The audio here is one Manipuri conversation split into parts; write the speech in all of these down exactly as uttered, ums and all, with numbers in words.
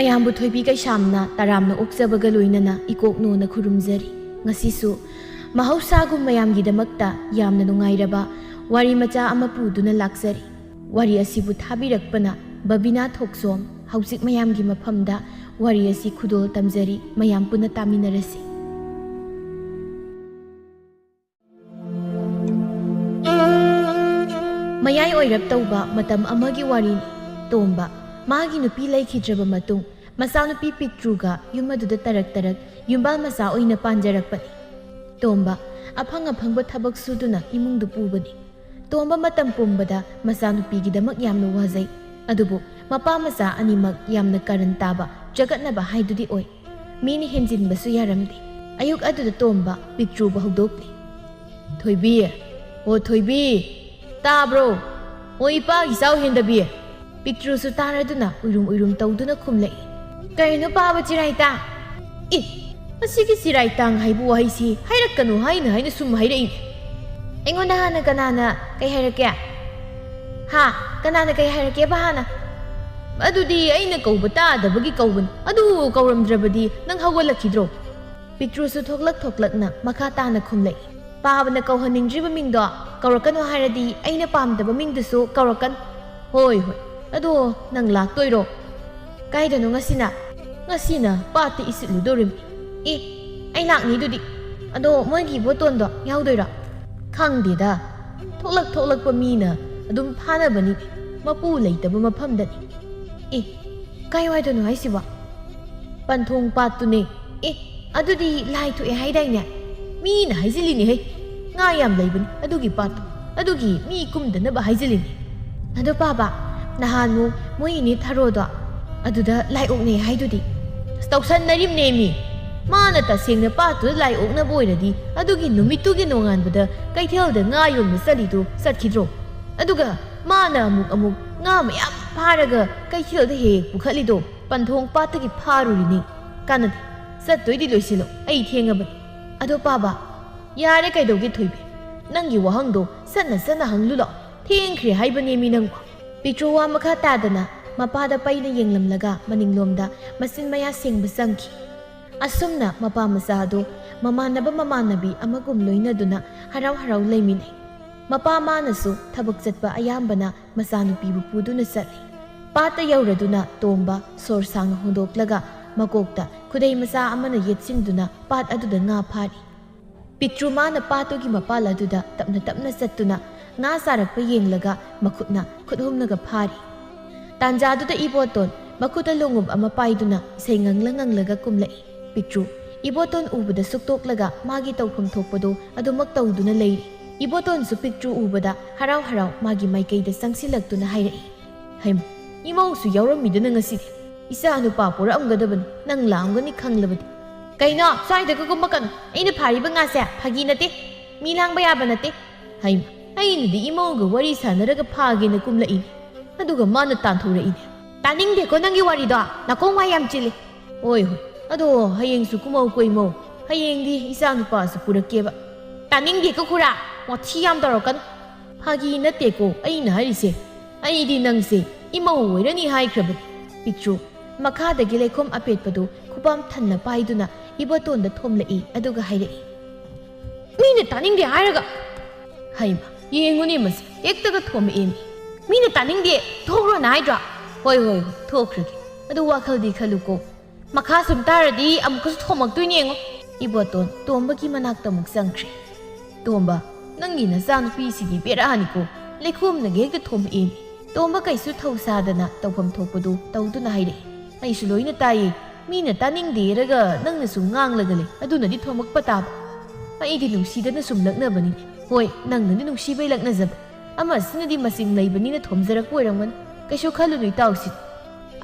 ꯃꯌꯥꯝꯕꯨ ꯊꯣꯏꯕꯤ ꯀꯩꯁꯥꯝꯅ ꯇꯔꯥꯝꯅ ꯑꯣꯛꯆꯕꯒ ꯂꯣꯏꯅꯅ ꯏꯀꯣꯛꯅꯣꯅ ꯈꯨꯔꯨꯝꯖꯔꯤ꯫ ꯉꯁꯤꯁꯨ ꯃꯍꯧꯁꯥꯒꯨꯝ ꯃꯌꯥꯝꯒꯤꯗꯃꯛꯇ ꯌꯥꯝꯅ ꯅꯨꯡꯉꯥꯏꯔꯕ ꯋꯥꯔꯤ ꯃꯆꯥ ꯑꯃ ꯄꯨꯗꯨꯅ ꯂꯥꯛꯆꯔꯤ꯫ ꯋꯥꯔꯤ ꯑꯁꯤꯕꯨ ꯊꯥꯕꯤꯔꯛꯄꯅ ꯕꯕꯤꯅꯥ ꯊꯣꯛꯆꯣꯝ꯫ ꯍꯧꯖꯤꯛ ꯃꯌꯥꯝꯒꯤ ꯃꯐꯝꯗ ꯋꯥꯔꯤ ꯑꯁꯤ ꯈꯨꯗꯣꯜ ꯇꯝꯖꯔꯤ, ꯃꯌꯥꯝ ꯄꯨꯟꯅ ꯇꯥꯃꯤꯟꯅꯔꯁꯤ꯫ ꯃꯌꯥꯏ ꯑꯣꯏꯔꯞ ꯇꯧꯕ ꯃꯇꯝ ꯑꯃꯒꯤ ꯋꯥꯔꯤꯅꯤ꯫ ꯇꯣꯝꯕ ꯃꯥꯒꯤ ꯅꯨꯄꯤ ꯂꯩꯈꯤꯗ꯭ꯔꯕ ꯃꯇꯨꯡ, ꯃꯆꯥꯅꯨꯄꯤ ꯄꯤꯛꯇ꯭ꯔꯨꯒ ꯌꯨꯝ ꯑꯗꯨꯗ ꯇꯔꯛ ꯇꯔꯛ ꯌꯨꯝꯕꯥꯜ ꯃꯆꯥ ꯑꯣꯏꯅ ꯄꯥꯟꯖꯔꯛꯄꯅꯤ꯫ ꯇꯣꯝꯕ ꯑꯐꯪ ꯑꯐꯪꯕ ꯊꯕꯛ ꯁꯨꯗꯨꯅ ꯏꯃꯨꯡꯗꯨ ꯄꯨꯕꯅꯤ꯫ ꯇꯣꯝꯕ ꯃꯇꯝ ꯄꯨꯝꯕꯗ ꯃꯆꯥꯅꯨꯄꯤꯒꯤꯗꯃꯛ ꯌꯥꯝꯅ ꯋꯥꯖꯩ꯫ ꯑꯗꯨꯕꯨ ꯃꯄꯥ ꯃꯆꯥ ꯑꯅꯤꯃꯛ ꯌꯥꯝꯅ ꯀꯔꯟ ꯇꯥꯕ, ꯆꯒꯠꯅꯕ ꯍꯥꯏꯗꯨꯗꯤ ꯑꯣꯏ꯫ ꯃꯤꯅ ꯍꯦꯟꯖꯤꯟꯕꯁꯨ ꯌꯥꯔꯝꯗꯦ꯫ ꯑꯌꯨꯛ ꯑꯗꯨꯗ ꯇꯣꯝꯕ ꯄꯤꯛꯇ꯭ꯔꯨꯕꯨ ꯍꯧꯗꯣꯛꯂꯤ꯫ "ꯊꯣꯏꯕꯤ, ꯑꯣ ꯊꯣꯏꯕꯤ, ꯇꯥꯕ꯭ꯔꯣ? ꯑꯣ ꯏꯄꯥꯒꯤ ꯆꯥꯎ ꯍꯦꯟꯗꯕꯤ!" ꯄꯤꯛꯇ꯭ꯔꯨꯁꯨ ꯇꯥꯔꯗꯨꯅ ꯎꯏꯔꯨꯝ ꯎꯏꯔꯨꯝ ꯇꯧꯗꯨꯅ ꯈꯨꯝꯂꯛꯏ꯫ "ꯀꯔꯤꯅꯣ ꯄꯥꯕ ꯆꯤꯔꯥꯏꯇꯥꯡ?" "ꯑꯦ, ꯑꯁꯤꯒꯤ ꯆꯤꯔꯥꯏꯇꯥꯡ ꯍꯥꯏꯕ ꯋꯥꯍꯩꯁꯤ ꯍꯥꯏꯔꯛꯀꯅꯨ ꯍꯥꯏꯅ ꯍꯥꯏꯅ ꯁꯨꯝ ꯍꯥꯏꯔꯛꯏꯅꯦ꯫ ꯑꯩꯉꯣꯟꯗ ꯍꯥꯟꯅ ꯀꯅꯥꯅ ꯀꯩ ꯍꯥꯏꯔꯛꯀꯦ? ꯍꯥ? ꯀꯅꯥꯅ ꯀꯩ ꯍꯥꯏꯔꯛꯀꯦꯕ ꯍꯥꯟꯅ?" "ꯑꯗꯨꯗꯤ ꯑꯩꯅ ꯀꯧꯕ ꯇꯥꯗꯕꯒꯤ ꯀꯧꯕꯅꯤ꯫ ꯑꯗꯨ ꯀꯧꯔꯝꯗ꯭ꯔꯕꯗꯤ ꯅꯪ ꯍꯧꯒꯠꯂꯛꯈꯤꯗ꯭ꯔꯣ?" ꯄꯤꯛꯇ꯭ꯔꯨꯁꯨ ꯊꯣꯛꯂꯛ ꯊꯣꯛꯂꯛꯅ ꯃꯈꯥ ꯇꯥꯅ ꯈꯨꯝꯂꯛꯏ꯫ "ꯄꯥꯕꯅ ꯀꯧꯍꯟꯅꯤꯡꯗ꯭ꯔꯤꯕ ꯃꯤꯡꯗꯣ ꯀꯧꯔꯛꯀꯅꯨ ꯍꯥꯏꯔꯗꯤ ꯑꯩꯅ ꯄꯥꯝꯗꯕ ꯃꯤꯡꯗꯨꯁꯨ ꯀꯧꯔꯛꯀꯅꯨ꯫ ꯍꯣꯏ, ꯍꯣꯏ꯫ ꯑꯗꯣ ꯅꯪ ꯂꯥꯛꯇꯣꯏꯔꯣ?" "ꯀꯥꯏꯗꯅꯣ ꯉꯁꯤꯅ?" "ꯉꯁꯤꯅ ꯄꯥꯠꯇ ꯏꯁꯤꯠꯂꯨꯗꯧꯔꯤꯝꯅꯤ꯫" "ꯑꯦ, ꯑꯩ ꯂꯥꯛꯅꯤꯗꯨꯗꯤ꯫ ꯑꯗꯣ ꯃꯣꯏꯒꯤ ꯏꯕꯣꯇꯣꯟꯗꯣ ꯌꯥꯎꯗꯣꯏꯔꯣ?" "ꯈꯪꯗꯦꯗ꯫ ꯊꯣꯛꯂꯛ ꯊꯣꯛꯂꯛꯄ ꯃꯤꯅ ꯑꯗꯨꯝ ꯐꯥꯅꯕꯅꯤ꯫ ꯃꯄꯨ ꯂꯩꯇꯕ ꯃꯐꯝꯗꯅꯤ꯫" "ꯑꯦ, ꯀꯥꯏꯋꯥꯏꯗꯅꯣ ꯍꯥꯏꯁꯤꯕꯣ?" "ꯄꯟꯊꯣꯡ ꯄꯥꯠꯇꯨꯅꯦ꯫" "ꯑꯦ, ꯑꯗꯨꯗꯤ ꯂꯥꯏ ꯊꯣꯛꯑꯦ ꯍꯥꯏꯗꯥꯏꯅꯦ?" "ꯃꯤꯅ ꯍꯥꯏꯖꯤꯜꯂꯤꯅꯦꯍꯦ꯫ ꯉꯥ ꯌꯥꯝ ꯂꯩꯕꯅꯤ ꯑꯗꯨꯒꯤ ꯄꯥꯠꯇꯣ꯫ ꯑꯗꯨꯒꯤ ꯃꯤ ꯀꯨꯝꯗꯅꯕ ꯍꯥꯏꯖꯤꯜꯂꯤꯅꯦ꯫" "ꯑꯗꯣ ꯄꯥꯕ, ꯅꯍꯥꯟꯃꯨꯛ ꯃꯣꯏ ꯏꯅꯦ ꯊꯔꯣꯗꯣ ꯑꯗꯨꯗ ꯂꯥꯏ ꯑꯣꯛꯅꯩ ꯍꯥꯏꯗꯨꯗꯤ?" "ꯑꯁ, ꯇꯧꯁꯟꯅꯔꯤꯝꯅꯦꯃꯤ꯫ ꯃꯥꯅ ꯇꯁꯦꯡꯅ ꯄꯥꯠꯇꯨꯗ ꯂꯥꯏ ꯑꯣꯛꯅꯕ ꯑꯣꯏꯔꯗꯤ ꯑꯗꯨꯒꯤ ꯅꯨꯃꯤꯠꯇꯨꯒꯤ ꯅꯣꯡꯉꯥꯟꯕꯗ ꯀꯩꯊꯦꯜꯗ ꯉꯥ ꯌꯣꯟꯕ ꯆꯠꯂꯤꯗꯨ ꯆꯠꯈꯤꯗ꯭ꯔꯣ? ꯑꯗꯨꯒ ꯃꯥꯅ ꯑꯃꯨꯛ ꯑꯃꯨꯛ ꯉꯥ ꯃꯌꯥꯝ ꯐꯥꯔꯒ ꯀꯩꯊꯦꯜꯗ ꯍꯦꯛ ꯍꯦꯛ ꯄꯨꯈꯠꯂꯤꯗꯣ ꯄꯟꯊꯣꯡ ꯄꯥꯠꯇꯒꯤ ꯐꯥꯔꯨꯔꯤꯅꯤ꯫ ꯀꯥꯟꯅꯗꯦ꯫ ꯆꯠꯇꯣꯏꯗꯤ ꯂꯣꯏꯁꯤꯜꯂꯣ꯫ ꯑꯩ ꯊꯦꯡꯉꯕꯅꯤ꯫ ꯑꯗꯣ ꯄꯥꯕ, ꯌꯥꯔꯦ ꯀꯩꯗꯧꯒꯦ ꯊꯣꯏꯕꯤ? ꯅꯪꯒꯤ ꯋꯥꯍꯪꯗꯣ ꯆꯠꯅ ꯆꯠꯅ ꯍꯪꯂꯨ ꯂꯥꯛꯑꯣ꯫ ꯊꯦꯡꯈ꯭ꯔꯦ ꯍꯥꯏꯕꯅꯦꯃꯤ ꯅꯪꯕꯣ꯫" ꯄꯤꯛꯇ꯭ꯔꯨ ꯋꯥ ꯃꯈꯥ ꯇꯥꯗꯅ ꯃꯄꯥꯗ ꯄꯩꯅ ꯌꯦꯡꯂꯝꯂꯒ ꯃꯅꯤꯡꯂꯣꯝꯗ ꯃꯆꯤꯟ ꯃꯌꯥ ꯁꯦꯡꯕ ꯆꯪꯈꯤ꯫ ꯑꯁꯨꯝꯅ ꯃꯄꯥ ꯃꯆꯥ ꯑꯗꯨ ꯃꯃꯥꯟꯅꯕ ꯃꯃꯥꯟꯅꯕꯤ ꯑꯃꯒꯨꯝ ꯂꯣꯏꯅꯗꯨꯅ ꯍꯔꯥꯎ ꯍꯔꯥꯎ ꯂꯩꯃꯤꯟꯅꯩ꯫ ꯃꯄꯥ ꯃꯥꯅꯁꯨ ꯊꯕꯛ ꯆꯠꯄ ꯑꯌꯥꯝꯕꯅ ꯃꯆꯥꯅꯨꯄꯤꯕꯨ ꯄꯨꯗꯨꯅ ꯆꯠꯂꯤ꯫ ꯄꯥꯠꯇ ꯌꯧꯔꯗꯨꯅ ꯇꯣꯝꯕ ꯁꯣꯔ ꯁꯥꯡꯅ ꯍꯣꯟꯗꯣꯛꯂꯒ ꯃꯀꯣꯛꯇ ꯈꯨꯗꯩ ꯃꯆꯥ ꯑꯃꯅ ꯌꯦꯠꯁꯤꯟꯗꯨꯅ ꯄꯥꯠ ꯑꯗꯨꯗ ꯉꯥ ꯐꯥꯔꯤ꯫ ꯄꯤꯇ꯭ꯔꯨ ꯃꯥꯅ ꯄꯥꯠꯇꯨꯒꯤ ꯃꯄꯥꯜ ꯑꯗꯨꯗ ꯇꯞꯅ ꯇꯞꯅ ꯆꯠꯇꯨꯅ ꯉꯥ ꯆꯥꯔꯛꯄ ꯌꯦꯡꯂꯒ ꯃꯈꯨꯠꯅ ꯈꯨꯠ ꯍꯨꯝꯂꯒ ꯐꯥꯔꯤ꯫ ꯇꯥꯟꯖꯥꯗꯨꯗ ꯏꯕꯣꯇꯣꯟ ꯃꯈꯨꯠꯇ ꯂꯣꯡꯎꯞ ꯑꯃ ꯄꯥꯏꯗꯨꯅ ꯏꯁꯩ ꯉꯪꯂ ꯉꯪꯂꯒ ꯀꯨꯝꯂꯛꯏ꯫ ꯄꯤꯇ꯭ꯔꯨ ꯏꯕꯣꯇꯣꯟ ꯎꯕꯗ ꯁꯨꯛꯇꯣꯛꯂꯒ ꯃꯥꯒꯤ ꯇꯧꯐꯝ ꯊꯣꯛꯄꯗꯣ ꯑꯗꯨꯃꯛ ꯇꯧꯗꯨꯅ ꯂꯩꯔꯤ꯫ ꯏꯕꯣꯇꯣꯟꯁꯨ ꯄꯤꯇ꯭ꯔꯨ ꯎꯕꯗ ꯍꯔꯥꯎ ꯍꯔꯥꯎ ꯃꯥꯒꯤ ꯃꯥꯏꯀꯩꯗ ꯆꯪꯁꯤꯜꯂꯛꯇꯨꯅ ꯍꯥꯏꯔꯛꯏ, "ꯍꯩꯃ, ꯏꯃꯧꯁꯨ ꯌꯥꯎꯔꯝꯃꯤꯗꯅ ꯉꯁꯤꯗꯤ꯫ ꯏꯆꯥ ꯅꯨꯄꯥ ꯄꯣꯔꯛꯑꯝꯒꯗꯕꯅꯤ, ꯅꯪ ꯂꯥꯛꯑꯝꯒꯅꯤ ꯈꯪꯂꯕꯗꯤ꯫ ꯀꯩꯅꯣ, ꯁ꯭ꯋꯥꯏꯗꯒ ꯀꯨꯝꯃꯛꯀꯅꯨ꯫ ꯑꯩꯅ ꯐꯥꯔꯤꯕ ꯉꯥꯁꯦ ꯐꯥꯒꯤ ꯅꯠꯇꯦ, ꯃꯤ ꯂꯥꯡꯕ ꯌꯥꯕ ꯅꯠꯇꯦ꯫ ꯍꯩꯃ, ꯑꯩꯅꯗꯤ ꯏꯃꯧꯒ ꯋꯥꯔꯤ ꯁꯥꯟꯅꯔꯒ ꯐꯥꯒꯦꯅ ꯀꯨꯝꯂꯛꯏꯅꯤ, ꯑꯗꯨꯒ ꯃꯥꯅ ꯇꯥꯟꯊꯣꯔꯛꯏꯅꯦ꯫ ꯇꯥꯅꯤꯡꯗꯦꯀꯣ ꯅꯪꯒꯤ ꯋꯥꯔꯤꯗꯣ, ꯅꯥꯀꯣꯡ ꯋꯥ ꯌꯥꯝ ꯆꯤꯜꯂꯤ꯫ ꯍꯣꯏ ꯍꯣꯏ, ꯑꯗꯣ ꯍꯌꯦꯡꯁꯨ ꯀꯨꯝꯃꯧ ꯀꯣ ꯏꯃꯧ, ꯍꯌꯦꯡꯗꯤ ꯏꯆꯥ ꯅꯨꯄꯥꯁꯨ ꯄꯨꯔꯛꯀꯦꯕ꯫ ꯇꯥꯅꯤꯡꯗꯦꯀꯣ ꯈꯨꯔꯥ, ꯋꯥꯊꯤ ꯌꯥꯝ ꯇꯧꯔꯛꯀꯅꯨ꯫ ꯐꯥꯒꯤ ꯅꯠꯇꯦꯀꯣ ꯑꯩꯅ ꯍꯥꯏꯔꯤꯁꯦ, ꯑꯩꯗꯤ ꯅꯪꯁꯦ ꯏꯃꯧ ꯑꯣꯏꯔꯅꯤ ꯍꯥꯏꯈ꯭ꯔꯕꯅꯤ꯫ ꯄꯤꯇ꯭ꯔꯨ ꯃꯈꯥꯗꯒꯤ ꯂꯩꯈꯣꯝ ꯑꯄꯦꯠꯄꯗꯨ ꯈꯨꯕꯥꯝ ꯊꯟꯅ ꯄꯥꯏꯗꯨꯅ ꯏꯕꯣꯇꯣꯟꯗ ꯊꯣꯝꯂꯛꯏ, ꯑꯗꯨꯒ ꯍꯥꯏꯔꯛꯏ, "ꯃꯤꯅ ꯇꯥꯅꯤꯡꯗꯦ ꯍꯥꯏꯔꯒ!" ꯍꯩꯃ, ꯌꯦꯡꯉꯨꯅꯦ ꯃꯁꯤ, ꯍꯦꯛꯇꯒ ꯊꯣꯝꯃꯛꯑꯦꯃꯤ꯫ "ꯃꯤꯅ ꯇꯥꯅꯤꯡꯗꯦ, ꯊꯣꯛꯈ꯭ꯔꯣꯅ ꯍꯥꯏꯗ꯭ꯔꯣ?" "ꯍꯣꯏ, ꯍꯣꯏ, ꯍꯣꯏ, ꯊꯣꯛꯈ꯭ꯔꯒꯦ꯫ ꯑꯗꯨ ꯋꯥꯈꯜꯗꯤ ꯈꯜꯂꯨꯀꯣ, ꯃꯈꯥ ꯁꯨꯝ ꯇꯥꯔꯗꯤ ꯑꯃꯨꯛꯀꯁꯨ ꯊꯣꯝꯃꯛꯇꯣꯏꯅꯦ ꯌꯦꯡꯉꯣ꯫" ꯏꯕꯣꯇꯣꯟ ꯇꯣꯝꯕꯒꯤ ꯃꯅꯥꯛꯇ ꯑꯃꯨꯛ ꯆꯪꯈ꯭ꯔꯦ꯫ "ꯇꯣꯝꯕ, ꯅꯪꯒꯤ ꯅꯆꯥꯅꯨꯄꯤꯁꯤꯗꯤ ꯕꯦꯔꯥꯅꯤꯀꯣ, ꯂꯩꯈꯣꯝꯅꯒ ꯍꯦꯛꯇ ꯊꯣꯝꯃꯛꯑꯦꯃꯤ꯫" ꯇꯣꯝꯕ ꯀꯩꯁꯨ ꯊꯧ ꯁꯥꯗꯅ ꯇꯧꯐꯝ ꯊꯣꯛꯄꯗꯨ ꯇꯧꯗꯨꯅ ꯍꯥꯏꯔꯛꯏ꯫ "ꯑꯩꯁꯨ ꯂꯣꯏꯅ ꯇꯥꯏꯌꯦ, ꯃꯤꯅ ꯇꯥꯅꯤꯡꯗꯦꯔꯒ ꯅꯪꯅ ꯁꯨꯝ ꯉꯥꯡꯂꯒ ꯂꯩ, ꯑꯗꯨꯅꯗꯤ ꯊꯣꯝꯃꯛꯄ ꯇꯥꯕ꯫ ꯑꯩꯗꯤ ꯅꯨꯡꯁꯤꯗꯅ ꯁꯨꯝ ꯂꯛꯅꯕꯅꯤꯅꯦ꯫ ꯍꯣꯏ, ꯅꯪꯅꯗꯤ ꯅꯨꯡꯁꯤꯕꯩ ꯂꯛꯅꯖꯕ, ꯑꯃꯁꯤꯅꯗꯤ ꯃꯆꯤꯡ ꯂꯩꯕꯅꯤꯅ ꯊꯣꯝꯖꯔꯛꯄ ꯑꯣꯏꯔꯝꯒꯅꯤ꯫ ꯀꯩꯁꯨ ꯈꯜꯂꯨꯅꯨ ꯏꯇꯥꯎꯁꯤ꯫"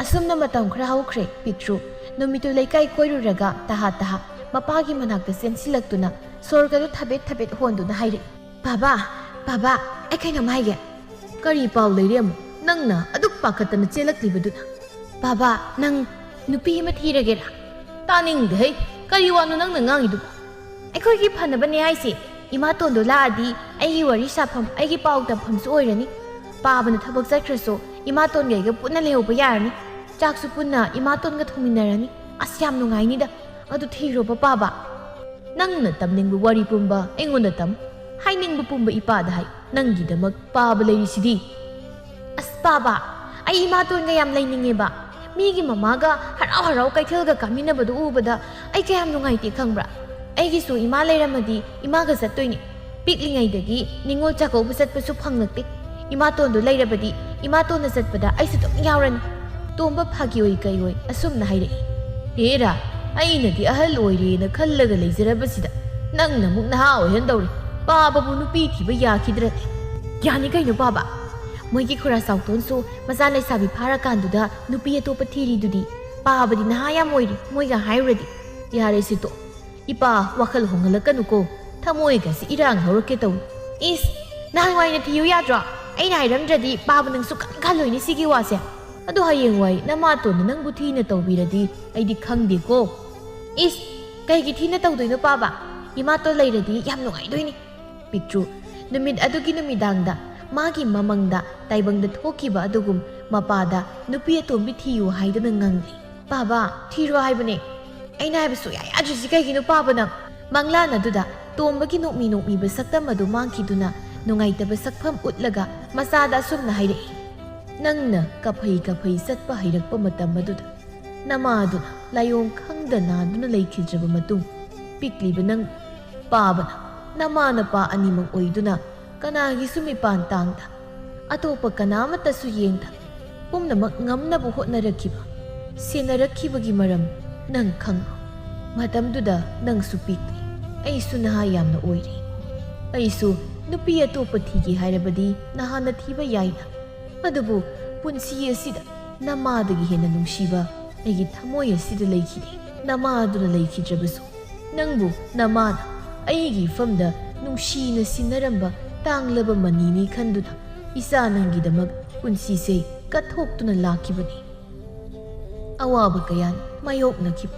ꯑꯁꯨꯝꯅ ꯃꯇꯝ ꯈꯔ ꯍꯧꯈ꯭ꯔꯦ꯫ ꯄꯤꯇ꯭ꯔꯨ ꯅꯨꯃꯤꯠꯇꯨ ꯂꯩꯀꯥꯏ ꯀꯣꯏꯔꯨꯔꯒ ꯇꯍꯥ ꯇꯍꯥ ꯃꯄꯥꯒꯤ ꯃꯅꯥꯛꯇ ꯆꯦꯟꯁꯤꯜꯂꯛꯇꯨꯅ ꯁꯣꯔꯒꯗꯨ ꯊꯕꯦꯠ ꯊꯕꯦꯠ ꯍꯣꯟꯗꯨꯅ ꯍꯥꯏꯔꯛꯏ, "ꯕꯥꯕꯥ, ꯕꯥꯕꯥ, ꯑꯩ ꯀꯩꯅꯣꯝ ꯍꯥꯏꯒꯦ꯫" "ꯀꯔꯤ ꯄꯥꯎ ꯂꯩꯔꯦ ꯑꯃꯨꯛ? ꯅꯪꯅ ꯑꯗꯨꯛ ꯄꯥꯈꯠꯇꯅ ꯆꯦꯜꯂꯛꯂꯤꯕꯗꯨꯅ?" "ꯕꯥꯕꯥ, ꯅꯪ ꯅꯨꯄꯤ ꯑꯃ ꯊꯤꯔꯒꯦꯔꯥ?" "ꯇꯥꯅꯤꯡꯗꯦꯍꯦ, ꯀꯔꯤ ꯋꯥꯅꯣ ꯅꯪꯅ ꯉꯥꯡꯉꯤꯗꯨꯕꯣ?" "ꯑꯩꯈꯣꯏꯒꯤ ꯐꯅꯕꯅꯦ ꯍꯥꯏꯁꯦ꯫ ꯏꯃꯥꯇꯣꯟꯗꯣ ꯂꯥꯛꯑꯗꯤ ꯑꯩꯒꯤ ꯋꯥꯔꯤ ꯁꯥꯐꯝ, ꯑꯩꯒꯤ ꯄꯥꯎ ꯇꯝꯐꯝꯁꯨ ꯑꯣꯏꯔꯅꯤ꯫ ꯄꯥꯕꯅ ꯊꯕꯛ ꯆꯠꯈ꯭ꯔꯁꯨ ꯏꯃꯥꯇꯣꯟꯒ ꯑꯩꯒ ꯄꯨꯟꯅ ꯂꯩꯍꯧꯕ ꯌꯥꯔꯅꯤ꯫ ꯆꯥꯛꯁꯨ ꯄꯨꯟꯅ ꯏꯃꯥꯇꯣꯟꯒ ꯊꯣꯡꯃꯤꯟꯅꯔꯅꯤ꯫ ꯑꯁ, ꯌꯥꯝ ꯅꯨꯡꯉꯥꯏꯅꯤꯗ꯫ ꯑꯗꯨ ꯊꯤꯔꯣꯕ ꯄꯥꯕ꯫ ꯅꯪꯅ ꯇꯝꯅꯤꯡꯕ ꯋꯥꯔꯤ ꯄꯨꯝꯕ ꯑꯩꯉꯣꯟꯗ ꯇꯝ꯫ ꯍꯥꯏꯅꯤꯡꯕ ꯄꯨꯝꯕ ꯏꯄꯥꯗ ꯍꯥꯏ꯫ ꯅꯪꯒꯤꯗꯃꯛ ꯄꯥꯕ ꯂꯩꯔꯤꯁꯤꯗꯤ꯫ ꯑꯁ ꯄꯥꯕ, ꯑꯩ ꯏꯃꯥꯇꯣꯟꯒ ꯌꯥꯝ ꯂꯩꯅꯤꯡꯉꯦꯕ꯫ ꯃꯤꯒꯤ ꯃꯃꯥꯒ ꯍꯔꯥꯎ ꯍꯔꯥꯎ ꯀꯩꯊꯦꯜꯒ ꯀꯥꯃꯤꯟꯅꯕꯗꯨ ꯎꯕꯗ ꯑꯩ ꯀꯌꯥꯝ ꯅꯨꯡꯉꯥꯏꯇꯦ ꯈꯪꯕ꯭ꯔꯥ? ꯑꯩꯒꯤꯁꯨ ꯏꯃꯥ ꯂꯩꯔꯝꯃꯗꯤ ꯏꯃꯥꯒ ꯆꯠꯇꯣꯏꯅꯤ꯫ ꯄꯤꯛꯂꯤꯉꯩꯗꯒꯤ ꯅꯤꯉꯣꯜ ꯆꯥꯛꯀꯧꯕ ꯆꯠꯄꯁꯨ ꯐꯪꯂꯛꯇꯦ꯫ ꯏꯃꯥꯇꯣꯟꯗꯨ ꯂꯩꯔꯕꯗꯤ ꯏꯃꯥꯇꯣꯟꯅ ꯆꯠꯄꯗ ꯑꯩꯁꯨ ꯑꯗꯨꯝ ꯌꯥꯎꯔꯅꯤ꯫ ꯇꯣꯝꯕ ꯐꯥꯒꯤ ꯑꯣꯏ ꯀꯩ ꯑꯣꯏ ꯑꯁꯨꯝꯅ ꯍꯥꯏꯔꯛꯏ꯫ ꯍꯦꯔꯥ, ꯑꯩꯅꯗꯤ ꯑꯍꯜ ꯑꯣꯏꯔꯦꯅ ꯈꯜꯂꯒ ꯂꯩꯖꯔꯕꯁꯤꯗ ꯅꯪꯅ ꯑꯃꯨꯛ ꯅꯍꯥ ꯑꯣꯏꯍꯟꯗꯧꯔꯤ꯫ ꯄꯥꯕꯕꯨ ꯅꯨꯄꯤ ꯊꯤꯕ ꯌꯥꯈꯤꯗ꯭ꯔꯗꯤ꯫ ꯌꯥꯅꯤ ꯀꯩꯅꯣ ꯄꯥꯕ꯫ ꯃꯣꯏꯒꯤ ꯈꯨꯔꯥ ꯆꯥꯎꯇꯣꯟꯁꯨ ꯃꯆꯥ ꯂꯩꯁꯥꯕꯤ ꯐꯥꯔꯀꯥꯟꯗꯨꯗ ꯅꯨꯄꯤ ꯑꯇꯣꯞꯄ ꯊꯤꯔꯤꯗꯨꯗꯤ꯫ ꯄꯥꯕꯗꯤ ꯅꯍꯥ ꯌꯥꯝ ꯑꯣꯏꯔꯤ, ꯃꯣꯏꯒ ꯍꯥꯏꯔꯨꯔꯗꯤ꯫ ꯌꯥꯔꯦ ꯁꯤꯇꯣ, ꯏꯄꯥ ꯋꯥꯈꯜ ꯍꯣꯡꯍꯜꯂꯛꯀꯅꯨꯀꯣ꯫ ꯊꯃꯣꯏꯒꯁꯤ ꯏꯔꯥꯡ ꯍꯧꯔꯛꯀꯦ ꯇꯧꯏ꯫ ꯏꯁ, ꯅꯍꯥꯟꯋꯥꯏꯅ ꯊꯤꯌꯨ ꯌꯥꯗ꯭ꯔꯣ? ꯑꯩꯅ ꯍꯥꯏꯔꯝꯗ꯭ꯔꯗꯤ ꯄꯥꯕ ꯅꯪꯁꯨ ꯀꯟ ꯈꯜꯂꯣꯏꯅꯦ ꯁꯤꯒꯤ ꯋꯥꯁꯦ꯫ ꯑꯗꯣ ꯍꯌꯦꯡꯋꯥꯏ ꯅꯃꯥꯇꯣꯟꯅ ꯅꯪꯕꯨ ꯊꯤꯅ ꯇꯧꯕꯤꯔꯗꯤ ꯑꯩꯗꯤ ꯈꯪꯗꯦꯀꯣ꯫ ꯏꯁ, ꯀꯩꯒꯤ ꯊꯤꯅ ꯇꯧꯗꯣꯏꯅꯣ ꯄꯥꯕ? ꯏꯃꯥꯇꯣꯟ ꯂꯩꯔꯗꯤ ꯌꯥꯝ ꯅꯨꯡꯉꯥꯏꯗꯣꯏꯅꯤ꯫ ꯄꯤꯛꯇ꯭ꯔꯨ ꯅꯨꯃꯤꯠ ꯑꯗꯨꯒꯤ ꯅꯨꯃꯤꯗꯥꯡꯗ ꯃꯥꯒꯤ ꯃꯃꯪꯗ ꯇꯥꯏꯕꯪꯗ ꯊꯣꯛꯈꯤꯕ ꯑꯗꯨꯒꯨꯝ ꯃꯄꯥꯗ ꯅꯨꯄꯤ ꯑꯇꯣꯝꯕꯤ ꯊꯤꯌꯨ ꯍꯥꯏꯗꯨꯅ ꯉꯪꯂꯤ꯫ ꯄꯥꯕ, ꯊꯤꯔꯣ ꯍꯥꯏꯕꯅꯦ꯫ ꯑꯩꯅ ꯍꯥꯏꯕ ꯁꯨꯛꯌꯥ ꯌꯥꯗ꯭ꯔꯤꯁꯤ ꯀꯩꯒꯤꯅꯣ ꯄꯥꯕ ꯅꯪ? ꯃꯪꯂꯥꯟ ꯑꯗꯨꯗ ꯇꯣꯝꯕꯒꯤ ꯅꯣꯛꯃꯤ ꯅꯣꯛꯃꯤꯕ ꯁꯛꯇꯝ ꯑꯗꯨ ꯃꯥꯡꯈꯤꯗꯨꯅ ꯅꯨꯡꯉꯥꯏꯇꯕ ꯁꯛꯐꯝ ꯎꯠꯂꯒ ꯃꯆꯥꯗ ꯑꯁꯨꯝꯅ ꯍꯥꯏꯔꯛꯏ꯫ ꯅꯪꯅ ꯀꯐꯩ ꯀꯐꯩ ꯆꯠꯄ ꯍꯩꯔꯛꯄ ꯃꯇꯝ ꯑꯗꯨꯗ ꯅꯃꯥꯗꯨꯅ ꯂꯥꯏꯑꯣꯡ ꯈꯪꯗ ꯅꯥꯗꯨꯅ ꯂꯩꯈꯤꯗ꯭ꯔꯕ ꯃꯇꯨꯡ, ꯄꯤꯛꯂꯤꯕ ꯅꯪ ꯄꯥꯕꯅ ꯅꯃꯥ ꯅꯄꯥ ꯑꯅꯤꯃꯛ ꯑꯣꯏꯗꯨꯅ ꯀꯅꯥꯒꯤꯁꯨ ꯃꯤꯄꯥꯟ ꯇꯥꯡꯗ, ꯑꯇꯣꯞꯄ ꯀꯅꯥꯃꯠꯇꯁꯨ ꯌꯦꯡꯗ, ꯄꯨꯝꯅꯃꯛ ꯉꯝꯅꯕ ꯍꯣꯠꯅꯔꯛꯈꯤꯕ, ꯁꯦꯟꯅꯔꯛꯈꯤꯕꯒꯤ ꯃꯔꯝ ꯅꯪ ꯈꯪꯕ꯭ꯔꯣ? ꯃꯇꯝꯗꯨꯗ ꯅꯪꯁꯨ ꯄꯤꯛꯂꯤ, ꯑꯩꯁꯨ ꯅꯍꯥ ꯌꯥꯝꯅ ꯑꯣꯏꯔꯤ꯫ ꯑꯩꯁꯨ ꯅꯨꯄꯤ ꯑꯇꯣꯞꯄ ꯊꯤꯒꯦ ꯍꯥꯏꯔꯕꯗꯤ ꯅꯍꯥꯟꯅ ꯊꯤꯕ ꯌꯥꯏꯅ꯫ ꯑꯗꯨꯕꯨ ꯄꯨꯟꯁꯤ ꯑꯁꯤꯗ ꯅꯃꯥꯗꯒꯤ ꯍꯦꯟꯅ ꯅꯨꯡꯁꯤꯕ ꯑꯩꯒꯤ ꯊꯃꯣꯏ ꯑꯁꯤꯗ ꯂꯩꯈꯤꯗꯦ꯫ ꯅꯃꯥꯗꯨꯅ ꯂꯩꯈꯤꯗ꯭ꯔꯕꯁꯨ, ꯅꯪꯕꯨ ꯅꯃꯥꯅ ꯑꯩꯒꯤ ꯏꯐꯝꯗ ꯅꯨꯡꯁꯤꯅ ꯁꯤꯟꯅꯔꯝꯕ ꯇꯥꯡꯂꯕ ꯃꯅꯤꯅꯤ ꯈꯟꯗꯨꯅ ꯏꯆꯥ ꯅꯪꯒꯤꯗꯃꯛ ꯄꯨꯟꯁꯤꯁꯦ ꯀꯠꯊꯣꯛꯇꯨꯅ ꯂꯥꯛꯈꯤꯕꯅꯤ꯫ ꯑꯋꯥꯕ ꯀꯌꯥ ꯃꯥꯌꯣꯛꯅꯈꯤꯕ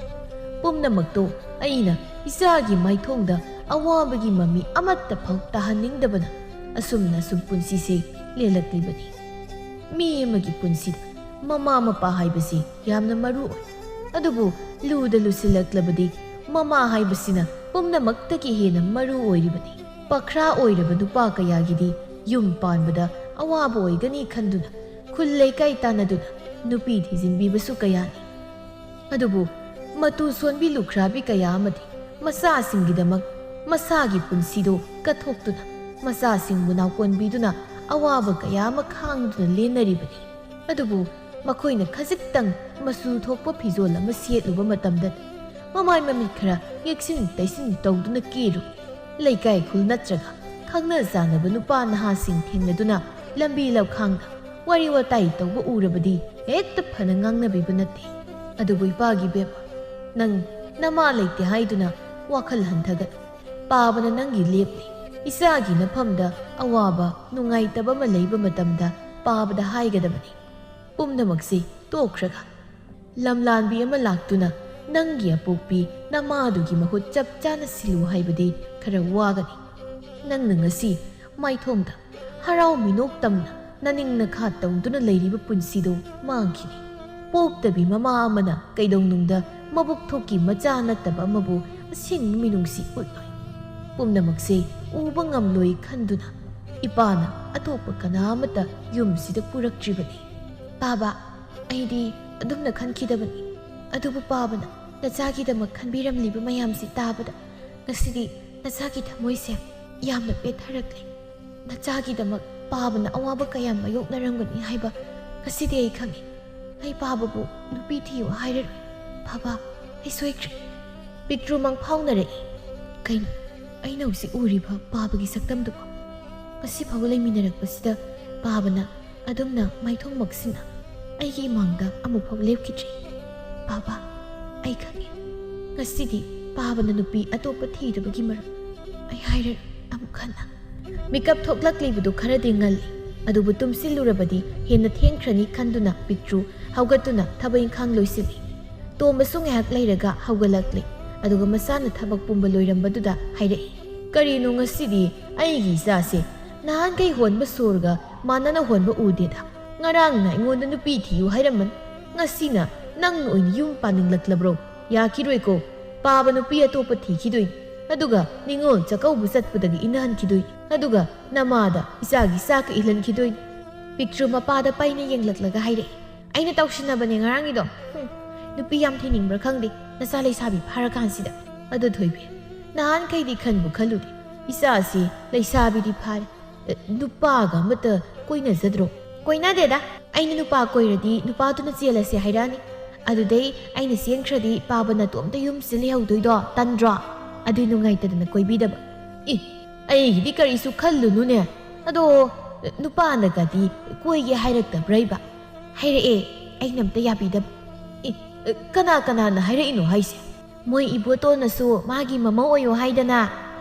ꯄꯨꯝꯅꯃꯛꯇꯣ ꯑꯩꯅ ꯏꯆꯥꯒꯤ ꯃꯥꯏꯊꯣꯡꯗ ꯑꯋꯥꯕꯒꯤ ꯃꯃꯤ ꯑꯃꯠꯇ ꯐꯥꯎ ꯇꯥꯍꯟꯅꯤꯡꯗꯕꯅ ꯑꯁꯨꯝꯅ ꯁꯨꯝ ꯄꯨꯟꯁꯤꯁꯦ ꯂꯦꯜꯂꯛꯂꯤꯕꯅꯤ꯫ ꯃꯤ ꯑꯃꯒꯤ ꯄꯨꯟꯁꯤꯗ ꯃꯃꯥ ꯃꯄꯥ ꯍꯥꯏꯕꯁꯤ ꯌꯥꯝꯅ ꯃꯔꯨ ꯑꯣꯏ꯫ ꯑꯗꯨꯕꯨ ꯂꯨꯗ ꯂꯨꯁꯤꯜꯂꯛꯂꯕꯗꯤ ꯃꯃꯥ ꯍꯥꯏꯕꯁꯤꯅ ꯄꯨꯝꯅꯃꯛꯇꯒꯤ ꯍꯦꯟꯅ ꯃꯔꯨ ꯑꯣꯏꯔꯤꯕꯅꯤ꯫ ꯄꯥꯈ꯭ꯔꯥ ꯑꯣꯏꯔꯕ ꯅꯨꯄꯥ ꯀꯌꯥꯒꯤꯗꯤ ꯌꯨꯝ ꯄꯥꯟꯕꯗ ꯑꯋꯥꯕ ꯑꯣꯏꯒꯅꯤ ꯈꯟꯗꯨꯅ ꯈꯨꯜ ꯂꯩꯀꯥꯏ ꯇꯥꯟꯅꯗꯨꯅ ꯅꯨꯄꯤ ꯊꯤꯖꯤꯟꯕꯤꯕꯁꯨ ꯀꯌꯥꯅꯤ꯫ ꯑꯗꯨꯕꯨ ꯃꯇꯨ ꯁꯣꯟꯕꯤ ꯂꯨꯈ꯭ꯔꯥꯕꯤ ꯀꯌꯥ ꯑꯃꯗꯤ ꯃꯆꯥꯁꯤꯡꯒꯤꯗꯃꯛ ꯃꯁꯥꯒꯤ ꯄꯨꯟꯁꯤꯗꯨ ꯀꯠꯊꯣꯛꯇꯨꯅ ꯃꯆꯥꯁꯤꯡꯕꯨ ꯅꯥꯎꯀꯣꯟꯕꯤꯗꯨꯅ ꯑꯋꯥꯕ ꯀꯌꯥ ꯑꯃ ꯈꯥꯡꯗꯨꯅ ꯂꯦꯟꯅꯔꯤꯕꯅꯤ꯫ ꯑꯗꯨꯕꯨ ꯃꯈꯣꯏꯅ ꯈꯖꯤꯛꯇꯪ ꯃꯆꯨ ꯊꯣꯛꯄ ꯐꯤꯖꯣꯜ ꯑꯃ ꯁꯦꯠꯂꯨꯕ ꯃꯇꯝꯗ ꯃꯃꯥꯏ ꯃꯃꯤꯠ ꯈꯔ ꯌꯦꯛꯁꯤꯟ ꯇꯩꯁꯤꯟ ꯇꯧꯗꯨꯅ ꯀꯦꯔꯨ꯫ ꯂꯩꯀꯥꯏ ꯈꯨꯜ ꯅꯠꯇ꯭ꯔꯒ ꯈꯪꯅ ꯆꯥꯟꯅꯕ ꯅꯨꯄꯥ ꯅꯍꯥꯁꯤꯡ ꯊꯦꯡꯅꯗꯨꯅ ꯂꯝꯕꯤ ꯂꯝꯈꯥꯡꯗ ꯋꯥꯔꯤ ꯋꯥꯇꯥꯏ ꯇꯧꯕ ꯎꯔꯕꯗꯤ ꯍꯦꯛꯇ ꯐꯅ ꯉꯥꯡꯅꯕꯤꯕ ꯅꯠꯇꯦ꯫ ꯑꯗꯨꯕꯨ ꯏꯄꯥꯒꯤ ꯕꯦꯝꯃ, ꯅꯪ ꯅꯃꯥ ꯂꯩꯇꯦ ꯍꯥꯏꯗꯨꯅ ꯋꯥꯈꯜ ꯍꯟꯊꯒꯠ꯫ ꯄꯥꯕꯅ ꯅꯪꯒꯤ ꯂꯦꯞꯂꯤ꯫ ꯏꯆꯥꯒꯤ ꯅꯐꯝꯗ ꯑꯋꯥꯕ ꯅꯨꯡꯉꯥꯏꯇꯕ ꯑꯃ ꯂꯩꯕ ꯃꯇꯝꯗ ꯄꯥꯕꯗ ꯍꯥꯏꯒꯗꯕꯅꯤ꯫ ꯄꯨꯝꯅꯃꯛꯁꯤ ꯇꯣꯛꯈ꯭ꯔꯒ ꯂꯝꯂꯥꯟꯕꯤ ꯑꯃ ꯂꯥꯛꯇꯨꯅ ꯅꯪꯒꯤ ꯑꯄꯣꯛꯄꯤ ꯅꯃꯥꯗꯨꯒꯤ ꯃꯍꯨꯠ ꯆꯞ ꯆꯥꯅ ꯁꯤꯜꯂꯨ ꯍꯥꯏꯕꯗꯤ ꯈꯔ ꯋꯥꯒꯅꯤ꯫ ꯅꯪꯅ ꯉꯁꯤ ꯃꯥꯏꯊꯣꯡꯗ ꯍꯔꯥꯎ ꯃꯤꯅꯣꯛ ꯇꯝꯅ ꯅꯅꯤꯡ ꯅꯈꯥ ꯇꯧꯗꯨꯅ ꯂꯩꯔꯤꯕ ꯄꯨꯟꯁꯤꯗꯨ ꯃꯥꯡꯈꯤꯅꯤ꯫ ꯄꯣꯛꯇꯕꯤ ꯃꯃꯥ ꯑꯃꯅ ꯀꯩꯗꯧꯅꯨꯡꯗ ꯃꯕꯨꯛ ꯊꯣꯛꯀꯤ ꯃꯆꯥ ꯅꯠꯇꯕ ꯑꯃꯕꯨ ꯑꯁꯦꯡꯕ ꯃꯤꯅꯨꯡꯁꯤ ꯎꯠꯂꯣꯏ꯫ ꯄꯨꯝꯅꯃꯛꯁꯦ ꯎꯕ ꯉꯝꯂꯣꯏ ꯈꯟꯗꯨꯅ ꯏꯄꯥꯅ ꯑꯇꯣꯞꯄ ꯀꯅꯥ ꯑꯃꯠꯇ ꯌꯨꯝꯁꯤꯗ ꯄꯨꯔꯛꯇ꯭ꯔꯤꯕꯅꯤ꯫ ꯄꯥꯕ, ꯑꯩꯗꯤ ꯑꯗꯨꯝꯅ ꯈꯟꯈꯤꯗꯕꯅꯤ꯫ ꯑꯗꯨꯕꯨ ꯄꯥꯕꯅ ꯅꯆꯥꯒꯤꯗꯃꯛ ꯈꯟꯕꯤꯔꯝꯂꯤꯕ ꯃꯌꯥꯝꯁꯤ ꯇꯥꯕꯗ ꯉꯁꯤꯗꯤ ꯅꯆꯥꯒꯤ ꯊꯃꯣꯏꯁꯦ ꯌꯥꯝꯅ ꯄꯦꯠꯊꯔꯛꯂꯦ꯫ ꯅꯆꯥꯒꯤꯗꯃꯛ ꯄꯥꯕꯅ ꯑꯋꯥꯕ ꯀꯌꯥ ꯃꯥꯌꯣꯛꯅꯔꯝꯒꯅꯤ ꯍꯥꯏꯕ ꯉꯁꯤꯗꯤ ꯑꯩ ꯈꯪꯉꯤ꯫ ꯑꯩ ꯄꯥꯕꯕꯨ ꯅꯨꯄꯤ ꯊꯤꯌꯨ ꯍꯥꯏꯔꯔꯣꯏ꯫ ꯄꯥꯕ, ꯑꯩ ꯁꯣꯏꯈ꯭ꯔꯦ꯫ ꯄꯤꯇ꯭ꯔꯨ ꯃꯪꯐꯥꯎꯅꯔꯛꯏ꯫ ꯀꯩꯅꯣ, ꯑꯩꯅ ꯍꯧꯖꯤꯛ ꯎꯔꯤꯕ ꯄꯥꯕꯒꯤ ꯁꯛꯇꯝꯗꯨꯕꯨ? ꯉꯁꯤ ꯐꯥꯎꯕ ꯂꯩꯃꯤꯟꯅꯔꯛꯄꯁꯤꯗ ꯄꯥꯕꯅ ꯑꯗꯨꯝꯅ ꯃꯥꯏꯊꯣꯡ ꯃꯛꯁꯤꯟꯅ ꯑꯩꯒꯤ ꯏꯃꯥꯡꯗ ꯑꯃꯨꯛꯐꯥꯎ ꯂꯦꯞꯈꯤꯗ꯭ꯔꯤ꯫ ꯄꯥꯕ, ꯑꯩ ꯈꯪꯉꯤ꯫ ꯉꯁꯤꯗꯤ ꯄꯥꯕꯅ ꯅꯨꯄꯤ ꯑꯇꯣꯞꯄ ꯊꯤꯗꯕꯒꯤ ꯃꯔꯝ ꯑꯩ ꯍꯥꯏꯔꯔꯣꯏ ꯑꯃꯨꯛ ꯍꯟꯅ꯫ ꯃꯤꯀꯞ ꯊꯣꯛꯂꯛꯂꯤꯕꯗꯨ ꯈꯔꯗꯤ ꯉꯜꯂꯤ, ꯑꯗꯨꯕꯨ ꯇꯨꯝꯁꯤꯜꯂꯨꯔꯕꯗꯤ ꯍꯦꯟꯅ ꯊꯦꯡꯈ꯭ꯔꯅꯤ ꯈꯟꯗꯨꯅ ꯄꯤꯇ꯭ꯔꯨ ꯍꯧꯒꯠꯇꯨꯅ ꯊꯕꯛ ꯏꯪꯈꯥꯡ ꯂꯣꯏꯁꯤꯜꯂꯤ꯫ ꯇꯣꯝꯕꯁꯨ ꯉꯥꯏꯍꯥꯛ ꯂꯩꯔꯒ ꯍꯧꯒꯠꯂꯛꯂꯤ, ꯑꯗꯨꯒ ꯃꯁꯥꯅ ꯊꯕꯛ ꯄꯨꯝꯕ ꯂꯣꯏꯔꯝꯕꯗꯨꯗ ꯍꯥꯏꯔꯛꯏ, "ꯀꯔꯤꯅꯣ ꯉꯁꯤꯗꯤ ꯑꯩꯒꯤ ꯏꯆꯥꯁꯦ ꯅꯍꯥꯟꯈꯩ ꯍꯣꯟꯕ ꯁꯣꯔꯒ ꯃꯥꯟꯅꯅ ꯍꯣꯟꯕ ꯎꯗꯦꯗ꯫ ꯉꯔꯥꯡꯅ ꯑꯩꯉꯣꯟꯗ ꯅꯨꯄꯤ ꯊꯤꯌꯨ ꯍꯥꯏꯔꯝꯕꯅꯤ, ꯉꯁꯤꯅ ꯅꯪꯅ ꯑꯣꯏꯅ ꯌꯨꯝ ꯄꯥꯅꯤꯡꯂꯛꯂꯕ꯭ꯔꯣ? ꯌꯥꯈꯤꯔꯣꯏꯀꯣ, ꯄꯥꯕ ꯅꯨꯄꯤ ꯑꯇꯣꯞꯄ ꯊꯤꯈꯤꯗꯣꯏꯅꯤ, ꯑꯗꯨꯒ ꯅꯤꯉꯣꯜ ꯆꯥꯛꯀꯧꯕ ꯆꯠꯄꯗꯒꯤ ꯏꯟꯅꯍꯟꯈꯤꯗꯣꯏꯅꯤ, ꯑꯗꯨꯒ ꯅꯃꯥꯗ ꯏꯆꯥꯒꯤ ꯆꯥꯛꯀ ꯏꯜꯍꯟꯈꯤꯗꯣꯏꯅꯤ꯫ ꯄꯤꯛꯇ꯭ꯔꯨ ꯃꯄꯥꯗ ꯄꯩꯅ ꯌꯦꯡꯂꯛꯂꯒ ꯍꯥꯏꯔꯛꯏ꯫ ꯑꯩꯅ ꯇꯧꯁꯤꯟꯅꯕꯅꯦ ꯉꯔꯥꯡꯒꯤꯗꯣ꯫ ꯍꯨꯝ, ꯅꯨꯄꯤ ꯌꯥꯝ ꯊꯤꯅꯤꯡꯕ꯭ꯔꯥ ꯈꯪꯗꯦ, ꯅꯆꯥ ꯂꯩꯁꯥꯕꯤ ꯐꯥꯔꯀꯥꯟꯁꯤꯗ꯫ ꯑꯗꯣ ꯊꯣꯏꯕꯤ, ꯅꯍꯥꯟꯈꯩꯗꯤ ꯈꯟꯕꯨ ꯈꯜꯂꯨꯗꯦ, ꯏꯆꯥꯁꯤ ꯂꯩꯁꯥꯕꯤꯗꯤ ꯐꯥꯔꯦ꯫ ꯑꯦ, ꯅꯨꯄꯥꯒ ꯑꯃꯠꯇ ꯀꯣꯏꯅꯖꯗ꯭ꯔꯣ? ꯀꯣꯏꯅꯗꯦꯗ꯫ ꯑꯩꯅ ꯅꯨꯄꯥ ꯀꯣꯏꯔꯗꯤ ꯅꯨꯄꯥꯗꯨꯅ ꯆꯦꯜꯂꯁꯦ ꯍꯥꯏꯔꯛꯑꯅꯤ꯫ ꯑꯗꯨꯗꯩ ꯑꯩꯅ ꯆꯦꯟꯈ꯭ꯔꯗꯤ ꯄꯥꯕ ꯅꯇꯣꯝꯇ ꯌꯨꯝꯁꯤꯗ ꯂꯩꯍꯧꯗꯣꯏꯗꯣ ꯇꯟꯗ꯭ꯔꯣ? ꯑꯗꯨꯏ ꯅꯨꯡꯉꯥꯏꯇꯗꯅ ꯀꯣꯏꯕꯤꯗꯕ꯫ ꯏ, ꯑꯩꯒꯤꯗꯤ ꯀꯔꯤꯁꯨ ꯈꯜꯂꯨꯅꯨꯅꯦ꯫ ꯑꯗꯣ, ꯅꯨꯄꯥꯅꯒꯗꯤ ꯀꯣꯏꯒꯦ ꯍꯥꯏꯔꯛꯇꯕ꯭ꯔꯩꯕ? ꯍꯥꯏꯔꯛꯑꯦ, ꯑꯩꯅ ꯑꯝꯇ ꯌꯥꯕꯤꯗꯕ꯫ ꯏ, ꯀꯅꯥ ꯀꯅꯥꯅ ꯍꯥꯏꯔꯛꯏꯅꯣ ꯍꯥꯏꯁꯦ? ꯃꯣꯏ ꯏꯕꯣꯇꯣꯟꯅꯁꯨ ꯃꯥꯒꯤ ꯃꯃꯧ ꯑꯣꯏꯌꯣ ꯍꯥꯏꯗꯅ,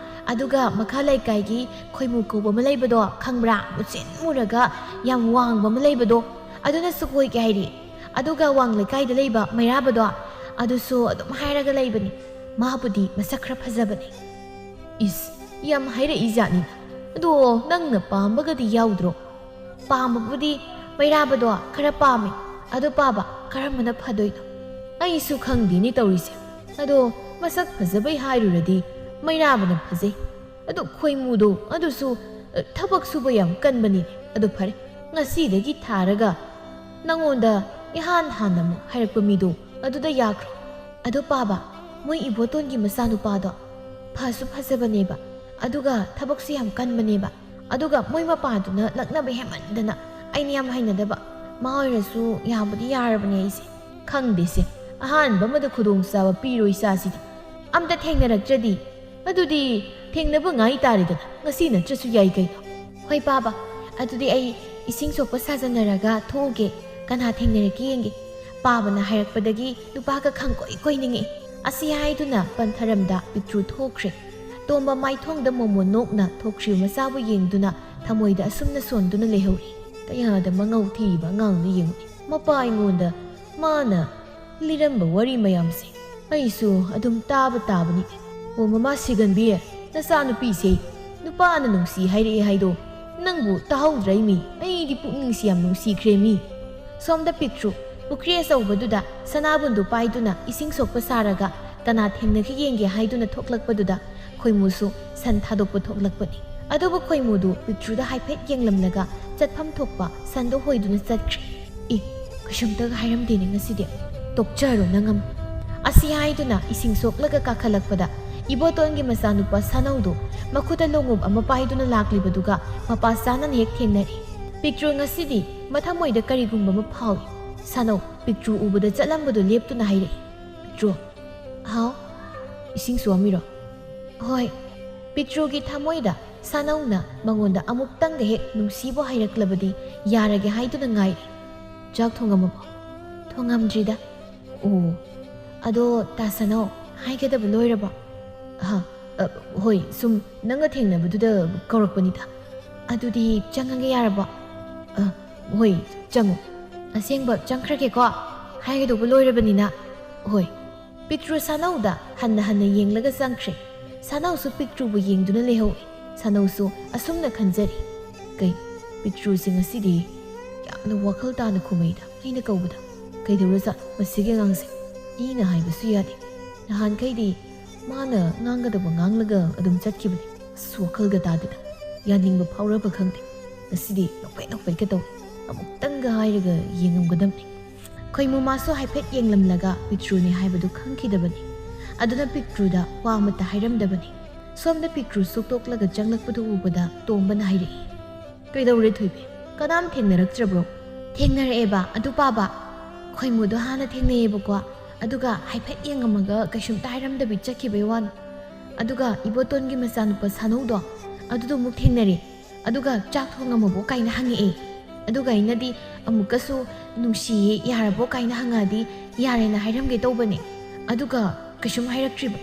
ꯑꯗꯨꯒ ꯃꯈꯥ ꯂꯩꯀꯥꯏꯒꯤ ꯈꯣꯏꯃꯨ ꯀꯧꯕ ꯑꯃ ꯂꯩꯕꯗꯣ ꯈꯪꯕ꯭ꯔꯥ? ꯃꯨꯁꯤꯟ ꯃꯨꯔꯒ ꯌꯥꯝ ꯋꯥꯡꯕ ꯑꯃ ꯂꯩꯕꯗꯣ, ꯑꯗꯨꯅꯁꯨ ꯀꯣꯏꯒꯦ ꯍꯥꯏꯔꯤ꯫ ꯑꯗꯨꯒ ꯋꯥꯡ ꯂꯩꯀꯥꯏꯗ ꯂꯩꯕ ꯃꯩꯔꯥꯕꯗꯣ, ꯑꯗꯨꯁꯨ ꯑꯗꯨꯝ ꯍꯥꯏꯔꯒ ꯂꯩꯕꯅꯤ, ꯃꯥꯕꯨꯗꯤ ꯃꯁꯛ ꯈꯔ ꯐꯖꯕꯅꯦ꯫ ꯏꯁ, ꯌꯥꯝ ꯍꯥꯏꯔꯛꯏ ꯖꯥꯠꯅꯤꯅ꯫ ꯑꯗꯣ ꯅꯪꯅ ꯄꯥꯝꯕꯒꯗꯤ ꯌꯥꯎꯗ꯭ꯔꯣ? ꯄꯥꯝꯕꯕꯨꯗꯤ ꯃꯩꯔꯥꯕꯗꯣ ꯈꯔ ꯄꯥꯝꯃꯦ꯫ ꯑꯗꯣ ꯄꯥꯕ ꯀꯔꯝꯕꯅ ꯐꯗꯣꯏꯅꯣ? ꯑꯩꯁꯨ ꯈꯪꯗꯦꯅꯦ ꯇꯧꯔꯤꯁꯦ꯫ ꯑꯗꯣ ꯃꯁꯛ ꯐꯖꯕꯩ ꯍꯥꯏꯔꯨꯔꯗꯤ ꯃꯩꯔꯥꯕꯅ ꯐꯖꯩ꯫ ꯑꯗꯣ ꯈꯣꯏꯃꯨꯗꯣ ꯑꯗꯨꯁꯨ, ꯑ, ꯊꯕꯛ ꯁꯨꯕ ꯌꯥꯝ ꯀꯟꯕꯅꯤꯅꯦ꯫ ꯑꯗꯣ ꯐꯔꯦ, ꯉꯁꯤꯗꯒꯤ ꯊꯥꯔꯒ ꯅꯪꯉꯣꯟꯗ ꯏꯍꯥꯟ ꯍꯥꯟꯅ ꯑꯃꯨꯛ ꯍꯥꯏꯔꯛꯄ ꯃꯤꯗꯣ ꯑꯗꯨꯗ ꯌꯥꯈ꯭ꯔꯣ꯫ ꯑꯗꯣ ꯄꯥꯕ, ꯃꯣꯏ ꯏꯕꯣꯇꯣꯟꯒꯤ ꯃꯆꯥꯅꯨꯄꯥꯗꯣ ꯐꯁꯨ ꯐꯖꯕꯅꯦꯕ, ꯑꯗꯨꯒ ꯊꯕꯛꯁꯨ ꯌꯥꯝ ꯀꯟꯕꯅꯦꯕ꯫ ꯑꯗꯨꯒ ꯃꯣꯏ ꯃꯄꯥꯗꯨꯅ ꯂꯛꯅꯕ ꯍꯦꯟꯃꯟꯗꯅ ꯑꯩꯅ ꯌꯥꯝ ꯍꯩꯅꯗꯕ꯫ ꯃꯥ ꯑꯣꯏꯔꯁꯨ ꯌꯥꯕꯨꯗꯤ ꯌꯥꯔꯕꯅꯦ ꯑꯩꯁꯦ꯫ ꯈꯪꯗꯦꯁꯦ, ꯑꯍꯥꯟꯕ ꯑꯃꯗ ꯈꯨꯗꯣꯡꯆꯥꯕ ꯄꯤꯔꯣꯏ ꯏꯆꯥꯁꯤꯗꯤ꯫ ꯑꯝꯇ ꯊꯦꯡꯅꯔꯛꯇ꯭ꯔꯗꯤ, ꯑꯗꯨꯗꯤ ꯊꯦꯡꯅꯕ ꯉꯥꯏ ꯇꯥꯔꯦꯗꯅ, ꯉꯁꯤ ꯅꯠꯇ꯭ꯔꯁꯨ ꯌꯥꯏ ꯀꯩꯅꯣ꯫ ꯍꯣꯏ ꯄꯥꯕ, ꯑꯗꯨꯗꯤ ꯑꯩ ꯏꯁꯤꯡ ꯁꯣꯛꯄ ꯁꯥꯖꯟꯅꯔꯒ ꯊꯣꯛꯎꯒꯦ, ꯀꯅꯥ ꯊꯦꯡꯅꯔꯛꯀꯦ ꯌꯦꯡꯒꯦ꯫ ꯄꯥꯕꯅ ꯍꯥꯏꯔꯛꯄꯗꯒꯤ ꯅꯨꯄꯥꯒ ꯈꯪꯀꯣꯏ ꯀꯣꯏꯅꯤꯡꯉꯛꯏ꯫ ꯑꯁꯤ ꯍꯥꯏꯗꯨꯅ ꯄꯟꯊꯔꯝꯗ ꯄꯤꯛꯇ꯭ꯔꯨ ꯊꯣꯛꯈ꯭ꯔꯦ꯫ ꯇꯣꯝꯕ ꯃꯥꯏꯊꯣꯡꯗ ꯃꯣꯃꯣꯟ ꯅꯣꯛꯅ ꯊꯣꯛꯈ꯭ꯔꯤꯕ ꯃꯆꯥꯕꯨ ꯌꯦꯡꯗꯨꯅ ꯊꯃꯣꯏꯗ ꯑꯁꯨꯝꯅ ꯁꯣꯟꯗꯨꯅ ꯂꯩꯍꯧꯔꯤ꯫ ꯀꯌꯥꯗ ꯃꯉꯧ ꯊꯤꯔꯤꯕ ꯑꯉꯥꯡꯅꯣ ꯌꯦꯡꯉꯨꯅꯦ꯫ ꯃꯄꯥ ꯑꯩꯉꯣꯟꯗ ꯃꯥꯅ ꯂꯤꯔꯝꯕ ꯋꯥꯔꯤ ꯃꯌꯥꯝꯁꯦ ꯑꯩꯁꯨ ꯑꯗꯨꯝ ꯇꯥꯕ ꯇꯥꯕꯅꯤ꯫ ꯑꯣ ꯃꯃꯥ ꯁꯤꯒꯟꯕꯤ, ꯅꯆꯥꯅꯨꯄꯤꯁꯦ ꯅꯨꯄꯥꯅ ꯅꯨꯡꯁꯤ ꯍꯥꯏꯔꯛꯑꯦ ꯍꯥꯏꯗꯣ "ꯅꯪꯕꯨ ꯇꯥꯍꯧꯗ꯭ꯔꯦ ꯃꯤ, ꯑꯩꯗꯤ ꯄꯨꯛꯅꯤꯡꯁꯤ ꯌꯥꯝ ꯅꯨꯡꯁꯤꯈ꯭ꯔꯦ ꯃꯤ"꯫ ꯁꯣꯝꯗ ꯄꯤꯛꯇ꯭ꯔꯨ ꯄꯨꯈ꯭ꯔꯤ ꯑꯆꯧꯕꯗꯨꯗ ꯁꯅꯥꯕꯨꯟꯗꯨ ꯄꯥꯏꯗꯨꯅ ꯏꯁꯤꯡ ꯁꯣꯛꯄ ꯁꯥꯔꯒ ꯀꯅꯥ ꯊꯦꯡꯅꯈꯤ ꯌꯦꯡꯒꯦ ꯍꯥꯏꯗꯨꯅ ꯊꯣꯛꯂꯛꯄꯗꯨꯗ ꯈꯣꯏꯃꯨꯁꯨ ꯁꯟ ꯊꯥꯗꯣꯛꯄ ꯊꯣꯛꯂꯛꯄꯅꯤ꯫ ꯑꯗꯨꯕꯨ ꯈꯣꯏꯃꯨꯗꯨ ꯄꯤꯛꯇ꯭ꯔꯨꯗ ꯍꯥꯏꯐꯦꯠ ꯌꯦꯡꯂꯝꯂꯒ ꯆꯠꯐꯝ ꯊꯣꯛꯄ ꯁꯟꯗꯣ ꯍꯣꯏꯗꯨꯅ ꯆꯠꯈ꯭ꯔꯦ꯫ "ꯏ, ꯀꯩꯁꯨꯝꯇꯒ ꯍꯥꯏꯔꯝꯗꯦꯅꯦ ꯉꯁꯤꯗꯤ꯫ ꯇꯣꯛꯆꯔꯣ ꯅꯪ ꯑꯃ"꯫ ꯑꯁꯤ ꯍꯥꯏꯗꯨꯅ ꯏꯁꯤꯡ ꯁꯣꯛꯂꯒ ꯀꯥꯈꯠꯂꯛꯄꯗ ꯏꯕꯣꯇꯣꯟꯒꯤ ꯃꯆꯥꯅꯨꯄꯥ ꯁꯥꯅꯧꯗꯨ ꯃꯈꯨꯠꯇ ꯂꯣꯡꯎꯞ ꯑꯃ ꯄꯥꯏꯗꯨꯅ ꯂꯥꯛꯂꯤꯕꯗꯨꯒ ꯃꯄꯥ ꯆꯥꯅꯅ ꯍꯦꯛ ꯊꯦꯡꯅꯔꯦ꯫ ꯄꯤꯛꯇ꯭ꯔꯨ ꯉꯁꯤꯗꯤ ꯃꯊꯃꯣꯏꯗ ꯀꯔꯤꯒꯨꯝꯕ ꯑꯃ ꯐꯥꯎꯏ꯫ ꯁꯥꯅꯧ ꯄꯤꯛꯇ꯭ꯔꯨ ꯎꯕꯗ ꯆꯠꯂꯝꯕꯗꯨ ꯂꯦꯞꯇꯨꯅ ꯍꯥꯏꯔꯛꯏ, "ꯄꯤꯛꯇ꯭ꯔꯨ"꯫ "ꯍꯥꯎ"꯫ "ꯏꯁꯤꯡ ꯁꯣꯛꯑꯝꯃꯤꯔꯣ?" "ꯍꯣꯏ"꯫ ꯄꯤꯛꯇ꯭ꯔꯨꯒꯤ ꯊꯃꯣꯏꯗ ꯁꯥꯅꯧꯅ ꯃꯉꯣꯟꯗ ꯑꯃꯨꯛꯇꯪꯗ ꯍꯦꯛ ꯅꯨꯡꯁꯤꯕꯨ ꯍꯥꯏꯔꯛꯂꯕꯗꯤ ꯌꯥꯔꯒꯦ ꯍꯥꯏꯗꯨꯅ ꯉꯥꯏꯔꯤ꯫ "ꯆꯥꯛ ꯊꯣꯡꯉꯝꯃꯕꯣ?" "ꯊꯣꯡꯉꯝꯗ꯭ꯔꯤꯗ"꯫ "ꯑꯣ, ꯑꯗꯣ ꯇꯥ ꯁꯥꯅꯧ, ꯍꯥꯏꯒꯗꯕ ꯂꯣꯏꯔꯕꯣ?" "ꯍꯥ, ꯑ, ꯍꯣꯏ, ꯁꯨꯝ ꯅꯪꯒ ꯊꯦꯡꯅꯕꯗꯨꯗ ꯀꯧꯔꯛꯄꯅꯤꯗ"꯫ "ꯑꯗꯨꯗꯤ ꯆꯪꯉꯒꯦ ꯌꯥꯔꯕꯣ?" "ꯑ, ꯍꯣꯏ, ꯆꯪꯉꯣ"꯫ "ꯑꯁꯦꯡꯕ ꯆꯪꯈ꯭ꯔꯒꯦꯀꯣ, ꯍꯥꯏꯒꯗꯧꯕ ꯂꯣꯏꯔꯕꯅꯤꯅ"꯫ "ꯍꯣꯏ"꯫ ꯄꯤꯛꯇ꯭ꯔꯨ ꯁꯥꯅꯧꯗ ꯍꯟꯅ ꯍꯟꯅ ꯌꯦꯡꯂꯒ ꯆꯪꯈ꯭ꯔꯦ꯫ ꯁꯥꯅꯧꯁꯨ ꯄꯤꯛꯇ꯭ꯔꯨꯕꯨ ꯌꯦꯡꯗꯨꯅ ꯂꯩꯍꯧꯏ꯫ ꯁꯥꯅꯧꯁꯨ ꯑꯁꯨꯝꯅ ꯈꯟꯖꯔꯤ, "ꯀꯩ, ꯄꯤꯛꯇ꯭ꯔꯨꯁꯦ ꯉꯁꯤꯗꯤ ꯌꯥꯝꯅ ꯋꯥꯈꯜ ꯇꯥꯅ ꯈꯨꯝꯃꯩꯗ, ꯑꯩꯅ ꯀꯧꯕꯗ꯫ ꯀꯩꯗꯧꯔꯖꯥꯠꯅꯣ ꯃꯁꯤꯒꯤ ꯑꯉꯥꯡꯁꯦ? ꯑꯩꯅ ꯍꯥꯏꯕꯁꯨ ꯌꯥꯗꯦ꯫ ꯅꯍꯥꯟꯈꯩꯗꯤ ꯃꯥꯅ ꯉꯥꯡꯒꯗꯕ ꯉꯥꯡꯂꯒ ꯑꯗꯨꯝ ꯆꯠꯈꯤꯕꯅꯤ꯫ ꯑꯁ, ꯋꯥꯈꯜꯒ ꯇꯥꯗꯦꯗ꯫ ꯌꯥꯅꯤꯡꯕ ꯐꯥꯎꯔꯕ ꯈꯪꯗꯦ꯫ ꯉꯁꯤꯗꯤ ꯅꯣꯛꯐꯦꯠ ꯅꯣꯛꯐꯦꯠꯀ ꯇꯧꯏ꯫ ꯑꯃꯨꯛꯇꯪꯒ ꯍꯥꯏꯔꯒ ꯌꯦꯡꯉꯝꯒꯗꯕꯅꯤ"꯫ ꯈꯣꯏꯃꯨ ꯃꯥꯁꯨ ꯍꯥꯏꯐꯦꯠ ꯌꯦꯡꯂꯝꯂꯒ ꯄꯤꯛꯇ꯭ꯔꯨꯅꯤ ꯍꯥꯏꯕꯗꯨ ꯈꯪꯈꯤꯗꯕꯅꯤ꯫ ꯑꯗꯨꯅ ꯄꯤꯛꯇ꯭ꯔꯨꯗ ꯋꯥ ꯑꯃꯠꯇ ꯍꯥꯏꯔꯝꯗꯕꯅꯤ꯫ ꯁꯣꯝꯗ ꯄꯤꯛꯇ꯭ꯔꯨ ꯁꯣꯛꯇꯣꯛꯂꯒ ꯆꯪꯂꯛꯄꯗꯨ ꯎꯕꯗ ꯇꯣꯝꯕꯅ ꯍꯥꯏꯔꯛꯏ, "ꯀꯩꯗꯧꯔꯦ ꯊꯣꯏꯕꯤ? ꯀꯅꯥꯝ ꯊꯦꯡꯅꯔꯛꯇ꯭ꯔꯕ꯭ꯔꯣ?" "ꯊꯦꯡꯅꯔꯛꯑꯦꯕ, ꯑꯗꯨ ꯄꯥꯕ, ꯈꯣꯏꯃꯨꯗꯣ ꯍꯥꯟꯅ ꯊꯦꯡꯅꯩꯌꯦꯕꯀꯣ, ꯑꯗꯨꯒ ꯍꯥꯏꯐꯦꯠ ꯌꯦꯡꯉꯝꯃꯒ ꯀꯩꯁꯨꯝꯇ ꯍꯥꯏꯔꯝꯗꯕꯤ ꯆꯠꯈꯤꯕꯩ ꯋꯥꯅꯤ꯫ ꯑꯗꯨꯒ ꯏꯕꯣꯇꯣꯟꯒꯤ ꯃꯆꯥꯅꯨꯄꯥ ꯁꯥꯅꯧꯗꯣ, ꯑꯗꯨꯗꯣ ꯑꯃꯨꯛ ꯊꯦꯡꯅꯔꯦ꯫ ꯑꯗꯨꯒ ꯆꯥꯛ ꯊꯣꯡꯉꯝꯃꯕꯣ ꯀꯥꯏꯅ ꯍꯪꯉꯛꯑꯦ꯫ ꯑꯗꯨꯒ ꯑꯩꯅꯗꯤ ꯑꯃꯨꯛꯀꯁꯨ ꯅꯨꯡꯁꯤꯌꯦ, ꯌꯥꯔꯕꯣ ꯀꯥꯏꯅ ꯍꯪꯉꯛꯑꯗꯤ ꯌꯥꯔꯦꯅ ꯍꯥꯏꯔꯝꯒꯦ ꯇꯧꯕꯅꯦ꯫ ꯑꯗꯨꯒ ꯀꯩꯁꯨꯝ ꯍꯥꯏꯔꯛꯇ꯭ꯔꯤꯕ꯫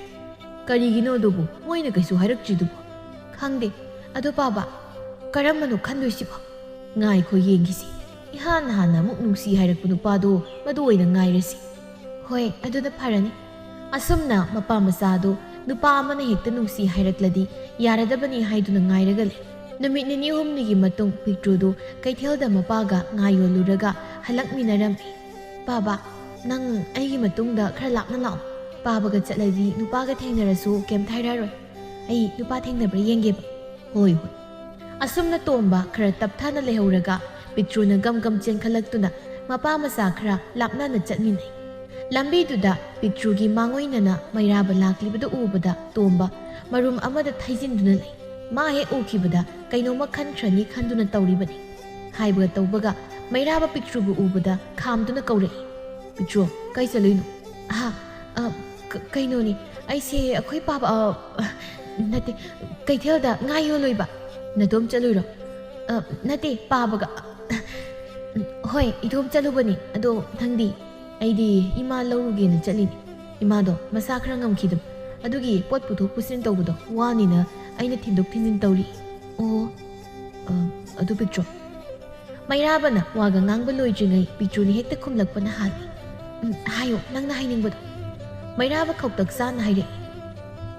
ꯀꯔꯤꯒꯤꯅꯣ ꯑꯗꯨꯕꯨ? ꯃꯣꯏꯅ ꯀꯩꯁꯨ ꯍꯥꯏꯔꯛꯇ꯭ꯔꯤꯗꯨꯕꯨ?" "ꯈꯪꯗꯦ꯫ ꯑꯗꯣ ꯄꯥꯕ, ꯀꯔꯝꯕꯅꯣ ꯈꯟꯗꯣꯏꯁꯤꯕꯣ? ꯉꯥꯏꯈꯣ ꯌꯦꯡꯈꯤꯁꯤ꯫ ꯏꯍꯥꯟ ꯍꯥꯟꯅ ꯑꯃꯨꯛ ꯅꯨꯡꯁꯤ ꯍꯥꯏꯔꯛꯄ ꯅꯨꯄꯥꯗꯣ ꯃꯗꯨ ꯑꯣꯏꯅ ꯉꯥꯏꯔꯁꯤ"꯫ "ꯍꯣꯏ, ꯑꯗꯨꯅ ꯐꯔꯅꯤ"꯫ ꯑꯁꯨꯝꯅ ꯃꯄꯥ ꯃꯆꯥꯗꯨ ꯅꯨꯄꯥ ꯑꯃꯅ ꯍꯦꯛꯇ ꯅꯨꯡꯁꯤ ꯍꯥꯏꯔꯛꯂꯗꯤ ꯌꯥꯔꯗꯕꯅꯤ ꯍꯥꯏꯗꯨꯅ ꯉꯥꯏꯔꯒ ꯂꯩ꯫ ꯅꯨꯃꯤꯠ ꯅꯤꯅꯤ ꯍꯨꯝꯅꯤꯒꯤ ꯃꯇꯨꯡ ꯄꯤꯛꯇ꯭ꯔꯨꯗꯨ ꯀꯩꯊꯦꯜꯗ ꯃꯄꯥꯒ ꯉꯥ ꯌꯣꯜꯂꯨꯔꯒ ꯍꯜꯂꯛꯃꯤꯟꯅꯔꯝꯃꯤ꯫ "ꯄꯥꯕ, ꯅꯪ ꯑꯩꯒꯤ ꯃꯇꯨꯡꯗ ꯈꯔ ꯂꯥꯞꯅ ꯂꯥꯛꯑꯣ꯫ ꯄꯥꯕꯒ ꯆꯠꯂꯗꯤ ꯅꯨꯄꯥꯒ ꯊꯦꯡꯅꯔꯁꯨ ꯀꯩꯝꯇ ꯍꯥꯏꯔꯛꯑꯔꯣꯏ꯫ ꯑꯩ ꯅꯨꯄꯥ ꯊꯦꯡꯅꯕ꯭ꯔꯥ ꯌꯦꯡꯒꯦꯕ꯫" "ꯍꯣꯏ, ꯍꯣꯏ꯫" ꯑꯁꯨꯝꯅ ꯇꯣꯝꯕ ꯈꯔ ꯇꯞꯊꯥꯅ ꯂꯩꯍꯧꯔꯒ ꯄꯤꯛꯇ꯭ꯔꯨꯅ ꯒꯝ ꯒꯝ ꯆꯦꯟꯈꯠꯂꯛꯇꯨꯅ ꯃꯄꯥ ꯃꯆꯥ ꯈꯔ ꯂꯥꯞꯅꯅ ꯆꯠꯃꯤꯟꯅꯩ꯫ ꯂꯝꯕꯤꯗꯨꯗ ꯄꯤꯛꯇ꯭ꯔꯨꯒꯤ ꯃꯥꯡꯑꯣꯏꯅꯅ ꯃꯩꯔꯥꯕ ꯂꯥꯛꯂꯤꯕꯗꯨ ꯎꯕꯗ ꯇꯣꯝꯕ ꯃꯔꯨꯝ ꯑꯃꯗ ꯊꯩꯖꯤꯟꯗꯨꯅ ꯂꯩ꯫ ꯃꯥ ꯍꯦꯛ ꯎꯈꯤꯕꯗ ꯀꯩꯅꯣꯝꯃ ꯈꯟꯈ꯭ꯔꯅꯤ ꯈꯟꯗꯨꯅ ꯇꯧꯔꯤꯕꯅꯤ꯫ ꯍꯥꯏꯕꯒ ꯇꯧꯕꯒ ꯃꯩꯔꯥꯕ ꯄꯤꯛꯇ꯭ꯔꯨꯕꯨ ꯎꯕꯗ ꯈꯥꯝꯗꯨꯅ ꯀꯧꯔꯛꯏ꯫ "ꯄꯤꯛꯇ꯭ꯔꯨ, ꯀꯥꯏ ꯆꯠꯂꯨꯏꯅꯣ?" "ꯑꯍꯥ, ꯑ, ꯀ-, ꯀꯩꯅꯣꯅꯤ, ꯑꯩꯁꯦ ꯑꯩꯈꯣꯏ ꯄꯥꯕ, ꯑ, ꯅꯠꯇꯦ, ꯀꯩꯊꯦꯜꯗ ꯉꯥ ꯌꯣꯜꯂꯨꯏꯕ꯫" "ꯅꯇꯣꯝ ꯆꯠꯂꯨꯏꯔꯣ?" "ꯑ, ꯅꯠꯇꯦ, ꯄꯥꯕꯒ꯫" "ꯍꯣꯏ, ꯏꯇꯣꯝ ꯆꯠꯂꯨꯕꯅꯤ꯫ ꯑꯗꯣ ꯅꯪꯗꯤ?" "ꯑꯩꯗꯤ ꯏꯃꯥ ꯂꯧꯔꯨꯒꯦꯅ ꯆꯠꯂꯤꯅꯤ꯫ ꯏꯃꯥꯗꯣ ꯃꯁꯥ ꯈꯔ ꯉꯝꯈꯤꯗꯕ, ꯑꯗꯨꯒꯤ ꯄꯣꯠ ꯄꯨꯊꯣꯛ ꯄꯨꯁꯤꯟ ꯇꯧꯕꯗꯣ ꯋꯥꯅꯤꯅ ꯑꯩꯅ ꯊꯤꯟꯗꯣꯛ ꯊꯤꯟꯖꯤꯟ ꯇꯧꯔꯤ꯫" "ꯑꯣ, ꯑ, ꯑꯗꯨ ꯄꯤꯛꯇ꯭ꯔꯣ?" ꯃꯩꯔꯥꯕꯅ ꯋꯥꯒ ꯉꯥꯡꯕ ꯂꯣꯏꯗ꯭ꯔꯤꯉꯩ ꯄꯤꯛꯇ꯭ꯔꯨꯅ ꯍꯦꯛꯇ ꯈꯨꯝꯂꯛꯄꯅ ꯍꯥꯜꯂꯤ꯫ "ꯎꯝ, ꯍꯥꯏꯌꯣ, ꯅꯪꯅ ꯍꯥꯏꯅꯤꯡꯕꯗꯣ꯫" ꯃꯩꯔꯥꯕ ꯈꯧꯇꯛ ꯆꯥꯅ ꯍꯥꯏꯔꯛꯏ꯫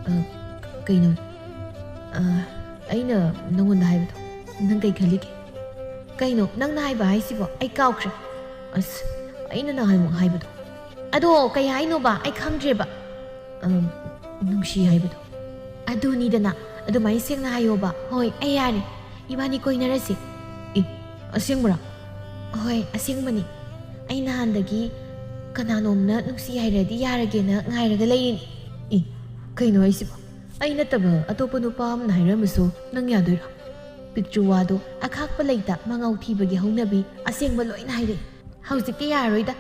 "ꯑ, ꯀꯩꯅꯣ? ꯑ, ꯑꯩꯅ ꯅꯉꯣꯟꯗ ꯍꯥꯏꯕꯗꯣ ꯅꯪ ꯀꯩ ꯈꯜꯂꯤꯒꯦ?" "ꯀꯩꯅꯣ ꯅꯪꯅ ꯍꯥꯏꯕ ꯍꯥꯏꯁꯤꯕꯣ? ꯑꯩ ꯀꯥꯎꯈ꯭ꯔꯦ꯫" "ꯑꯁ, ꯑꯩꯅ ꯅꯍꯥꯟꯃꯨꯛ ꯍꯥꯏꯕꯗꯣ꯫" "ꯑꯗꯣ ꯀꯩ ꯍꯥꯏꯅꯣꯕ? ꯑꯩ ꯈꯪꯗ꯭ꯔꯦꯕ꯫" "ꯑꯝ, ꯅꯨꯡꯁꯤ ꯍꯥꯏꯕꯗꯣ꯫" "ꯑꯗꯨꯅꯤꯗꯅ, ꯑꯗꯨꯃꯥꯏꯅ ꯁꯦꯡꯅ ꯍꯥꯏꯌꯣꯕ꯫" "ꯍꯣꯏ, ꯑꯩ ꯌꯥꯔꯦ꯫ ꯏꯕꯥꯅꯤ ꯀꯣꯏꯅꯔꯁꯤ꯫" "ꯑꯦ, ꯑꯁꯦꯡꯕꯔꯣ?" "ꯍꯣꯏ, ꯑꯁꯦꯡꯕꯅꯤ꯫ ꯑꯩ ꯅꯍꯥꯟꯗꯒꯤ ꯀꯅꯥꯅꯣꯝꯅ ꯅꯨꯡꯁꯤ ꯍꯥꯏꯔꯗꯤ ꯌꯥꯔꯒꯦꯅ ꯉꯥꯏꯔꯒ ꯂꯩꯔꯤꯅꯤ꯫" "ꯑꯦ, ꯀꯩꯅꯣ ꯍꯥꯏꯁꯤꯕꯣ? ꯑꯩ ꯅꯠꯇꯕ ꯑꯇꯣꯞꯄ ꯅꯨꯄꯥ ꯑꯃꯅ ꯍꯥꯏꯔꯝꯃꯁꯨ ꯅꯪ ꯌꯥꯗꯣꯏꯔꯣ?" ꯄꯤꯛꯇ꯭ꯔꯨ ꯋꯥꯗꯣ ꯑꯈꯥꯛꯄ ꯂꯩꯇ ꯃꯉꯥꯎ ꯊꯤꯕꯒꯤ ꯍꯧꯅꯕꯤ ꯑꯁꯦꯡꯕ ꯂꯣꯏꯅ ꯍꯥꯏꯔꯛꯏ꯫ "ꯍꯧꯖꯤꯛꯇꯤ ꯌꯥꯔꯔꯣꯏꯗ꯫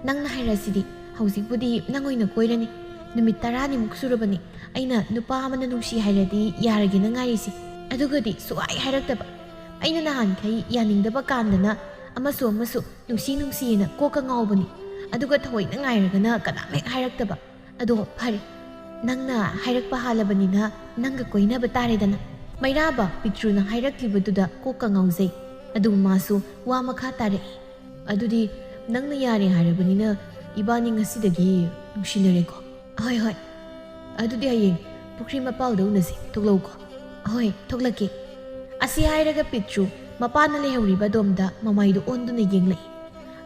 ꯅꯪꯅ ꯍꯥꯏꯔꯁꯤꯗꯤ꯫ ꯍꯧꯖꯤꯛꯄꯨꯗꯤ ꯅꯪ ꯑꯣꯏꯅ ꯀꯣꯏꯔꯅꯤ꯫ ꯅꯨꯃꯤꯠ ꯇꯔꯥꯅꯤꯃꯨꯛ ꯁꯨꯔꯕꯅꯤ ꯑꯩꯅ ꯅꯨꯄꯥ ꯑꯃꯅ ꯅꯨꯡꯁꯤ ꯍꯥꯏꯔꯗꯤ ꯌꯥꯔꯒꯦꯅ ꯉꯥꯏꯔꯤꯁꯤ꯫ ꯑꯗꯨꯒꯗꯤ ꯁꯨꯛꯍꯥꯏ ꯍꯥꯏꯔꯛꯇꯕ꯫ ꯑꯩꯅ ꯅꯍꯥꯟꯈꯩ ꯌꯥꯅꯤꯡꯗꯕ ꯀꯥꯟꯗꯅ ꯑꯃꯁꯨ ꯑꯃꯁꯨ ꯅꯨꯡꯁꯤ ꯅꯨꯡꯁꯤꯌꯦꯅ ꯀꯣꯛꯀ ꯉꯥꯎꯕꯅꯤ꯫ ꯑꯗꯨꯒ ꯊꯑꯣꯏꯅ ꯉꯥꯏꯔꯒꯅ ꯀꯅꯥꯝ ꯍꯦꯛ ꯍꯥꯏꯔꯛꯇꯕ꯫ ꯑꯗꯣ ꯐꯔꯦ, ꯅꯪꯅ ꯍꯥꯏꯔꯛꯄ ꯍꯥꯜꯂꯕꯅꯤꯅ ꯅꯪꯒ ꯀꯣꯏꯅꯕ ꯇꯥꯔꯦꯗꯅ꯫" ꯃꯩꯔꯥꯕ ꯄꯤꯛꯇ꯭ꯔꯨꯅ ꯍꯥꯏꯔꯛꯂꯤꯕꯗꯨꯗ ꯀꯣꯛꯀ ꯉꯥꯎꯖꯩ꯫ ꯑꯗꯨꯕꯨ ꯃꯥꯁꯨ ꯋꯥ ꯃꯈꯥ ꯇꯥꯔꯛꯏ꯫ "ꯑꯗꯨꯗꯤ ꯅꯪꯅ ꯌꯥꯔꯦ ꯍꯥꯏꯔꯕꯅꯤꯅ ꯏꯕꯥꯅꯤ ꯉꯁꯤꯗꯒꯤ ꯅꯨꯡꯁꯤꯅꯔꯦꯀꯣ?" "ꯍꯣꯏ, ꯍꯣꯏ꯫ ꯑꯗꯨꯗꯤ ꯍꯌꯦꯡ ꯄꯨꯈ꯭ꯔꯤ ꯃꯄꯥꯜꯗ ꯎꯅꯁꯤ꯫ ꯊꯣꯛꯂꯛꯎꯀꯣ꯫" "ꯍꯣꯏ, ꯊꯣꯛꯂꯛꯀꯦ꯫" ꯑꯁꯤ ꯍꯥꯏꯔꯒ ꯄꯤꯛꯇ꯭ꯔꯨ ꯃꯄꯥꯅ ꯂꯩꯍꯧꯔꯤꯕ ꯑꯗꯣꯝꯗ ꯃꯃꯥꯏꯗꯨ ꯑꯣꯟꯗꯨꯅ ꯌꯦꯡꯂꯛꯏ꯫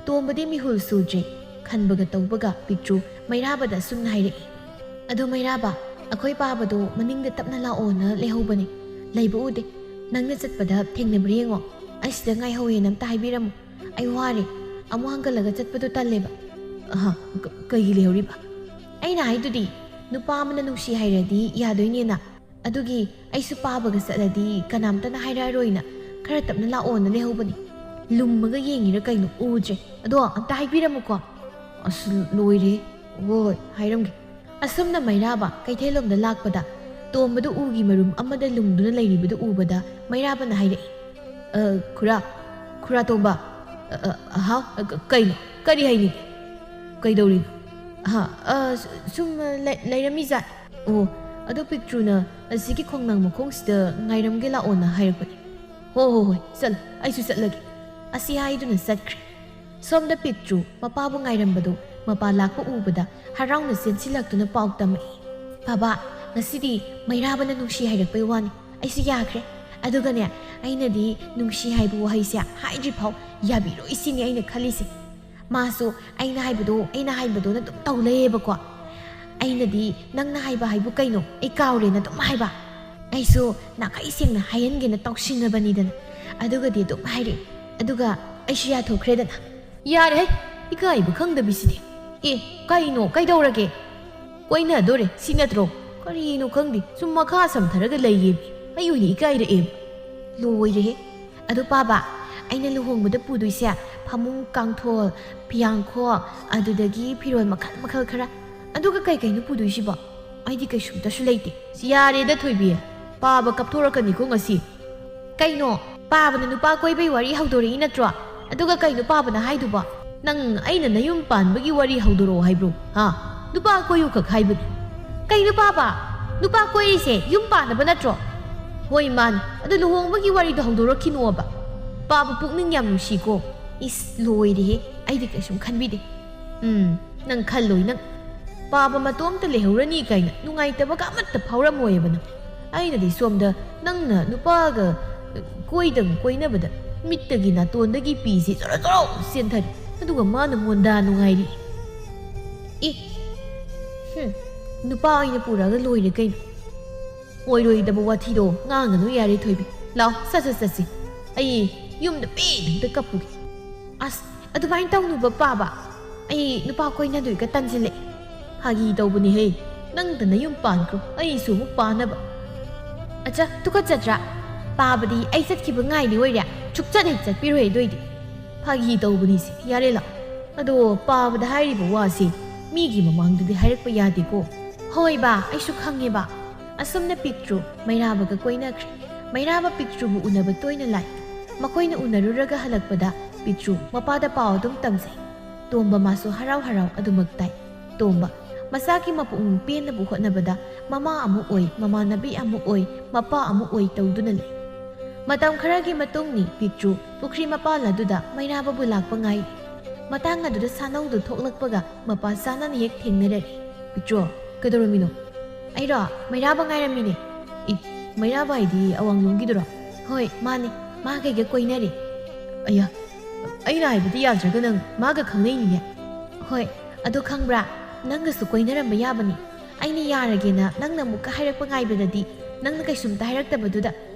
ꯇꯣꯝꯕꯗꯤ ꯃꯤꯍꯨꯜ ꯁꯨꯗ꯭ꯔꯦ꯫ ꯈꯟꯕꯒ ꯇꯧꯕꯒ ꯄꯤꯛꯇ꯭ꯔꯨ ꯃꯩꯔꯥꯕꯗ ꯑꯁꯨꯝꯅ ꯍꯥꯏꯔꯛꯏ, "ꯑꯗꯣ ꯃꯩꯔꯥꯕ, ꯑꯩꯈꯣꯏ ꯄꯥꯕꯗꯣ ꯃꯅꯤꯡꯗ ꯇꯞꯅ ꯂꯥꯛꯑꯣꯅ ꯂꯩꯍꯧꯕꯅꯦ, ꯂꯩꯕ ꯎꯗꯦ꯫ ꯅꯪꯅ ꯆꯠꯄꯗ ꯊꯦꯡꯅꯕ꯭ꯔꯥ ꯌꯦꯡꯉꯣ꯫ ꯑꯩ ꯁꯤꯗ ꯉꯥꯏꯍꯧꯋꯦꯅ ꯑꯝꯇ ꯍꯥꯏꯕꯤꯔꯝꯃꯨ꯫ ꯑꯩ ꯋꯥꯔꯦ꯫ ꯑꯃꯨꯛ ꯍꯟꯒꯠꯂꯒ ꯆꯠꯄꯗꯣ ꯇꯜꯂꯦꯕ꯫" "ꯑꯍ, ꯀ-, ꯀꯩꯒꯤ ꯂꯩꯍꯧꯔꯤꯕ?" "ꯑꯩꯅ ꯍꯥꯏꯗꯨꯗꯤ, ꯅꯨꯄꯥ ꯑꯃꯅ ꯅꯨꯡꯁꯤ ꯍꯥꯏꯔꯗꯤ ꯌꯥꯗꯣꯏꯅꯦꯅ꯫ ꯑꯗꯨꯒꯤ ꯑꯩꯁꯨ ꯄꯥꯕꯒ ꯆꯠꯂꯗꯤ ꯀꯅꯥꯝꯇꯅ ꯍꯥꯏꯔꯛꯑꯔꯣꯏꯅ ꯈꯔ ꯇꯞꯅ ꯂꯥꯛꯑꯣꯅ ꯂꯩꯍꯧꯕꯅꯤ꯫ ꯂꯨꯝꯃꯒ ꯌꯦꯡꯉꯤꯔ ꯀꯩꯅꯣ ꯎꯗ꯭ꯔꯦ꯫ ꯑꯗꯣ ꯑꯝꯇ ꯍꯥꯏꯕꯤꯔꯝꯃꯨꯀꯣ꯫" "ꯑꯁ, ꯂꯣꯏꯔꯦ꯫ ꯍꯣꯏ, ꯍꯣꯏ, ꯍꯥꯏꯔꯝꯒꯦ꯫" ꯑꯁꯨꯝꯅ ꯃꯩꯔꯥꯕ ꯀꯩꯊꯦꯜꯂꯣꯝꯗ ꯂꯥꯛꯄꯗ ꯇꯣꯝꯕꯗꯨ ꯎꯒꯤ ꯃꯔꯨꯝ ꯑꯃꯗ ꯂꯨꯝꯗꯨꯅ ꯂꯩꯔꯤꯕꯗꯨ ꯎꯕꯗ ꯃꯩꯔꯥꯕꯅ ꯍꯥꯏꯔꯛꯏ, "ꯑ, ꯈꯨꯔꯥ, ꯈꯨꯔꯥ ꯇꯣꯝꯕ, ꯑ, ꯑ, ꯍꯥꯎ, ꯑ, ꯀ-, ꯀꯩꯅꯣ? ꯀꯔꯤ ꯍꯥꯏꯅꯤꯡꯒꯦ? ꯀꯩꯗꯧꯔꯤꯅꯣ?" "ꯑꯍ, ꯑ, ꯁ-, ꯁꯨꯝ, ꯑ, ꯂꯩ-, ꯂꯩꯔꯝꯃꯤꯖꯥꯠ꯫ ꯑꯣ, ꯑꯗꯣ ꯄꯤꯛꯇ꯭ꯔꯨꯅ ꯑꯁꯤꯒꯤ ꯈꯣꯡꯅꯥꯡ ꯃꯈꯣꯡꯁꯤꯗ ꯉꯥꯏꯔꯝꯒꯦ ꯂꯥꯛꯑꯣꯅ ꯍꯥꯏꯔꯛꯄꯅꯤ꯫" "ꯍꯣ, ꯍꯣ, ꯍꯣꯏ, ꯆꯠꯂꯣ, ꯑꯩꯁꯨ ꯆꯠꯂꯒꯦ꯫" ꯑꯁꯤ ꯍꯥꯏꯗꯨꯅ ꯆꯠꯈ꯭ꯔꯦ꯫ ꯁꯣꯝꯗ ꯄꯤꯛꯇ꯭ꯔꯨ ꯃꯄꯥꯕꯨ ꯉꯥꯏꯔꯝꯕꯗꯣ ꯃꯄꯥ ꯂꯥꯛꯄ ꯎꯕꯗ ꯍꯔꯥꯎꯅ ꯆꯦꯟꯁꯤꯜꯂꯛꯇꯨꯅ ꯄꯥꯎ ꯇꯝꯃꯛꯏ, "ꯕꯥꯕꯥ, ꯉꯁꯤꯗꯤ ꯃꯩꯔꯥꯕꯅ ꯅꯨꯡꯁꯤ ꯍꯥꯏꯔꯛꯄꯩ ꯋꯥꯅꯤ꯫ ꯑꯩꯁꯨ ꯌꯥꯈ꯭ꯔꯦ꯫ ꯑꯗꯨꯒꯅꯦ, ꯑꯩꯅꯗꯤ ꯅꯨꯡꯁꯤ ꯍꯥꯏꯕ ꯋꯥꯍꯩꯁꯦ ꯍꯥꯏꯗ꯭ꯔꯤꯐꯥꯎ ꯌꯥꯕꯤꯔꯣꯏ ꯁꯤꯅꯤ ꯑꯩꯅ ꯈꯜꯂꯤꯁꯦ꯫ ꯃꯥꯁꯨ ꯑꯩꯅ ꯍꯥꯏꯕꯗꯣ, ꯑꯩꯅ ꯍꯥꯏꯕꯗꯣꯅ ꯑꯗꯨꯝ ꯇꯧ ꯂꯩꯌꯦꯕꯀꯣ꯫ ꯑꯩꯅꯗꯤ ꯅꯪꯅ ꯍꯥꯏꯕ ꯍꯥꯏꯕꯨ ꯀꯩꯅꯣ? ꯑꯩ ꯀꯥꯎꯔꯦꯅ ꯑꯗꯨꯝ ꯍꯥꯏꯕ꯫ ꯑꯩꯁꯨ ꯅꯥꯈꯩ ꯁꯦꯡꯅ ꯍꯥꯏꯍꯟꯒꯦꯅ ꯇꯧꯁꯤꯟꯅꯕꯅꯤꯗꯅ꯫ ꯑꯗꯨꯒꯗꯤ ꯑꯗꯨꯝ ꯍꯥꯏꯔꯛꯑꯦ꯫ ꯑꯗꯨꯒ ꯑꯩꯁꯨ ꯌꯥꯊꯣꯛꯈ꯭ꯔꯦꯗꯅ꯫" "ꯌꯥꯔꯦꯍꯦ, ꯏꯀꯥꯏꯕ ꯈꯪꯗꯕꯤꯁꯤꯗꯤ꯫ ꯑꯦ, ꯀꯩꯅꯣ, ꯀꯩꯗꯧꯔꯒꯦ? ꯀꯣꯏꯅꯗꯣꯔꯦ, ꯁꯤ ꯅꯠꯇ꯭ꯔꯣ? ꯀꯔꯤꯅꯣ ꯈꯪꯗꯦ, ꯁꯨꯝ ꯃꯈꯥ ꯁꯝꯊꯔꯒ ꯂꯩꯌꯦ꯫ ꯑꯩ ꯑꯣꯏꯅ ꯏꯀꯥꯏꯔꯛꯑꯦ꯫" "ꯂꯣꯏꯔꯦꯍꯦ꯫ ꯑꯗꯣ ꯄꯥꯕ, ꯑꯩꯅ ꯂꯨꯍꯣꯡꯕꯗ ꯄꯨꯗꯣꯏꯁꯦ ꯐꯃꯨꯡ, ꯀꯥꯡꯊꯣꯜ, ꯐꯤꯌꯥꯡꯈꯣꯛ, ꯑꯗꯨꯗꯒꯤ ꯐꯤꯔꯣꯜ ꯃꯈꯜ ꯃꯈꯜ ꯈꯔ꯫ ꯑꯗꯨꯒ ꯀꯩ ꯀꯩꯅꯣ ꯄꯨꯗꯣꯏꯁꯤꯕꯣ? ꯑꯩꯗꯤ ꯀꯩꯁꯨꯝꯇꯁꯨ ꯂꯩꯇꯦ꯫" "ꯌꯥꯔꯦꯗ ꯊꯣꯏꯕꯤ, ꯄꯥꯕ ꯀꯞꯊꯣꯔꯛꯀꯅꯤꯀꯣ ꯉꯁꯤ꯫" "ꯀꯩꯅꯣ? ꯄꯥꯕꯅ ꯅꯨꯄꯥ ꯀꯣꯏꯕꯩ ꯋꯥꯔꯤ ꯍꯧꯗꯣꯔꯛꯏ ꯅꯠꯇ꯭ꯔꯣ? ꯑꯗꯨꯒ ꯀꯩꯅꯣ ꯄꯥꯕꯅ ꯍꯥꯏꯗꯨꯕꯣ? ꯅꯪ ꯑꯩꯅ ꯅꯌꯨꯝ ꯄꯥꯟꯕꯒꯤ ꯋꯥꯔꯤ ꯍꯧꯗꯣꯔꯛꯑꯣ ꯍꯥꯏꯕ꯭ꯔꯣ? ꯍꯥ? ꯅꯨꯄꯥ ꯀꯣꯏꯌꯨ ꯈꯛ ꯍꯥꯏꯕꯅꯤ꯫" "ꯀꯩꯅꯣ ꯄꯥꯕ? ꯅꯨꯄꯥ ꯀꯣꯏꯔꯤꯁꯦ ꯌꯨꯝ ꯄꯥꯟꯅꯕ ꯅꯠꯇ꯭ꯔꯣ?" "ꯍꯣꯏ, ꯃꯥꯅꯤ꯫ ꯑꯗꯨ ꯂꯨꯍꯣꯡꯕꯒꯤ ꯋꯥꯔꯤꯗꯣ ꯍꯧꯗꯣꯔꯛꯈꯤꯅꯣꯕ꯫ ꯄꯥꯕ ꯄꯨꯛꯅꯤꯡ ꯌꯥꯝ ꯅꯨꯡꯁꯤꯀꯣ꯫" "ꯏꯁ, ꯂꯣꯏꯔꯦꯍꯦ꯫ ꯑꯩꯗꯤ ꯀꯩꯁꯨꯝ ꯈꯟꯕꯤꯗꯦ꯫" "ꯎꯝ, ꯅꯪ ꯈꯜꯂꯣꯏ ꯅꯪ꯫ ꯄꯥꯕ ꯃꯇꯣꯝꯇ ꯂꯩꯍꯧꯔꯅꯤ ꯀꯥꯏꯅ ꯅꯨꯡꯉꯥꯏꯇꯕꯒ ꯑꯃꯠꯇ ꯐꯥꯎꯔꯝꯃꯣꯏꯕ ꯅꯪ꯫ ꯑꯩꯅꯗꯤ ꯁꯣꯝꯗ ꯅꯪꯅ ꯅꯨꯄꯥꯒ ꯀꯣꯏꯗꯪ ꯀꯣꯏꯅꯕꯗ ꯃꯤꯠꯇꯒꯤ ꯅꯥꯇꯣꯟꯗꯒꯤ ꯄꯤꯁꯤ ꯖꯣꯔꯣ ꯖꯣꯔꯣ ꯆꯦꯟꯊꯔꯤ꯫ ꯑꯗꯨꯒ ꯃꯥꯅ ꯃꯣꯟꯗꯥ ꯅꯨꯡꯉꯥꯏꯔꯤ꯫ ꯑꯦ, ꯍꯨꯝ, ꯅꯨꯄꯥ ꯑꯣꯏꯅ ꯄꯨꯔꯛꯑꯒ ꯂꯣꯏꯔꯦ ꯀꯩꯅꯣ꯫ ꯑꯣꯏꯔꯣꯏꯗꯕ ꯋꯥꯊꯤꯗꯣ ꯉꯥꯡꯒꯅꯨ ꯌꯥꯔꯦ ꯊꯣꯏꯕꯤ꯫ ꯂꯥꯎ, ꯁꯠ ꯁꯠ ꯆꯠꯁꯤ꯫ ꯑꯩ ꯌꯨꯝꯗ ꯄꯦꯟꯅ ꯑꯝꯇ ꯀꯞꯄꯨꯒꯦ꯫ ꯑꯁ, ꯑꯗꯨꯃꯥꯏꯅ ꯇꯧꯅꯨꯕ ꯄꯥꯕ꯫ ꯑꯩ ꯅꯨꯄꯥ ꯀꯣꯏꯅꯗꯣꯏꯒ ꯇꯟꯁꯤꯜꯂꯛꯑꯦ꯫ ꯐꯥꯒꯤ ꯇꯧꯕꯅꯤꯍꯦ꯫ ꯅꯪꯗ ꯅꯌꯨꯝ ꯄꯥꯟꯈ꯭ꯔꯣ, ꯑꯩꯁꯨ ꯑꯃꯨꯛ ꯄꯥꯟꯅꯕ꯫ ꯑꯆꯥ, ꯇꯨꯀꯠꯆꯗ꯭ꯔꯥ? ꯄꯥꯕꯗꯤ ꯑꯩ ꯆꯠꯈꯤꯕ ꯉꯥꯏꯔꯤ ꯑꯣꯏꯔꯦ꯫ ꯁꯨꯛꯆꯠ ꯍꯦꯛ ꯆꯠꯄꯤꯔꯣꯏ ꯑꯗꯨ ꯑꯣꯏꯗꯤ꯫ ꯐꯥꯒꯤ ꯇꯧꯕꯅꯤꯁꯦ, ꯌꯥꯔꯦ ꯂꯥꯛꯑꯣ꯫ ꯑꯗꯣ ꯄꯥꯕꯗ ꯍꯥꯏꯔꯤꯕ ꯋꯥꯁꯦ ꯃꯤꯒꯤ ꯃꯃꯥꯡꯗꯗꯤ ꯍꯥꯏꯔꯛꯄ ꯌꯥꯗꯦꯀꯣ꯫ ꯍꯣꯏ ꯕꯥ, ꯑꯩꯁꯨ ꯈꯪꯉꯦ ꯕꯥ꯫ ꯑꯁꯨꯝꯅ ꯄꯤꯛꯇ꯭ꯔꯨ ꯃꯩꯔꯥꯕꯒ ꯀꯣꯏꯅꯈ꯭ꯔꯦ꯫ ꯃꯩꯔꯥꯕ ꯄꯤꯛꯇ꯭ꯔꯨꯕꯨ ꯎꯅꯕ ꯇꯣꯏꯅ ꯂꯥꯛꯏ꯫ ꯃꯈꯣꯏꯅ ꯎꯅꯔꯨꯔꯒ ꯍꯜꯂꯛꯄꯗ ꯄꯤꯛꯇ꯭ꯔꯨ ꯃꯄꯥꯗ ꯄꯥꯎ ꯑꯗꯨꯝ ꯇꯝꯖꯩ꯫ ꯇꯣꯝꯕ ꯃꯥꯁꯨ ꯍꯔꯥꯎ ꯍꯔꯥꯎ ꯑꯗꯨꯃꯛ ꯇꯥꯏ꯫ ꯇꯣꯝꯕ ꯃꯆꯥꯒꯤ ꯃꯄꯨꯛꯅꯤꯡ ꯄꯦꯟꯅꯕ ꯍꯣꯠꯅꯕꯗ ꯃꯃꯥ ꯑꯃꯨꯛ ꯑꯣꯏ, ꯃꯃꯥꯟꯅꯕꯤ ꯑꯃꯨꯛ ꯑꯣꯏ, ꯃꯄꯥ ꯑꯃꯨꯛ ꯑꯣꯏ ꯇꯧꯗꯨꯅ ꯂꯩ꯫ ꯃꯇꯝ ꯈꯔꯒꯤ ꯃꯇꯨꯡꯅꯤ ꯄꯤꯛꯇ꯭ꯔꯨ ꯄꯨꯈ꯭ꯔꯤ ꯃꯄꯥꯜ ꯑꯗꯨꯗ ꯃꯩꯔꯥꯕꯕꯨ ꯂꯥꯛꯄ ꯉꯥꯏ꯫ ꯃꯇꯥꯡ ꯑꯗꯨꯗ ꯁꯥꯅꯧꯗꯨ ꯊꯣꯛꯂꯛꯄꯒ ꯃꯄꯥ ꯆꯥꯅꯅ ꯍꯦꯛ ꯊꯦꯡꯅꯔꯔꯦ꯫ "ꯄꯤꯛꯇ꯭ꯔꯨ, ꯀꯩꯗꯧꯔꯝꯃꯤꯅꯣ?" "ꯑꯩꯔꯣ? ꯃꯩꯔꯥꯕ ꯉꯥꯏꯔꯝꯃꯤꯅꯦ꯫" "ꯏ, ꯃꯩꯔꯥꯕ ꯍꯥꯏꯗꯤ ꯑꯋꯥꯡꯂꯣꯝꯒꯤꯗꯨꯔꯣ?" "ꯍꯣꯏ, ꯃꯥꯅꯦ꯫ ꯃꯥ ꯀꯩꯒ ꯀꯣꯏꯅꯔꯦ꯫" "ꯑꯌꯥ, ꯑꯩꯅ ꯍꯥꯏꯕꯗꯤ ꯌꯥꯗ꯭ꯔꯒ ꯅꯪ ꯃꯥꯒ ꯈꯪꯅꯩꯅꯤꯅꯦ?" "ꯍꯣꯏ, ꯑꯗꯣ ꯈꯪꯕ꯭ꯔꯥ? ꯅꯪꯒꯁꯨ ꯀꯣꯏꯅꯔꯝꯕ ꯌꯥꯕꯅꯤ꯫ ꯑꯩꯅ ꯌꯥꯔꯒꯦꯅ ꯅꯪꯅ ꯑꯃꯨꯛꯀ ꯍꯥꯏꯔꯛꯄ ꯉꯥꯏꯕꯗꯗꯤ ꯅꯪꯅ ꯀꯩꯁꯨꯝꯇ ꯍꯥꯏꯔꯛꯇꯕꯗꯨꯗ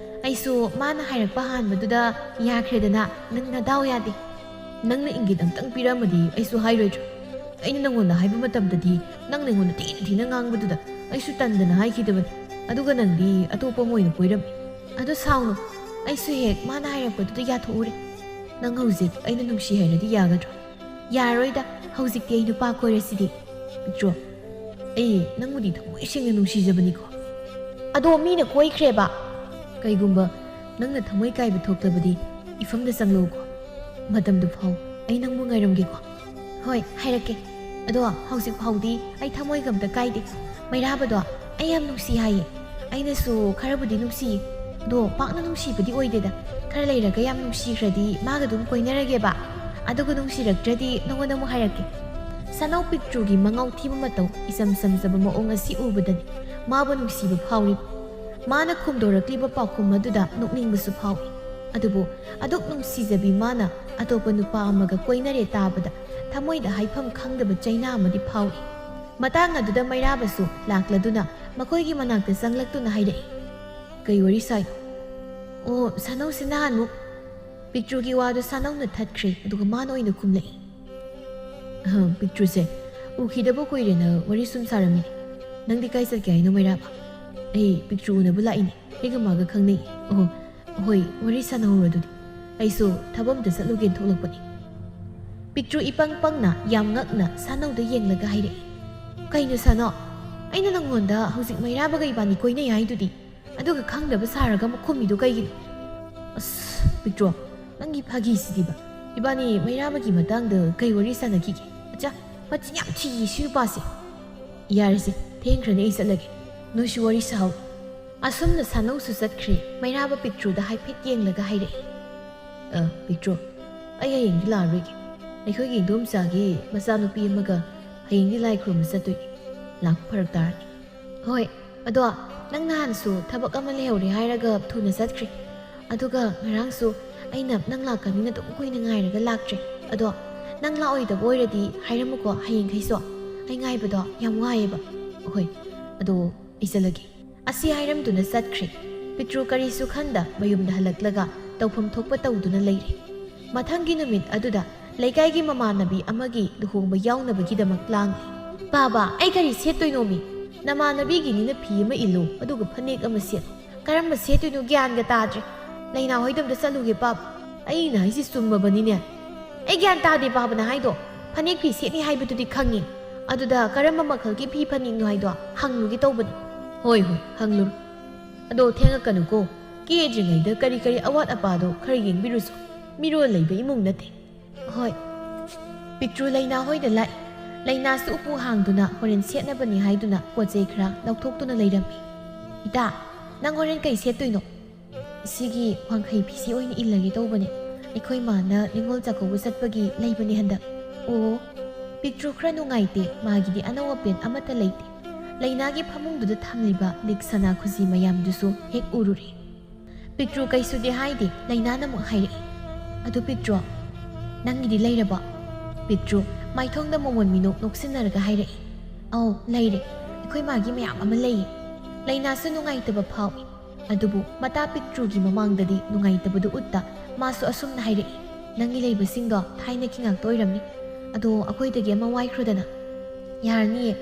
ꯑꯩꯁꯨ ꯃꯥꯅ ꯍꯥꯏꯔꯛꯄ ꯍꯥꯟꯕꯗꯨꯗ ꯌꯥꯈ꯭ꯔꯦꯗꯅ꯫ ꯅꯪ ꯅꯗꯥꯎ ꯌꯥꯗꯦ꯫" "ꯅꯪꯅ ꯏꯪꯒꯤꯠ ꯑꯝꯇꯪ ꯄꯤꯔꯝꯃꯗꯤ ꯑꯩꯁꯨ ꯍꯥꯏꯔꯣꯏꯗ꯭ꯔꯣ? ꯑꯩꯅ ꯅꯪꯉꯣꯟꯗ ꯍꯥꯏꯕ ꯃꯇꯝꯗꯗꯤ ꯅꯪꯅ ꯑꯩꯉꯣꯟꯗ ꯊꯤꯅ ꯊꯤꯅ ꯉꯥꯡꯕꯗꯨꯗ ꯑꯩꯁꯨ ꯇꯟꯗꯅ ꯍꯥꯏꯈꯤꯗꯕꯅꯤ꯫ ꯑꯗꯨꯒ ꯅꯪꯗꯤ ꯑꯇꯣꯞꯄ ꯑꯃ ꯑꯣꯏꯅ ꯀꯣꯏꯔꯝꯃꯤ꯫" "ꯑꯗꯣ ꯁꯥꯎꯅꯨ, ꯑꯩꯁꯨ ꯍꯦꯛ ꯃꯥꯅ ꯍꯥꯏꯔꯛꯄꯗꯨꯗ ꯌꯥꯊꯣꯛꯎꯔꯦ꯫ ꯅꯪ ꯍꯧꯖꯤꯛ ꯑꯩꯅ ꯅꯨꯡꯁꯤ ꯍꯥꯏꯔꯗꯤ ꯌꯥꯒꯗ꯭ꯔꯣ?" "ꯌꯥꯔꯣꯏꯗ, ꯍꯧꯖꯤꯛꯇꯤ ꯑꯩ ꯅꯨꯄꯥ ꯀꯣꯏꯔꯁꯤꯗꯤ꯫" "ꯄꯤꯛꯇ꯭ꯔꯣ, ꯑꯩ ꯅꯪꯕꯨꯗꯤ ꯊꯃꯣꯏ ꯁꯦꯡꯅ ꯅꯨꯡꯁꯤꯖꯕꯅꯤꯀꯣ꯫" "ꯑꯗꯣ ꯃꯤꯅ ꯀꯣꯏꯈ꯭ꯔꯦꯕ꯫" "ꯀꯩꯒꯨꯝꯕ ꯅꯪꯅ ꯊꯃꯣꯏ ꯀꯥꯏꯕ ꯊꯣꯛꯂꯕꯗꯤ ꯏꯐꯝꯗ ꯆꯪꯂꯛꯎꯀꯣ꯫ ꯃꯇꯝꯗꯨ ꯐꯥꯎ ꯑꯩ ꯅꯪꯕꯨ ꯉꯥꯏꯔꯝꯒꯦꯀꯣ꯫" "ꯍꯣꯏ, ꯍꯥꯏꯔꯛꯀꯦ꯫ ꯑꯗꯣ ꯍꯧꯖꯤꯛ ꯐꯥꯎꯗꯤ ꯑꯩ ꯊꯃꯣꯏꯒ ꯑꯝꯇ ꯀꯥꯏꯗꯦ꯫ ꯃꯩꯔꯥꯕꯗꯣ ꯑꯩ ꯌꯥꯝ ꯅꯨꯡꯁꯤ ꯍꯥꯏꯌꯦ꯫ ꯑꯩꯅꯁꯨ ꯈꯔꯕꯨꯗꯤ ꯅꯨꯡꯁꯤꯌꯦ꯫ ꯑꯗꯣ ꯄꯥꯛꯅ ꯅꯨꯡꯁꯤꯕꯗꯤ ꯑꯣꯏꯗꯦꯗ꯫ ꯈꯔ ꯂꯩꯔꯒ ꯌꯥꯝ ꯅꯨꯡꯁꯤꯈ꯭ꯔꯗꯤ ꯃꯥꯒ ꯑꯗꯨꯝ ꯀꯣꯏꯅꯔꯒꯦꯕ꯫ ꯑꯗꯨꯒ ꯅꯨꯡꯁꯤꯔꯛꯇ꯭ꯔꯗꯤ ꯅꯉꯣꯟꯗ ꯑꯃꯨꯛ ꯍꯥꯏꯔꯛꯀꯦ꯫" ꯁꯅꯧ ꯄꯤꯛꯇ꯭ꯔꯨꯒꯤ ꯃꯉꯥꯎ ꯊꯤꯕ ꯃꯇꯧ, ꯏꯆꯝ ꯆꯝꯖꯕ ꯃꯑꯣꯡ ꯑꯁꯤ ꯎꯕꯗꯅꯤ ꯃꯥꯕꯨ ꯅꯨꯡꯁꯤꯕ ꯐꯥꯎꯔꯤꯕ꯫ ꯃꯥꯅ ꯈꯨꯝꯗꯣꯔꯛꯂꯤꯕ ꯄꯥꯎꯈꯨꯝ ꯑꯗꯨꯗ ꯅꯣꯛꯅꯤꯡꯕꯁꯨ ꯐꯥꯎꯏ꯫ ꯑꯗꯨꯕꯨ ꯑꯗꯨꯛ ꯅꯨꯡꯁꯤꯖꯕꯤ ꯃꯥꯅ ꯑꯇꯣꯞꯄ ꯅꯨꯄꯥ ꯑꯃꯒ ꯀꯣꯏꯅꯔꯦ ꯇꯥꯕꯗ ꯊꯃꯣꯏꯗ ꯍꯥꯏꯐꯝ ꯈꯪꯗꯕ ꯆꯩꯅꯥ ꯑꯃꯗꯤ ꯐꯥꯎꯏ꯫ ꯃꯇꯥꯡ ꯑꯗꯨꯗ ꯃꯩꯔꯥꯕꯁꯨ ꯂꯥꯛꯂꯗꯨꯅ ꯃꯈꯣꯏꯒꯤ ꯃꯅꯥꯛꯇ ꯆꯪꯂꯛꯇꯨꯅ ꯍꯥꯏꯔꯛꯏ, "ꯀꯩ ꯋꯥꯔꯤ ꯁꯥꯏꯅꯣ?" "ꯑꯣ, ꯁꯥꯅꯧꯁꯦ ꯅꯍꯥꯟꯃꯨꯛ ꯄꯤꯛꯇ꯭ꯔꯨꯒꯤ ꯋꯥꯗꯨ ꯁꯥꯅꯧꯅ ꯊꯠꯈ꯭ꯔꯦ, ꯑꯗꯨꯒ ꯃꯥꯅ ꯑꯣꯏꯅ ꯈꯨꯝꯂꯛꯏ꯫" "ꯑꯍ, ꯄꯤꯛꯇ꯭ꯔꯨꯁꯦ ꯎꯈꯤꯗꯕ ꯀꯨꯏꯔꯦꯅ ꯋꯥꯔꯤ ꯁꯨꯝ ꯁꯥꯔꯝꯃꯤꯅꯤ꯫ ꯅꯪꯗꯤ ꯀꯥꯏ ꯆꯠꯀꯦ ꯍꯥꯏꯅꯣ ꯃꯩꯔꯥꯕ? ꯑꯩ ꯄꯤꯛꯇ꯭ꯔꯨ ꯎꯅꯕ ꯂꯥꯛꯏꯅꯦ, ꯑꯩꯒ ꯃꯥꯒ ꯈꯪꯅꯩ꯫" "ꯑꯣꯍꯣ, ꯍꯣꯏ, ꯋꯥꯔꯤ ꯁꯥꯟꯅꯍꯧꯔꯣ ꯑꯗꯨꯗꯤ꯫ ꯑꯩꯁꯨ ꯊꯕꯛ ꯑꯝꯇ ꯆꯠꯂꯨꯒꯦꯅ ꯊꯣꯛꯂꯛꯄꯅꯤ꯫" ꯄꯤꯛꯇ꯭ꯔꯨ ꯏꯄꯪ ꯄꯪꯅ ꯌꯥꯝ ꯉꯛꯅ ꯁꯥꯅꯧꯗ ꯌꯦꯡꯂꯒ ꯍꯥꯏꯔꯛꯏ, "ꯀꯩꯅꯣ ꯁꯥꯅꯧ? ꯑꯩꯅ ꯅꯪꯉꯣꯟꯗ ꯍꯧꯖꯤꯛ ꯃꯩꯔꯥꯕꯒ ꯏꯕꯥꯅꯤ ꯀꯣꯏꯅꯩ ꯍꯥꯏꯗꯨꯗꯤ, ꯑꯗꯨꯒ ꯈꯪꯗꯕ ꯁꯥꯔꯒ ꯑꯃꯨꯛ ꯈꯨꯝꯃꯤꯗꯣ ꯀꯩꯒꯤꯅꯣ?" "ꯑꯁ, ꯄꯤꯛꯇ꯭ꯔꯨ, ꯅꯪꯒꯤ ꯐꯥꯒꯤꯁꯤꯗꯤꯕ꯫ ꯏꯕꯥꯅꯤ ꯃꯩꯔꯥꯕꯒꯤ ꯃꯇꯥꯡꯗ ꯀꯩ ꯋꯥꯔꯤ ꯁꯥꯟꯅꯈꯤꯒꯦ? ꯑꯆꯥ, ꯃꯆꯤꯟ ꯌꯥꯝ ꯊꯤꯌꯦ ꯁꯤ ꯅꯨꯄꯥꯁꯦ꯫" "ꯌꯥꯔꯦꯁꯦ, ꯊꯦꯡꯈ꯭ꯔꯅꯤ, ꯑꯩ ꯆꯠꯂꯒꯦ꯫ ꯅꯣꯏꯁꯨ ꯋꯥꯔꯤ ꯁꯥꯍꯧ꯫" ꯑꯁꯨꯝꯅ ꯁꯥꯅꯧꯁꯨ ꯆꯠꯈ꯭ꯔꯦ꯫ ꯃꯩꯔꯥꯕ ꯄꯤꯛꯇ꯭ꯔꯨꯗ ꯍꯥꯏꯐꯦꯠ ꯌꯦꯡꯂꯒ ꯍꯥꯏꯔꯛꯏ, "ꯑ, ꯄꯤꯛꯇ꯭ꯔꯨ, ꯑꯩ ꯍꯌꯦꯡꯗꯤ ꯂꯥꯛꯑꯔꯣꯏꯒꯦ꯫ ꯑꯩꯈꯣꯏꯒꯤ ꯏꯟꯗꯣꯝꯆꯥꯒꯤ ꯃꯆꯥꯅꯨꯄꯤ ꯑꯃꯒ ꯍꯌꯦꯡꯗꯤ ꯂꯥꯏ ꯈꯨꯔꯨꯝꯕ ꯆꯠꯇꯣꯏꯅꯤ꯫ ꯂꯥꯛꯄ ꯐꯔꯛ ꯇꯥꯔꯅꯤ꯫" "ꯍꯣꯏ, ꯑꯗꯣ ꯅꯪ ꯅꯍꯥꯟꯁꯨ ꯊꯕꯛ ꯑꯃ ꯂꯩꯍꯧꯔꯦ ꯍꯥꯏꯔꯒ ꯊꯨꯅ ꯆꯠꯈ꯭ꯔꯦ꯫ ꯑꯗꯨꯒ ꯉꯔꯥꯡꯁꯨ ꯑꯩꯅ ꯅꯪ ꯂꯥꯛꯀꯅꯤꯅ ꯑꯗꯨꯝ ꯀꯨꯏꯅ ꯉꯥꯏꯔꯒ ꯂꯥꯛꯇ꯭ꯔꯦ꯫ ꯑꯗꯣ ꯅꯪ ꯂꯥꯛꯑꯣꯏꯗꯕ ꯑꯣꯏꯔꯗꯤ ꯍꯥꯏꯔꯝꯃꯨꯀꯣ ꯍꯌꯦꯡꯈꯩꯁꯨ꯫ ꯑꯩ ꯉꯥꯏꯕꯗꯣ ꯌꯥꯝ ꯋꯥꯏꯌꯦꯕ꯫" "ꯍꯣꯏ, ꯑꯗꯣ ꯑꯩ ꯆꯠꯂꯒꯦ꯫" ꯑꯁꯤ ꯍꯥꯏꯔꯝꯗꯨꯅ ꯆꯠꯈ꯭ꯔꯦ꯫ ꯄꯤꯛꯇ꯭ꯔꯨ ꯀꯔꯤꯁꯨ ꯈꯟꯗ ꯃꯌꯨꯝꯗ ꯍꯜꯂꯛꯂꯒ ꯇꯧꯐꯝ ꯊꯣꯛꯄ ꯇꯧꯗꯨꯅ ꯂꯩꯔꯦ꯫ ꯃꯊꯪꯒꯤ ꯅꯨꯃꯤꯠ ꯑꯗꯨꯗ ꯂꯩꯀꯥꯏꯒꯤ ꯃꯃꯥꯟꯅꯕꯤ ꯑꯃꯒꯤ ꯂꯨꯍꯣꯡꯕ ꯌꯥꯎꯅꯕꯒꯤꯗꯃꯛ ꯂꯥꯡꯂꯤ꯫ "ꯄꯥꯕ, ꯑꯩ ꯀꯔꯤ ꯁꯦꯠꯇꯣꯏꯅꯣꯃꯤ? ꯅꯃꯥꯟꯅꯕꯤꯒꯤꯅꯤꯅ ꯐꯤ ꯑꯃ ꯏꯜꯂꯣ, ꯑꯗꯨꯒ ꯐꯅꯦꯛ ꯑꯃ ꯁꯦꯠꯂꯣ꯫ ꯀꯔꯝꯕ ꯁꯦꯠꯇꯣꯏꯅꯣ ꯒ꯭ꯌꯥꯟꯒ ꯇꯥꯗ꯭ꯔꯦ꯫ ꯂꯩꯅꯥ ꯍꯣꯏꯗꯣꯝꯗ ꯆꯠꯂꯨꯒꯦ ꯄꯥꯕ꯫ ꯑꯩꯅ ꯍꯥꯏꯁꯤ ꯆꯨꯝꯃꯕꯅꯤꯅꯦ꯫" "ꯑꯩ ꯒ꯭ꯌꯥꯟ ꯇꯥꯗꯦ ꯄꯥꯕꯅ ꯍꯥꯏꯗꯣ꯫ ꯐꯅꯦꯛ ꯐꯤ ꯁꯦꯠꯅꯤ ꯍꯥꯏꯕꯗꯨꯗꯤ ꯈꯪꯉꯤ꯫ ꯑꯗꯨꯗ ꯀꯔꯝꯕ ꯃꯈꯜꯒꯤ ꯐꯤ ꯐꯅꯦꯛꯅꯣ ꯍꯥꯏꯗꯣ ꯍꯪꯂꯨꯒꯦ ꯇꯧꯕꯅꯤ꯫" "ꯍꯣꯏ, ꯍꯣꯏ, ꯍꯪꯂꯨꯔꯣ꯫ ꯑꯗꯣ ꯊꯦꯡꯉꯛꯀꯅꯨꯀꯣ꯫ ꯀꯦꯗ꯭ꯔꯤꯉꯩꯗ ꯀꯔꯤ ꯀꯔꯤ ꯑꯋꯥꯠ ꯑꯄꯥꯗꯣ ꯈꯔ ꯌꯦꯡꯕꯤꯔꯨꯁꯣ꯫ ꯃꯤꯔꯣꯜ ꯂꯩꯕ ꯏꯃꯨꯡ ꯅꯠꯇꯦ꯫" "ꯍꯣꯏ꯫" ꯄꯤꯛꯇ꯭ꯔꯨ ꯂꯩꯅꯥ ꯍꯣꯏꯗ ꯂꯥꯛꯏ꯫ ꯂꯩꯅꯥꯁꯨ ꯎꯄꯨ ꯍꯥꯡꯗꯨꯅ ꯍꯣꯔꯦꯟ ꯁꯦꯠꯅꯕꯅꯤ ꯍꯥꯏꯗꯨꯅ ꯄꯣꯠ ꯆꯩ ꯈꯔ ꯂꯧꯊꯣꯛꯇꯨꯅ ꯂꯩꯔꯝꯃꯤ꯫ "ꯏꯇꯥ, ꯅꯪ ꯍꯣꯔꯦꯟ ꯀꯩ ꯁꯦꯠꯇꯣꯏꯅꯣ?" "ꯁꯤꯒꯤ ꯋꯥꯡꯈꯩ ꯐꯤꯁꯤ ꯑꯣꯏꯅ ꯏꯜꯂꯒꯦ ꯇꯧꯕꯅꯦ꯫ ꯑꯩꯈꯣꯏ ꯃꯥꯅ ꯅꯤꯉꯣꯜ ꯆꯥꯛꯀꯧꯕ ꯆꯠꯄꯒꯤ ꯂꯩꯕꯅꯦ ꯍꯟꯗꯛ꯫" "ꯑꯣ꯫" ꯄꯤꯛꯇ꯭ꯔꯨ ꯈꯔ ꯅꯨꯡꯉꯥꯏꯇꯦ, ꯃꯥꯒꯤꯗꯤ ꯑꯅꯧ ꯑꯄꯦꯠ ꯑꯃꯠꯇ ꯂꯩꯇꯦ꯫ ꯂꯩꯅꯥꯒꯤ ꯐꯃꯨꯡꯗꯨꯗ ꯊꯝꯂꯤꯕ ꯂꯤꯛ ꯁꯅꯥ ꯈꯨꯖꯤ ꯃꯌꯥꯝꯗꯨꯁꯨ ꯍꯦꯛ ꯎꯔꯨꯔꯦ꯫ ꯄꯤꯛꯇ꯭ꯔꯨ ꯀꯩꯁꯨꯗꯤ ꯍꯥꯏꯗꯦ, ꯂꯩꯅꯥꯅ ꯑꯃꯨꯛ ꯍꯥꯏꯔꯛꯏ, "ꯑꯗꯨ ꯄꯤꯛꯇ꯭ꯔꯨ, ꯅꯪꯒꯤꯗꯤ ꯂꯩꯔꯕꯣ?" ꯄꯤꯛꯇ꯭ꯔꯨ ꯃꯥꯏꯊꯣꯡꯗ ꯃꯣꯃꯣꯟ ꯃꯤꯅꯣꯛ ꯅꯣꯛꯁꯤꯟꯅꯔꯒ ꯍꯥꯏꯔꯛꯏ, "ꯑꯧ, ꯂꯩꯔꯦ꯫ ꯑꯩꯈꯣꯏ ꯃꯥꯒꯤ ꯃꯌꯥꯝ ꯑꯃ ꯂꯩꯌꯦ꯫" ꯂꯩꯅꯥꯁꯨ ꯅꯨꯡꯉꯥꯏꯇꯕ ꯐꯥꯎꯏ꯫ ꯑꯗꯨꯕꯨ ꯃꯇꯥ ꯄꯤꯛꯇ꯭ꯔꯨꯒꯤ ꯃꯃꯥꯡꯗꯗꯤ ꯅꯨꯡꯉꯥꯏꯇꯕꯗꯨ ꯎꯠꯇ ꯃꯥꯁꯨ ꯑꯁꯨꯝꯅ ꯍꯥꯏꯔꯛꯏ, "ꯅꯪꯒꯤ ꯂꯩꯕꯁꯤꯡꯗꯣ ꯊꯥꯏꯅꯒꯤ ꯉꯥꯛꯇ ꯑꯣꯏꯔꯝꯅꯤ꯫ ꯑꯗꯣ ꯑꯩꯈꯣꯏꯗꯒꯤ ꯑꯃ ꯋꯥꯏꯈ꯭ꯔꯣꯗꯅ꯫" "ꯌꯥꯔꯅꯤꯌꯦ,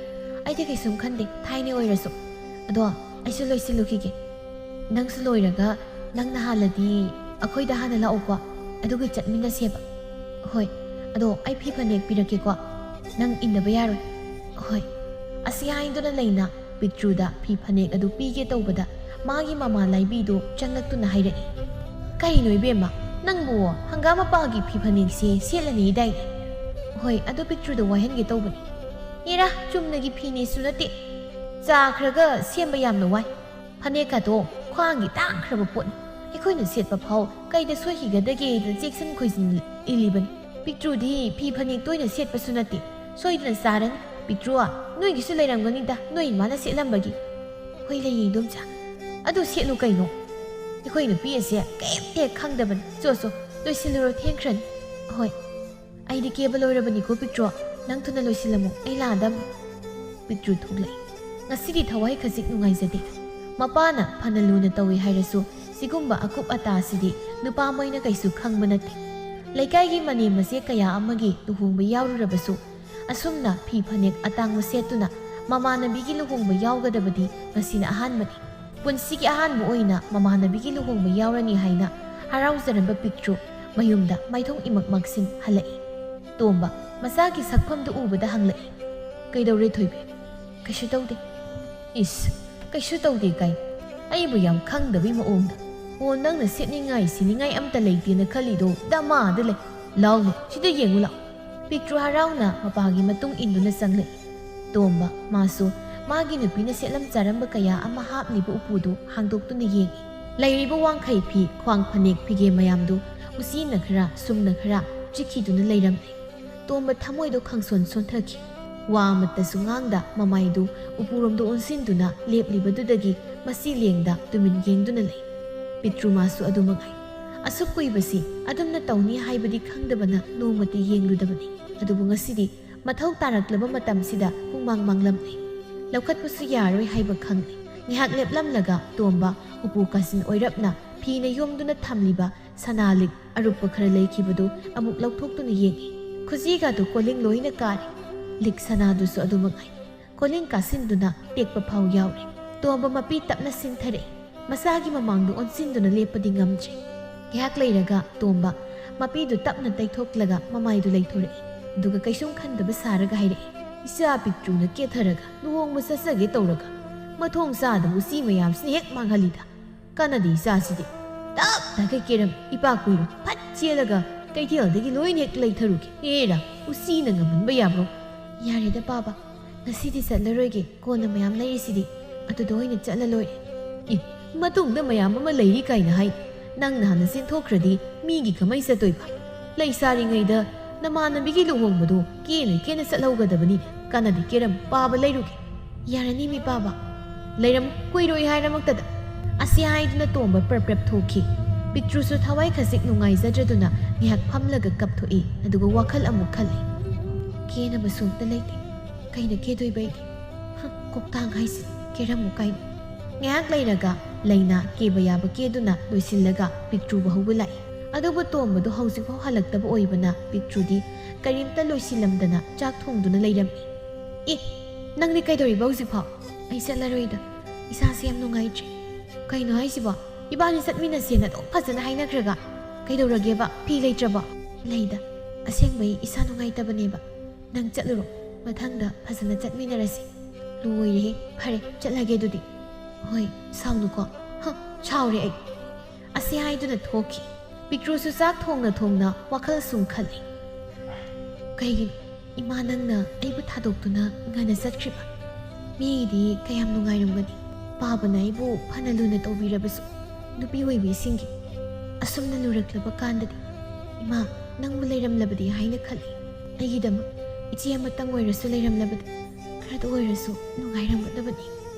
ꯑꯩꯗꯤ ꯀꯩꯁꯨꯝ ꯈꯟꯗꯦ, ꯊꯥꯏꯅ ꯑꯣꯏꯔꯁꯨ꯫ ꯑꯗꯣ ꯑꯩꯁꯨ ꯂꯣꯏꯁꯤꯜꯂꯨꯈꯤꯒꯦ꯫ ꯅꯪꯁꯨ ꯂꯣꯏꯔꯒ ꯅꯪꯅ ꯍꯥꯜꯂꯗꯤ ꯑꯩꯈꯣꯏꯗ ꯍꯥꯟꯅ ꯂꯥꯛꯎꯀꯣ, ꯑꯗꯨꯒ ꯆꯠꯃꯤꯟꯅꯁꯦꯕ꯫" "ꯍꯣꯏ, ꯑꯗꯣ ꯑꯩ ꯐꯤ ꯐꯅꯦꯛ ꯄꯤꯔꯛꯀꯦꯀꯣ, ꯅꯪ ꯏꯟꯗꯕ ꯌꯥꯔꯣꯏ꯫" "ꯍꯣꯏ꯫" ꯑꯁꯤ ꯍꯥꯏꯗꯨꯅ ꯂꯩꯅ ꯄꯤꯛꯇ꯭ꯔꯨꯗ ꯐꯤ ꯐꯅꯦꯛ ꯑꯗꯨ ꯄꯤꯒꯦ ꯇꯧꯕꯗ ꯃꯥꯒꯤ ꯃꯃꯥ ꯂꯥꯏꯕꯤꯗꯨ ꯆꯪꯂꯛꯇꯨꯅ ꯍꯥꯏꯔꯛꯏ, "ꯀꯩꯅꯣ ꯏꯕꯦꯝꯃ, ꯅꯪꯕꯨ ꯍꯪꯒꯥꯝ ꯃꯄꯥꯒꯤ ꯐꯤ ꯐꯅꯦꯛꯁꯦ ꯁꯦꯠꯂꯅꯤꯗꯥꯏꯅꯦ?" "ꯍꯣꯏ, ꯑꯗꯨ ꯄꯤꯛꯇ꯭ꯔꯨꯗ ꯋꯥꯏꯍꯟꯒꯦ ꯇꯧꯕꯅꯤ꯫" "ꯑꯦꯔꯥ, ꯆꯨꯝꯅꯒꯤ ꯐꯤꯅꯦꯁꯨ ꯅꯠꯇꯦ, ꯆꯥꯈ꯭ꯔꯒ ꯁꯦꯝꯕ ꯌꯥꯝꯅ ꯋꯥꯏ꯫ ꯐꯅꯦꯛꯀꯗꯣ ꯈ꯭ꯋꯥꯡꯒꯤ ꯇꯥꯡꯈ꯭ꯔꯕ ꯄꯣꯠꯅꯤ꯫ ꯑꯩꯈꯣꯏꯅ ꯁꯦꯠꯄ ꯐꯥꯎ ꯀꯩꯗ ꯁꯣꯏꯈꯤꯒꯗꯒꯦꯗ ꯆꯦꯛꯁꯤꯟ ꯈꯣꯏꯖꯤꯟ ꯏꯜꯂꯤꯕꯅꯤ꯫ ꯄꯤꯛꯇ꯭ꯔꯨꯗꯤ ꯐꯤ ꯐꯅꯦꯛ ꯇꯣꯏꯅ ꯁꯦꯠꯄꯁꯨ ꯅꯠꯇꯦ꯫ ꯁꯣꯏꯗꯅ ꯆꯥꯔꯅꯤ꯫ ꯄꯤꯛꯇ꯭ꯔꯨ, ꯅꯣꯏꯒꯤꯁꯨ ꯂꯩꯔꯝꯒꯅꯤꯗ, ꯅꯣꯏ ꯏꯃꯥꯅ ꯁꯦꯠꯂꯝꯕꯒꯤ꯫" "ꯍꯣꯏ, ꯂꯩꯌꯦ, ꯏꯗꯣꯝꯆꯥ꯫" "ꯑꯗꯨ ꯁꯦꯠꯂꯨ ꯀꯩꯅꯣ꯫ ꯑꯩꯈꯣꯏ ꯅꯨꯄꯤ ꯑꯁꯦ ꯀꯩꯝꯇ ꯍꯦꯛ ꯈꯪꯗꯕꯅꯤ꯫ ꯆꯣ, ꯆꯣ, ꯂꯣꯏꯁꯤꯜꯂꯨꯔꯣ, ꯊꯦꯡꯈ꯭ꯔꯅꯤ꯫" "ꯍꯣꯏ, ꯑꯩꯗꯤ ꯀꯦꯕ ꯂꯣꯏꯔꯕꯅꯤꯀꯣ ꯄꯤꯛꯇ꯭ꯔꯨ꯫ ꯅꯪ ꯊꯨꯅ ꯂꯣꯏꯁꯤꯜꯂꯝꯃꯨ, ꯑꯩ ꯂꯥꯛꯑꯗꯝꯅꯤ꯫" ꯄꯤꯛꯇ꯭ꯔꯨ ꯊꯣꯛꯂꯛꯏ꯫ ꯉꯁꯤꯗꯤ ꯊꯋꯥꯏ ꯈꯖꯤꯛ ꯅꯨꯡꯉꯥꯏꯖꯗꯦ꯫ ꯃꯄꯥꯅ ꯐꯅ ꯂꯨꯅ ꯇꯧꯏ ꯍꯥꯏꯔꯁꯨ ꯁꯤꯒꯨꯝꯕ ꯑꯀꯨꯞ ꯑꯇꯥꯁꯤꯗꯤ ꯅꯨꯄꯥ ꯃꯣꯏꯅ ꯀꯩꯁꯨ ꯈꯪꯕ ꯅꯠꯇꯦ꯫ ꯂꯩꯀꯥꯏꯒꯤ ꯃꯅꯦꯝ ꯃꯆꯦ ꯀꯌꯥ ꯑꯃꯒꯤ ꯂꯨꯍꯣꯡꯕ ꯌꯥꯎꯔꯨꯔꯕꯁꯨ ꯑꯁꯨꯝꯅ ꯐꯤ ꯐꯅꯦꯛ ꯑꯇꯥꯡꯕ ꯁꯦꯠꯇꯨꯅ ꯃꯃꯥꯟꯅꯕꯤꯒꯤ ꯂꯨꯍꯣꯡꯕ ꯌꯥꯎꯒꯗꯕꯗꯤ ꯉꯁꯤꯅ ꯑꯍꯥꯟꯕꯅꯤ꯫ ꯄꯨꯟꯁꯤꯒꯤ ꯑꯍꯥꯟꯕ ꯑꯣꯏꯅ ꯃꯃꯥꯟꯅꯕꯤꯒꯤ ꯂꯨꯍꯣꯡꯕ ꯌꯥꯎꯔꯅꯤ ꯍꯥꯏꯅ ꯍꯔꯥꯎꯖꯔꯝꯕ ꯄꯤꯛꯇ꯭ꯔꯨ ꯃꯌꯨꯝꯗ ꯃꯥꯏꯊꯣꯡ ꯏꯃꯛ ꯃꯛꯁꯤꯟ ꯍꯜꯂꯛꯏ꯫ ꯇꯣꯝꯕ ꯃꯆꯥꯒꯤ ꯁꯛꯐꯝꯗꯨ ꯎꯕꯗ ꯍꯪꯂꯛꯏ, "ꯀꯩꯗꯧꯔꯦ ꯊꯣꯏꯕꯤ?" "ꯀꯩꯁꯨ ꯇꯧꯗꯦ꯫" "ꯏꯁ, ꯀꯩꯁꯨ ꯇꯧꯗꯦ ꯀꯥꯏ, ꯑꯩꯕꯨ ꯌꯥꯝ ꯈꯪꯗꯕꯩ ꯃꯑꯣꯡꯗ꯫ ꯑꯣ, ꯅꯪꯅ ꯁꯦꯠꯅꯤꯡꯉꯥꯏ ꯁꯤꯅꯤꯡꯉꯥꯏ ꯑꯝꯇ ꯂꯩꯇꯦꯅ ꯈꯜꯂꯤꯗꯣ ꯗꯃꯥꯗ ꯂꯩ꯫ ꯂꯥꯎꯅꯦ, ꯁꯤꯗ ꯌꯦꯡꯉꯨ ꯂꯥꯎ꯫" ꯄꯤꯛꯇ꯭ꯔꯨ ꯍꯔꯥꯎꯅ ꯃꯄꯥꯒꯤ ꯃꯇꯨꯡ ꯏꯟꯗꯨꯅ ꯆꯪꯂꯛꯏ꯫ ꯇꯣꯝꯕ, ꯃꯥꯁꯨ ꯃꯥꯒꯤ ꯅꯨꯄꯤꯅ ꯁꯦꯠꯂꯝ ꯆꯥꯔꯝꯕ ꯀꯌꯥ ꯑꯃ ꯍꯥꯞꯂꯤꯕ ꯎꯄꯨꯗꯨ ꯍꯥꯡꯗꯣꯛꯇꯨꯅ ꯌꯦꯡꯏ꯫ ꯂꯩꯔꯤꯕ ꯋꯥꯡꯈꯩ ꯐꯤ, ꯈ꯭ꯋꯥꯡ ꯐꯅꯦꯛ, ꯐꯤꯒꯦ ꯃꯌꯥꯝꯗꯨ ꯎꯆꯤꯅ ꯈꯔ, ꯁꯨꯝꯅ ꯈꯔ ꯆꯤꯛꯈꯤꯗꯨꯅ ꯂꯩꯔꯝꯂꯦ꯫ ꯇꯣꯝꯕ ꯊꯃꯣꯏꯗꯣ ꯈꯪꯁꯣꯟ ꯁꯣꯟꯊꯈꯤ꯫ ꯋꯥ ꯑꯃꯠꯇꯁꯨ ꯉꯥꯡꯗ ꯃꯃꯥꯏꯗꯨ ꯎꯄꯨꯔꯣꯝꯗ ꯑꯣꯟꯁꯤꯟꯗꯨꯅ ꯂꯦꯞꯂꯤꯕꯗꯨꯗꯒꯤ ꯃꯁꯤ ꯂꯦꯡꯗ ꯇꯨꯃꯤꯟ ꯌꯦꯡꯗꯨꯅ ꯂꯩ꯫ ꯄꯤꯇ꯭ꯔꯨ ꯃꯥꯁꯨ ꯑꯗꯨꯃꯉꯥꯏ꯫ ꯑꯁꯨꯛ ꯀꯨꯏꯕꯁꯤ ꯑꯗꯨꯝꯅ ꯇꯧꯅꯤ ꯍꯥꯏꯕꯗꯤ ꯈꯪꯗꯕꯅ ꯅꯣꯡꯃꯇ ꯌꯦꯡꯂꯨꯗꯕꯅꯤ꯫ ꯑꯗꯨꯕꯨ ꯉꯁꯤꯗꯤ ꯃꯊꯧ ꯇꯥꯔꯛꯂꯕ ꯃꯇꯝꯁꯤꯗ ꯄꯨꯡꯃꯥꯡ ꯃꯥꯡꯂꯝꯂꯦ꯫ ꯂꯧꯈꯠꯄꯁꯨ ꯌꯥꯔꯣꯏ ꯍꯥꯏꯕ ꯈꯪꯂꯦ꯫ ꯉꯥꯏꯍꯥꯛ ꯂꯦꯞꯂꯝꯂꯒ ꯇꯣꯝꯕ ꯎꯄꯨ ꯀꯥꯁꯤꯟ ꯑꯣꯏꯔꯞꯅ ꯐꯤꯅ ꯌꯣꯝꯗꯨꯅ ꯊꯝꯂꯤꯕ ꯁꯅꯥ ꯂꯤꯛ ꯑꯔꯨꯞꯄ ꯈꯔ ꯂꯩꯈꯤꯕꯗꯨ ꯑꯃꯨꯛ ꯂꯧꯊꯣꯛꯇꯨꯅ ꯌꯦꯡꯏ꯫ ꯈꯨꯖꯤꯒꯗꯨ ꯀꯣꯂꯤꯡ ꯂꯣꯏꯅ ꯀꯥꯔꯦ꯫ ꯂꯤꯛ ꯁꯅꯥꯗꯨꯁꯨ ꯑꯗꯨꯃꯉꯥꯏ꯫ ꯀꯣꯂꯤꯡ ꯀꯥꯁꯤꯟꯗꯨꯅ ꯇꯦꯛꯄ ꯐꯥꯎ ꯌꯥꯎꯔꯦ꯫ ꯇꯣꯝꯕ ꯃꯄꯤ ꯇꯞꯅ ꯁꯤꯟꯊꯔꯛꯏ꯫ ꯃꯁꯥꯒꯤ ꯃꯃꯥꯡꯗ ꯑꯣꯟꯁꯤꯟꯗꯨꯅ ꯂꯦꯞꯄꯗꯤ ꯉꯝꯗ꯭ꯔꯦ꯫ ꯉꯥꯏꯍꯥꯛ ꯂꯩꯔꯒ ꯇꯣꯝꯕ ꯃꯄꯤꯗꯨ ꯇꯞꯅ ꯇꯩꯊꯣꯛꯂꯒ ꯃꯃꯥꯏꯗꯨ ꯂꯩꯊꯣꯔꯛꯏ꯫ ꯑꯗꯨꯒ ꯀꯩꯁꯨꯝ ꯈꯟꯗꯕ ꯁꯥꯔꯒ ꯍꯥꯏꯔꯛꯏ, "ꯏꯆꯥ ꯄꯤꯛꯇ꯭ꯔꯨꯅ ꯀꯦꯊꯔꯒ ꯂꯨꯍꯣꯡꯕ ꯆꯠꯆꯒꯦ ꯇꯧꯔꯒ ꯃꯊꯣꯡ ꯆꯥꯗꯕ ꯎꯆꯤ ꯃꯌꯥꯝꯁꯤꯅ ꯍꯦꯛ ꯃꯥꯡꯍꯜꯂꯤꯗ꯫ ꯀꯥꯟꯅꯗꯦ ꯏꯆꯥꯁꯤꯗꯤ꯫ ꯇꯞ ꯇꯥꯈꯩ ꯀꯦꯔꯝ ꯏꯄꯥ ꯀꯨꯏꯔꯣ ꯐꯠ ꯆꯦꯜꯂꯒ ꯀꯩꯊꯦꯜꯗꯒꯤ ꯂꯣꯏꯅ ꯍꯦꯛ ꯂꯩꯊꯔꯨꯒꯦ꯫ ꯑꯦꯔꯥ, ꯎꯆꯤꯅ ꯉꯝꯍꯟꯕ ꯌꯥꯕ꯭ꯔꯣ?" "ꯌꯥꯔꯦꯗ ꯄꯥꯕ, ꯉꯁꯤꯗꯤ ꯆꯠꯂꯔꯣꯏꯒꯦ, ꯀꯣꯟꯅ ꯃꯌꯥꯝ ꯂꯩꯔꯤꯁꯤꯗꯤ, ꯑꯗꯨꯗ ꯑꯣꯏꯅ ꯆꯠꯂ ꯂꯣꯏꯔꯦ꯫" "ꯑꯦ, ꯃꯇꯨꯡꯗ ꯃꯌꯥꯝ ꯑꯃ ꯂꯩꯔꯤ ꯀꯥꯏꯅ ꯍꯥꯏ꯫ ꯅꯪꯅ ꯍꯥꯟꯅ ꯆꯦꯟꯊꯣꯛꯈ꯭ꯔꯗꯤ ꯃꯤꯒꯤ ꯀꯃꯥꯏ ꯆꯠꯇꯣꯏꯕ? ꯂꯩꯁꯥꯔꯤꯉꯩꯗ ꯅꯃꯥꯟꯅꯕꯤꯒꯤ ꯂꯨꯍꯣꯡꯕꯗꯣ ꯀꯦꯅ ꯀꯦꯅ ꯆꯠꯍꯧꯒꯗꯕꯅꯤ꯫ ꯀꯥꯟꯅꯗꯦ ꯀꯦꯔꯝ, ꯄꯥꯕ ꯂꯩꯔꯨꯒꯦ꯫" "ꯌꯥꯔꯅꯤ ꯃꯤ ꯄꯥꯕ, ꯂꯩꯔꯝꯃꯨ, ꯀꯨꯏꯔꯣꯏ ꯍꯥꯏꯔꯃꯛꯇꯗ꯫" ꯑꯁꯤ ꯍꯥꯏꯗꯨꯅ ꯇꯣꯝꯕ ꯄ꯭ꯔꯞ ꯄ꯭ꯔꯞ ꯊꯣꯛꯈꯤ꯫ ꯄꯤꯛꯇ꯭ꯔꯨꯁꯨ ꯊꯋꯥꯏ ꯈꯖꯤꯛ ꯅꯨꯡꯉꯥꯏꯖꯗ꯭ꯔꯗꯨꯅ ꯉꯥꯏꯍꯥꯛ ꯐꯝꯂꯒ ꯀꯞꯊꯣꯛꯏ꯫ ꯑꯗꯨꯒ ꯋꯥꯈꯜ ꯑꯃꯨꯛ ꯈꯜꯂꯤ꯫ "ꯀꯦꯅꯕꯁꯨ ꯑꯝꯇ ꯂꯩꯇꯦ꯫ ꯀꯩꯅ ꯀꯦꯗꯣꯏꯕ ꯑꯩꯗꯤ? ꯍ, ꯀꯣꯛꯇꯥꯡ ꯍꯥꯏꯁꯤ ꯀꯦꯔꯝꯃꯨ ꯀꯥꯏꯅ꯫" ꯉꯥꯏꯍꯥꯛ ꯂꯩꯔꯒ ꯂꯩꯅꯥ ꯀꯦꯕ ꯌꯥꯕ ꯀꯦꯗꯨꯅ ꯂꯣꯏꯁꯤꯜꯂꯒ ꯄꯤꯛꯇ꯭ꯔꯨꯕ ꯍꯧꯕ ꯂꯥꯛꯏ꯫ ꯑꯗꯨꯕꯨ ꯇꯣꯝꯕꯗꯨ ꯍꯧꯖꯤꯛꯐꯥꯎ ꯍꯜꯂꯛꯇꯕ ꯑꯣꯏꯕꯅ ꯄꯤꯛꯇ꯭ꯔꯨꯗꯤ ꯀꯔꯤꯝꯇ ꯂꯣꯏꯁꯤꯜꯂꯝꯗꯅ ꯆꯥꯛ ꯊꯣꯡꯗꯨꯅ ꯂꯩꯔꯝꯃꯤ꯫ "ꯑꯦ, ꯅꯪꯗꯤ ꯀꯩꯗꯧꯔꯤꯕ ꯍꯧꯖꯤꯛꯐꯥꯎ?" "ꯑꯩ ꯆꯠꯂꯔꯣꯏꯗ, ꯏꯁꯥꯁꯦ ꯌꯥꯝ ꯅꯨꯡꯉꯥꯏꯇ꯭ꯔꯦ꯫" "ꯀꯩꯅꯣ ꯍꯥꯏꯁꯤꯕꯣ? ꯏꯕꯥꯅꯤ ꯆꯠꯃꯤꯟꯅꯁꯦꯅ ꯑꯗꯨꯝ ꯐꯖꯅ ꯍꯥꯏꯅꯈ꯭ꯔꯒ ꯀꯩꯗꯧꯔꯒꯦꯕ? ꯐꯤ ꯂꯩꯇ꯭ꯔꯕꯣ?" "ꯂꯩꯗ, ꯑꯁꯦꯡꯕꯩ ꯏꯁꯥ ꯅꯨꯡꯉꯥꯏꯇꯕꯅꯦꯕ꯫ ꯅꯪ ꯆꯠꯂꯨꯔꯣ, ꯃꯊꯪꯗ ꯐꯖꯅ ꯆꯠꯃꯤꯟꯅꯔꯁꯤ꯫" "ꯂꯣꯏꯔꯦꯍꯦ, ꯐꯔꯦ ꯆꯠꯂꯒꯦ ꯑꯗꯨꯗꯤ꯫" "ꯍꯣꯏ, ꯁꯥꯎꯅꯨꯀꯣ꯫" "ꯍ, ꯁꯥꯎꯔꯦ ꯑꯩ꯫" ꯑꯁꯤ ꯍꯥꯏꯗꯨꯅ ꯊꯣꯛꯈꯤ꯫ ꯄꯤꯛꯇ꯭ꯔꯨꯁꯨ ꯆꯥꯛ ꯊꯣꯡꯅ ꯊꯣꯡꯅ ꯋꯥꯈꯜ ꯁꯨꯝ ꯈꯜꯂꯤ꯫ "ꯀꯩꯒꯤꯅꯣ ꯏꯃꯥ ꯅꯪꯅ ꯑꯩꯕꯨ ꯊꯥꯗꯣꯛꯇꯨꯅ ꯉꯟꯅ ꯆꯠꯈ꯭ꯔꯤꯕ? ꯃꯤꯒꯤꯗꯤ ꯀꯌꯥꯝ ꯅꯨꯡꯉꯥꯏꯔꯝꯒꯅꯤ꯫ ꯄꯥꯕꯅ ꯑꯩꯕꯨ ꯐꯅ ꯂꯨꯅ ꯇꯧꯕꯤꯔꯕꯁꯨ, ꯅꯨꯄꯤ ꯑꯣꯏꯕꯤꯁꯤꯡꯒꯤ ꯑꯁꯨꯝꯅ ꯂꯨꯔꯛꯂꯕ ꯀꯥꯟꯗꯗꯤ ꯏꯃꯥ ꯅꯪꯕꯨ ꯂꯩꯔꯝꯂꯕꯗꯤ ꯍꯥꯏꯅ ꯈꯜꯂꯤ꯫ ꯑꯩꯒꯤꯗꯃꯛ ꯏꯆꯦ ꯑꯃꯇꯪ ꯑꯣꯏꯔꯁꯨ ꯂꯩꯔꯝꯂꯕꯗꯤ ꯈꯔꯗ ꯑꯣꯏꯔꯁꯨ ꯅꯨꯡꯉꯥꯏꯔꯝꯒꯗꯕꯅꯤ꯫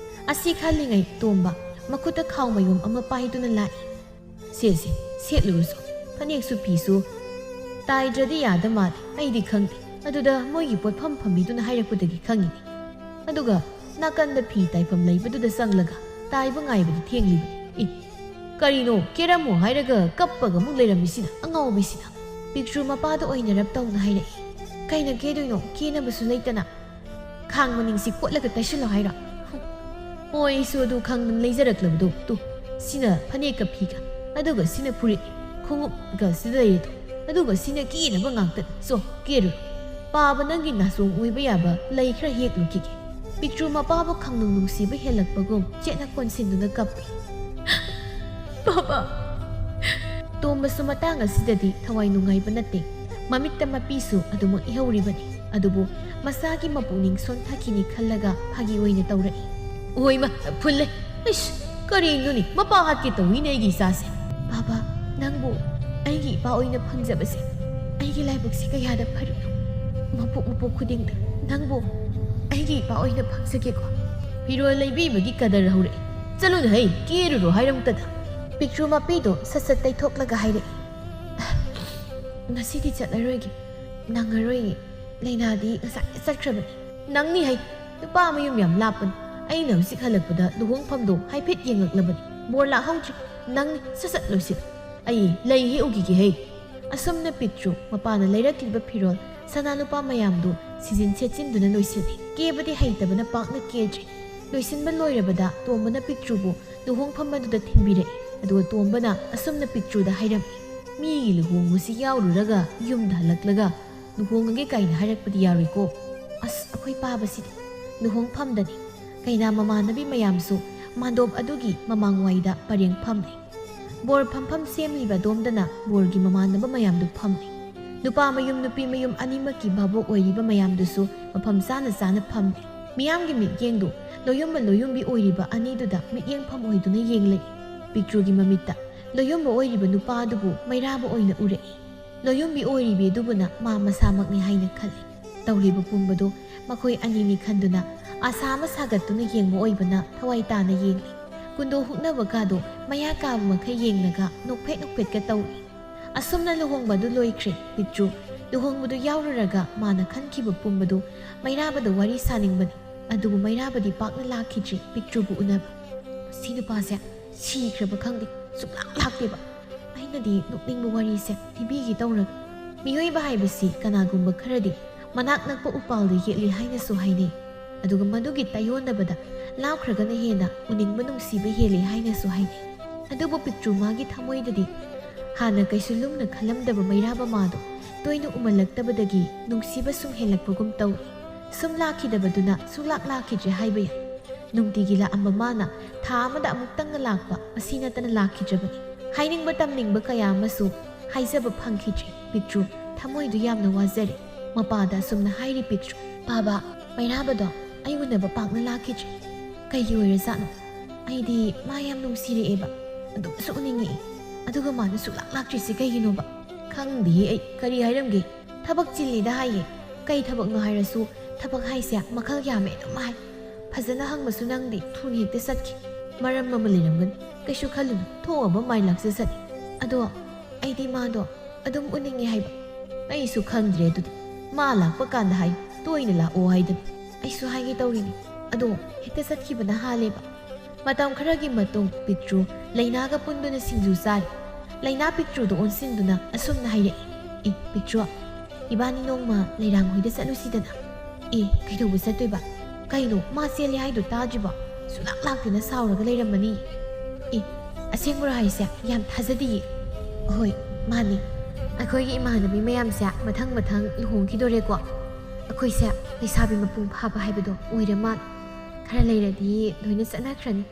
ꯑꯁꯤ ꯈꯜꯂꯤꯉꯩ ꯇꯣꯝꯕ ꯃꯈꯨꯠꯇ ꯈꯥꯎ ꯃꯌꯨꯝ ꯑꯃ ꯄꯥꯏꯗꯨꯅ ꯂꯥꯛꯏ꯫ "ꯁꯦꯁꯦ, ꯁꯦꯠꯂꯨꯔꯁꯨ, ꯐꯅꯦꯛꯁꯨ ꯐꯤꯁꯨ ꯇꯥꯏꯗ꯭ꯔꯗꯤ ꯌꯥꯗ ꯃꯥꯜꯂꯦ꯫ ꯑꯩꯗꯤ ꯈꯪꯗꯦ꯫ ꯑꯗꯨꯗ ꯃꯣꯏꯒꯤ ꯄꯣꯠꯐꯝ ꯐꯝꯕꯤꯗꯨꯅ ꯍꯥꯏꯔꯛꯄꯗꯒꯤ ꯈꯪꯉꯤꯅꯤ꯫ ꯑꯗꯨꯒ ꯅꯥꯀꯟꯗ ꯐꯤ ꯇꯥꯏꯐꯝ ꯂꯩꯕꯗꯨꯗ ꯆꯪꯂꯒ ꯇꯥꯏꯕ ꯉꯥꯏꯕꯗ ꯊꯦꯡꯂꯤꯕꯅꯤ꯫ ꯏ, ꯀꯔꯤꯅꯣ, ꯀꯦꯔꯝꯃꯣ ꯍꯥꯏꯔꯒ ꯀꯞꯄꯒ ꯑꯃꯨꯛ ꯂꯩꯔꯝꯃꯤꯁꯤꯅ, ꯑꯉꯥꯎꯕꯤꯁꯤꯅ?" ꯄꯤꯛꯇ꯭ꯔꯨ ꯃꯄꯥꯗ ꯑꯣꯏꯅꯔꯞ ꯇꯧꯅ ꯍꯥꯏꯔꯛꯏ꯫ "ꯀꯩꯅ ꯀꯦꯗꯣꯏꯅꯣ? ꯀꯦꯅꯕꯁꯨ ꯂꯩꯇꯅ ꯈꯥꯡ ꯃꯅꯤꯡꯁꯤ ꯀꯣꯠꯂꯒ ꯇꯩꯁꯜꯂꯣ ꯍꯥꯏꯔꯣ? ꯍꯨꯝ, ꯃꯣꯏꯁꯨ ꯑꯗꯨ ꯈꯪꯗꯅ ꯂꯩꯖꯔꯛꯂꯕꯗꯣ꯫ ꯇꯨ, ꯁꯤꯅ ꯐꯅꯦꯛꯀ ꯐꯤꯒ, ꯑꯗꯨꯒ ꯁꯤꯅ ꯐꯨꯔꯤꯠ ꯈꯣꯡꯎꯞꯀ ꯁꯤꯗ ꯂꯩꯔꯦꯗꯣ, ꯑꯗꯨꯒ ꯁꯤꯅ ꯀꯦꯅꯕ ꯉꯥꯛꯇ꯫ ꯆꯣ, ꯀꯦꯔꯨꯔꯣ꯫ ꯄꯥꯕ, ꯅꯪꯒꯤ ꯅꯥꯆꯣꯡ ꯑꯣꯏꯕ ꯌꯥꯕ ꯂꯩ ꯈꯔ ꯍꯦꯛꯂꯨꯈꯤꯒꯦ꯫" ꯄꯤꯛꯇ꯭ꯔꯨ ꯃꯄꯥꯕꯨ ꯈꯪꯅꯨꯡ ꯅꯨꯡꯁꯤꯕ ꯍꯦꯜꯂꯛꯄꯒꯨꯝ ꯆꯦꯠꯅ ꯀꯣꯟꯁꯤꯟꯗꯨꯅ ꯀꯞꯄꯤ꯫ "ꯕꯥꯕꯥ!" ꯇꯣꯝꯕꯁꯨ ꯃꯇꯥꯡ ꯑꯁꯤꯗꯗꯤ ꯊꯋꯥꯏ ꯅꯨꯡꯉꯥꯏꯕ ꯅꯠꯇꯦ꯫ ꯃꯃꯤꯠꯇ ꯃꯄꯤꯁꯨ ꯑꯗꯨꯃꯛ ꯏꯍꯧꯔꯤꯕꯅꯤ꯫ ꯑꯗꯨꯕꯨ ꯃꯆꯥꯒꯤ ꯃꯄꯨꯛꯅꯤꯡ ꯁꯣꯟꯊꯈꯤꯅꯤ ꯈꯜꯂꯒ ꯐꯥꯒꯤ ꯑꯣꯏꯅ ꯇꯧꯔꯛꯏ꯫ "ꯑꯣꯏꯃ, ꯐꯨꯜꯂꯦ꯫ ꯏꯁ, ꯀꯔꯤꯅꯣꯅꯦ, ꯃꯄꯥ ꯍꯥꯠꯀꯦ ꯇꯧꯏꯅꯦ ꯑꯩꯒꯤ ꯏꯆꯥꯁꯦ꯫" "ꯕꯥꯕꯥ, ꯅꯪꯕꯨ ꯑꯩꯒꯤ ꯏꯄꯥ ꯑꯣꯏꯅ ꯐꯪꯖꯕꯁꯦ ꯑꯩꯒꯤ ꯂꯥꯏꯕꯛꯁꯦ ꯀꯌꯥꯗ ꯐꯔꯤꯅꯣ꯫ ꯃꯄꯣꯛ ꯃꯄꯣꯛ ꯈꯨꯗꯤꯡꯗ ꯅꯪꯕꯨ ꯑꯩꯒꯤ ꯏꯄꯥ ꯑꯣꯏꯅ ꯐꯪꯖꯒꯦꯀꯣ꯫" ꯐꯤꯔꯣꯜ ꯂꯩꯕꯤꯕꯒꯤ ꯀꯗꯔ ꯍꯧꯔꯛꯏ꯫ "ꯆꯠꯂꯨꯅ ꯍꯩ, ꯀꯦꯔꯨꯔꯣ ꯍꯥꯏꯔꯃꯛꯇꯗ꯫" ꯄꯤꯛꯇ꯭ꯔꯨ ꯃꯄꯤꯗꯣ ꯁꯠ ꯁꯠ ꯇꯩꯊꯣꯛꯂꯒ ꯍꯥꯏꯔꯛꯏ꯫ "ꯉꯁꯤꯗꯤ ꯆꯠꯂꯔꯣꯏꯒꯦ, ꯅꯪꯉꯔꯣꯏꯌꯦ꯫ ꯂꯩꯅꯥꯗꯤ ꯉꯁꯥꯏꯅ ꯆꯠꯈ꯭ꯔꯕꯅꯤ꯫" "ꯅꯪꯅꯤ ꯍꯩ, ꯅꯨꯄꯥ ꯃꯌꯨꯝ ꯌꯥꯝ ꯂꯥꯞꯄꯅꯤ꯫ ꯑꯩꯅ ꯍꯧꯖꯤꯛ ꯍꯜꯂꯛꯄꯗ ꯂꯨꯍꯣꯡꯐꯝꯗꯣ ꯍꯥꯏꯐꯦꯠ ꯌꯦꯡꯉꯛꯂꯕꯅꯤ꯫ ꯕꯣꯔ ꯂꯥꯛꯍꯧꯗ꯭ꯔꯤ꯫ ꯅꯪꯅꯤ, ꯁꯠ ꯁꯠ ꯂꯣꯏꯁꯤꯜ꯫ ꯑꯩ ꯂꯩ ꯍꯦꯛ ꯎꯈꯤꯒꯦ ꯍꯩ꯫" ꯑꯁꯨꯝꯅ ꯄꯤꯛꯇ꯭ꯔꯨ ꯃꯄꯥꯅ ꯂꯩꯔꯛꯂꯤꯕ ꯐꯤꯔꯣꯜ, ꯁꯅꯥ ꯂꯨꯄꯥ ꯃꯌꯥꯝꯗꯨ ꯁꯤꯖꯤꯟ ꯁꯦꯠꯆꯤꯟꯗꯨꯅ ꯂꯣꯏꯁꯤꯜꯂꯤ꯫ ꯀꯦꯕꯗꯤ ꯍꯩꯇꯕꯅ ꯄꯥꯛꯅ ꯀꯦꯗ꯭ꯔꯤ꯫ ꯂꯣꯏꯁꯤꯟꯕ ꯂꯣꯏꯔꯕꯗ ꯇꯣꯝꯕꯅ ꯄꯤꯛꯇ꯭ꯔꯨꯕꯨ ꯂꯨꯍꯣꯡꯐꯝ ꯑꯗꯨꯗ ꯊꯤꯟꯕꯤꯔꯛꯏ꯫ ꯑꯗꯨꯒ ꯇꯣꯝꯕꯅ ꯑꯁꯨꯝꯅ ꯄꯤꯛꯇ꯭ꯔꯨꯗ ꯍꯥꯏꯔꯝꯃꯤ, "ꯃꯤꯒꯤ ꯂꯨꯍꯣꯡꯕꯁꯤ ꯌꯥꯎꯔꯨꯔꯒ ꯌꯨꯝꯗ ꯍꯜꯂꯛꯂꯒ ꯂꯨꯍꯣꯡꯉꯒꯦ ꯀꯥꯏꯅ ꯍꯥꯏꯔꯛꯄꯗꯤ ꯌꯥꯔꯣꯏꯀꯣ꯫" ꯑꯁ, ꯑꯩꯈꯣꯏ ꯄꯥꯕꯁꯤꯗꯤ ꯂꯨꯍꯣꯡꯐꯝꯗꯅꯤ꯫ ꯀꯩꯅꯥ ꯃꯃꯥꯟꯅꯕꯤ ꯃꯌꯥꯝꯁꯨ ꯃꯥꯟꯗꯣꯞ ꯑꯗꯨꯒꯤ ꯃꯃꯥꯡꯋꯥꯏꯗ ꯄꯔꯦꯡ ꯐꯝꯂꯤ꯫ ꯕꯣꯔ ꯐꯝꯐꯝ ꯁꯦꯝꯂꯤꯕ ꯑꯗꯣꯝꯗꯅ ꯕꯣꯔꯒꯤ ꯃꯃꯥꯟꯅꯕ ꯃꯌꯥꯝꯗꯨ ꯐꯝꯂꯤ꯫ ꯅꯨꯄꯥ ꯃꯌꯨꯝ ꯅꯨꯄꯤ ꯃꯌꯨꯝ ꯑꯅꯤꯃꯛꯀꯤ ꯚꯥꯕꯣꯛ ꯑꯣꯏꯔꯤꯕ ꯃꯌꯥꯝꯗꯨꯁꯨ ꯃꯐꯝ ꯆꯥꯅ ꯆꯥꯅ ꯐꯝꯂꯤ꯫ ꯃꯤꯌꯥꯝꯒꯤ ꯃꯤꯠꯌꯦꯡꯗꯨ ꯂꯣꯌꯨꯝꯕ ꯂꯣꯌꯨꯝꯕꯤ ꯑꯣꯏꯔꯤꯕ ꯑꯅꯤꯗꯨꯗ ꯃꯤꯠꯌꯦꯡꯐꯝ ꯑꯣꯏꯗꯨꯅ ꯌꯦꯡꯂꯛꯏ꯫ ꯄꯤꯛꯇ꯭ꯔꯨꯒꯤ ꯃꯃꯤꯠꯇ ꯂꯣꯌꯨꯝꯕ ꯑꯣꯏꯔꯤꯕ ꯅꯨꯄꯥ ꯑꯗꯨꯕꯨ ꯃꯩꯔꯥꯕ ꯑꯣꯏꯅ ꯎꯔꯛꯏ꯫ ꯂꯣꯌꯨꯝꯕꯤ ꯑꯣꯏꯔꯤꯕꯤ ꯑꯗꯨꯕꯨꯅ ꯃꯥ ꯃꯁꯥꯃꯛꯅꯤ ꯍꯥꯏꯅ ꯈꯜꯂꯤ꯫ ꯇꯧꯔꯤꯕ ꯄꯨꯝꯕꯗꯨ ꯃꯈꯣꯏ ꯑꯅꯤꯅꯤ ꯈꯟꯗꯨꯅ ꯑꯥꯁꯥ ꯑꯃ ꯁꯥꯒꯠꯇꯨꯅ ꯌꯦꯡꯕ ꯑꯣꯏꯕꯅ ꯊꯋꯥꯏ ꯇꯥꯅ ꯌꯦꯡꯂꯤ꯫ ꯀꯨꯟꯗꯣ ꯍꯨꯛꯅꯕ ꯀꯥꯗꯣ ꯃꯌꯥ ꯀꯥꯕ ꯃꯈꯩ ꯌꯦꯡꯂꯒ ꯅꯣꯛꯐꯦꯠ ꯅꯣꯛꯐꯦꯠꯀ ꯇꯧꯔꯤ꯫ ꯑꯁꯨꯝꯅ ꯂꯨꯍꯣꯡꯕꯗꯨ ꯂꯣꯏꯈ꯭ꯔꯦ꯫ ꯄꯤꯇ꯭ꯔꯨ ꯂꯨꯍꯣꯡꯕꯗꯨ ꯌꯥꯎꯔꯨꯔꯒ ꯃꯥꯅ ꯈꯟꯈꯤꯕ ꯄꯨꯝꯕꯗꯨ ꯃꯩꯔꯥꯕꯗ ꯋꯥꯔꯤ ꯁꯥꯅꯤꯡꯕꯅꯤ꯫ ꯑꯗꯨꯕꯨ ꯃꯩꯔꯥꯕꯗꯤ ꯄꯥꯛꯅ ꯂꯥꯛꯈꯤꯗ꯭ꯔꯤ ꯄꯤꯇ꯭ꯔꯨꯕꯨ ꯎꯅꯕ꯫ ꯃꯁꯤ ꯅꯨꯄꯥꯁꯦ ꯁꯤꯈ꯭ꯔꯕ ꯈꯪꯗꯦ, ꯁꯨꯡꯂꯥꯛ ꯂꯥꯛꯇꯦꯕ꯫ ꯑꯩꯅꯗꯤ ꯅꯣꯛꯅꯤꯡꯕ ꯋꯥꯔꯤꯁꯦ ꯂꯤꯕꯤꯒꯦ ꯇꯧꯔꯒ꯫ ꯃꯤꯑꯣꯏꯕ ꯍꯥꯏꯕꯁꯤ ꯀꯅꯥꯒꯨꯝꯕ ꯈꯔꯗꯤ ꯃꯅꯥꯛ ꯅꯛꯄ ꯎꯄꯥꯜꯗ ꯌꯦꯠꯂꯤ ꯍꯥꯏꯅꯁꯨ ꯍꯥꯏꯅꯩ꯫ ꯑꯗꯨꯒ ꯃꯗꯨꯒꯤ ꯇꯥꯏꯌꯣꯟꯅꯕꯗ ꯂꯥꯞꯈ꯭ꯔꯒꯅ ꯍꯦꯟꯅ ꯎꯅꯤꯡꯕ ꯅꯨꯡꯁꯤꯕ ꯍꯦꯜꯂꯤ ꯍꯥꯏꯅꯁꯨ ꯍꯥꯏꯅꯩ꯫ ꯑꯗꯨꯕꯨ ꯄꯤꯇ꯭ꯔꯨ ꯃꯥꯒꯤ ꯊꯃꯣꯏꯗꯗꯤ ꯍꯥꯟꯅ ꯀꯩꯁꯨ ꯂꯨꯝꯅ ꯈꯜꯂꯝꯗꯕ ꯃꯩꯔꯥꯕ ꯃꯥꯗꯣ ꯇꯣꯏꯅ ꯎꯃꯜꯂꯛꯇꯕꯗꯒꯤ ꯅꯨꯡꯁꯤꯕ ꯁꯨꯝ ꯍꯦꯜꯂꯛꯄꯒꯨꯝ ꯇꯧꯏ꯫ ꯁꯨꯝ ꯂꯥꯛꯈꯤꯗꯕꯗꯨꯅ ꯁꯨꯡꯂꯥꯛ ꯂꯥꯛꯈꯤꯗ꯭ꯔꯦ ꯍꯥꯏꯕ ꯌꯥꯏ꯫ ꯅꯨꯡꯇꯤꯒꯤ ꯂꯥꯛꯑꯝꯕ ꯃꯥꯅ ꯊꯥ ꯑꯃꯗ ꯑꯃꯨꯛꯇꯪꯒ ꯂꯥꯛꯄ ꯑꯁꯤ ꯅꯠꯇꯅ ꯂꯥꯛꯈꯤꯗ꯭ꯔꯕꯅꯤ꯫ ꯍꯥꯏꯅꯤꯡꯕ ꯇꯝꯅꯤꯡꯕ ꯀꯌꯥ ꯑꯃꯁꯨ ꯍꯥꯏꯖꯕ ꯐꯪꯈꯤꯗ꯭ꯔꯦ꯫ ꯄꯤꯇ꯭ꯔꯨ ꯊꯃꯣꯏꯗꯨ ꯌꯥꯝꯅ ꯋꯥꯖꯔꯦ꯫ ꯃꯄꯥꯗ ꯑꯁꯨꯝꯅ ꯍꯥꯏꯔꯤ ꯄꯤꯇ꯭ꯔꯨ, "ꯄꯥꯕ, ꯃꯩꯔꯥꯕꯗꯣ ꯑꯩ ꯎꯅꯕ ꯄꯥꯛꯅ ꯂꯥꯛꯈꯤꯗ꯭ꯔꯦ꯫ ꯀꯩꯒꯤ ꯑꯣꯏꯔꯖꯥꯠꯅꯣ? ꯑꯩꯗꯤ ꯃꯥ ꯌꯥꯝ ꯅꯨꯡꯁꯤꯔꯛꯑꯦꯕ꯫ ꯑꯗꯨꯝꯁꯨ ꯎꯅꯤꯡꯉꯛꯏ꯫ ꯑꯗꯨꯒ ꯃꯥꯅ ꯁꯨꯡꯂꯥꯛ ꯂꯥꯛꯇ꯭ꯔꯤꯁꯦ ꯀꯩꯒꯤꯅꯣꯕ?" "ꯈꯪꯗꯤꯌꯦ ꯑꯩ, ꯀꯔꯤ ꯍꯥꯏꯔꯝꯒꯦ? ꯊꯕꯛ ꯆꯤꯜꯂꯤꯗ ꯍꯥꯏꯌꯦ꯫ ꯀꯩ ꯊꯕꯛꯅꯣ ꯍꯥꯏꯔꯁꯨ ꯊꯕꯛ ꯍꯥꯏꯁꯦ ꯃꯈꯜ ꯌꯥꯝꯃꯦ ꯑꯗꯨꯝ ꯍꯥꯏ꯫ ꯐꯖꯅ ꯍꯪꯕꯁꯨ ꯅꯪꯗꯤ ꯊꯨꯅ ꯍꯦꯛꯇ ꯆꯠꯈꯤ꯫ ꯃꯔꯝ ꯑꯃ ꯂꯩꯔꯝꯒꯅꯤ꯫ ꯀꯩꯁꯨ ꯈꯜꯂꯨꯅꯨ, ꯊꯣꯛꯑꯕ ꯃꯥꯏ ꯂꯥꯛꯆꯁꯅꯤ꯫ ꯑꯗꯣ ꯑꯩꯗꯤ ꯃꯥꯗꯣ ꯑꯗꯨꯝ ꯎꯅꯤꯡꯉꯦ ꯍꯥꯏꯕ꯫" "ꯑꯩꯁꯨ ꯈꯪꯗ꯭ꯔꯦ ꯑꯗꯨꯗꯤ꯫ ꯃꯥ ꯂꯥꯛꯄ ꯀꯥꯟꯗ ꯍꯥꯏ, ꯇꯣꯏꯅ ꯂꯥꯛꯑꯣ ꯍꯥꯏꯗꯅ꯫ ꯑꯩꯁꯨ ꯍꯥꯏꯒꯦ ꯇꯧꯔꯤꯅꯤ꯫ ꯑꯗꯣ ꯍꯦꯛꯇ ꯆꯠꯈꯤꯕꯅ ꯍꯥꯜꯂꯦꯕ꯫" ꯃꯇꯝ ꯈꯔꯒꯤ ꯃꯇꯨꯡ ꯄꯤꯇ꯭ꯔꯨ ꯂꯩꯅꯥꯒ ꯄꯨꯟꯗꯨꯅ ꯁꯤꯡꯖꯨ ꯆꯥꯔꯤ꯫ ꯂꯩꯅꯥ ꯄꯤꯇ꯭ꯔꯨꯗ ꯑꯣꯟꯁꯤꯟꯗꯨꯅ ꯑꯁꯨꯝꯅ ꯍꯥꯏꯔꯛꯏ, "ꯑꯦ ꯄꯤꯇ꯭ꯔꯨ, ꯏꯕꯥꯅꯤ ꯅꯣꯡꯃ ꯂꯩꯔꯥꯡ ꯍꯣꯏꯗ ꯆꯠꯂꯨꯁꯤꯗꯅ꯫" "ꯑꯦ, ꯀꯩꯗꯧꯕ ꯆꯠꯇꯣꯏꯕ? ꯀꯩꯅꯣ, ꯃꯥ ꯆꯦꯜꯂꯦ ꯍꯥꯏꯗꯣ ꯇꯥꯗ꯭ꯔꯤꯕꯣ? ꯁꯨꯡꯂꯥꯛ ꯂꯥꯛꯇꯦꯅ ꯁꯥꯎꯔꯒ ꯂꯩꯔꯝꯃꯅꯤ꯫" "ꯑꯦ, ꯑꯁꯦꯡꯕꯔꯣ ꯍꯥꯏꯁꯦ? ꯌꯥꯝ ꯊꯥꯖꯗꯤꯌꯦ꯫" "ꯍꯣꯏ, ꯃꯥꯅꯤ꯫ ꯑꯩꯈꯣꯏꯒꯤ ꯏꯃꯥꯟꯅꯕꯤ ꯃꯌꯥꯝꯁꯦ ꯃꯊꯪ ꯃꯊꯪ ꯂꯨꯍꯣꯡꯈꯤꯗꯣꯔꯦꯀꯣ꯫ ꯑꯩꯈꯣꯏꯁꯦ ꯂꯩꯁꯥꯕꯤ ꯃꯄꯨꯡ ꯐꯥꯕ ꯍꯥꯏꯕꯗꯣ ꯑꯣꯏꯔ ꯃꯥꯜꯂꯦ꯫ ꯈꯔ ꯂꯩꯔꯗꯤ ꯂꯣꯏꯅ ꯆꯠꯅꯈ꯭ꯔꯅꯤ꯫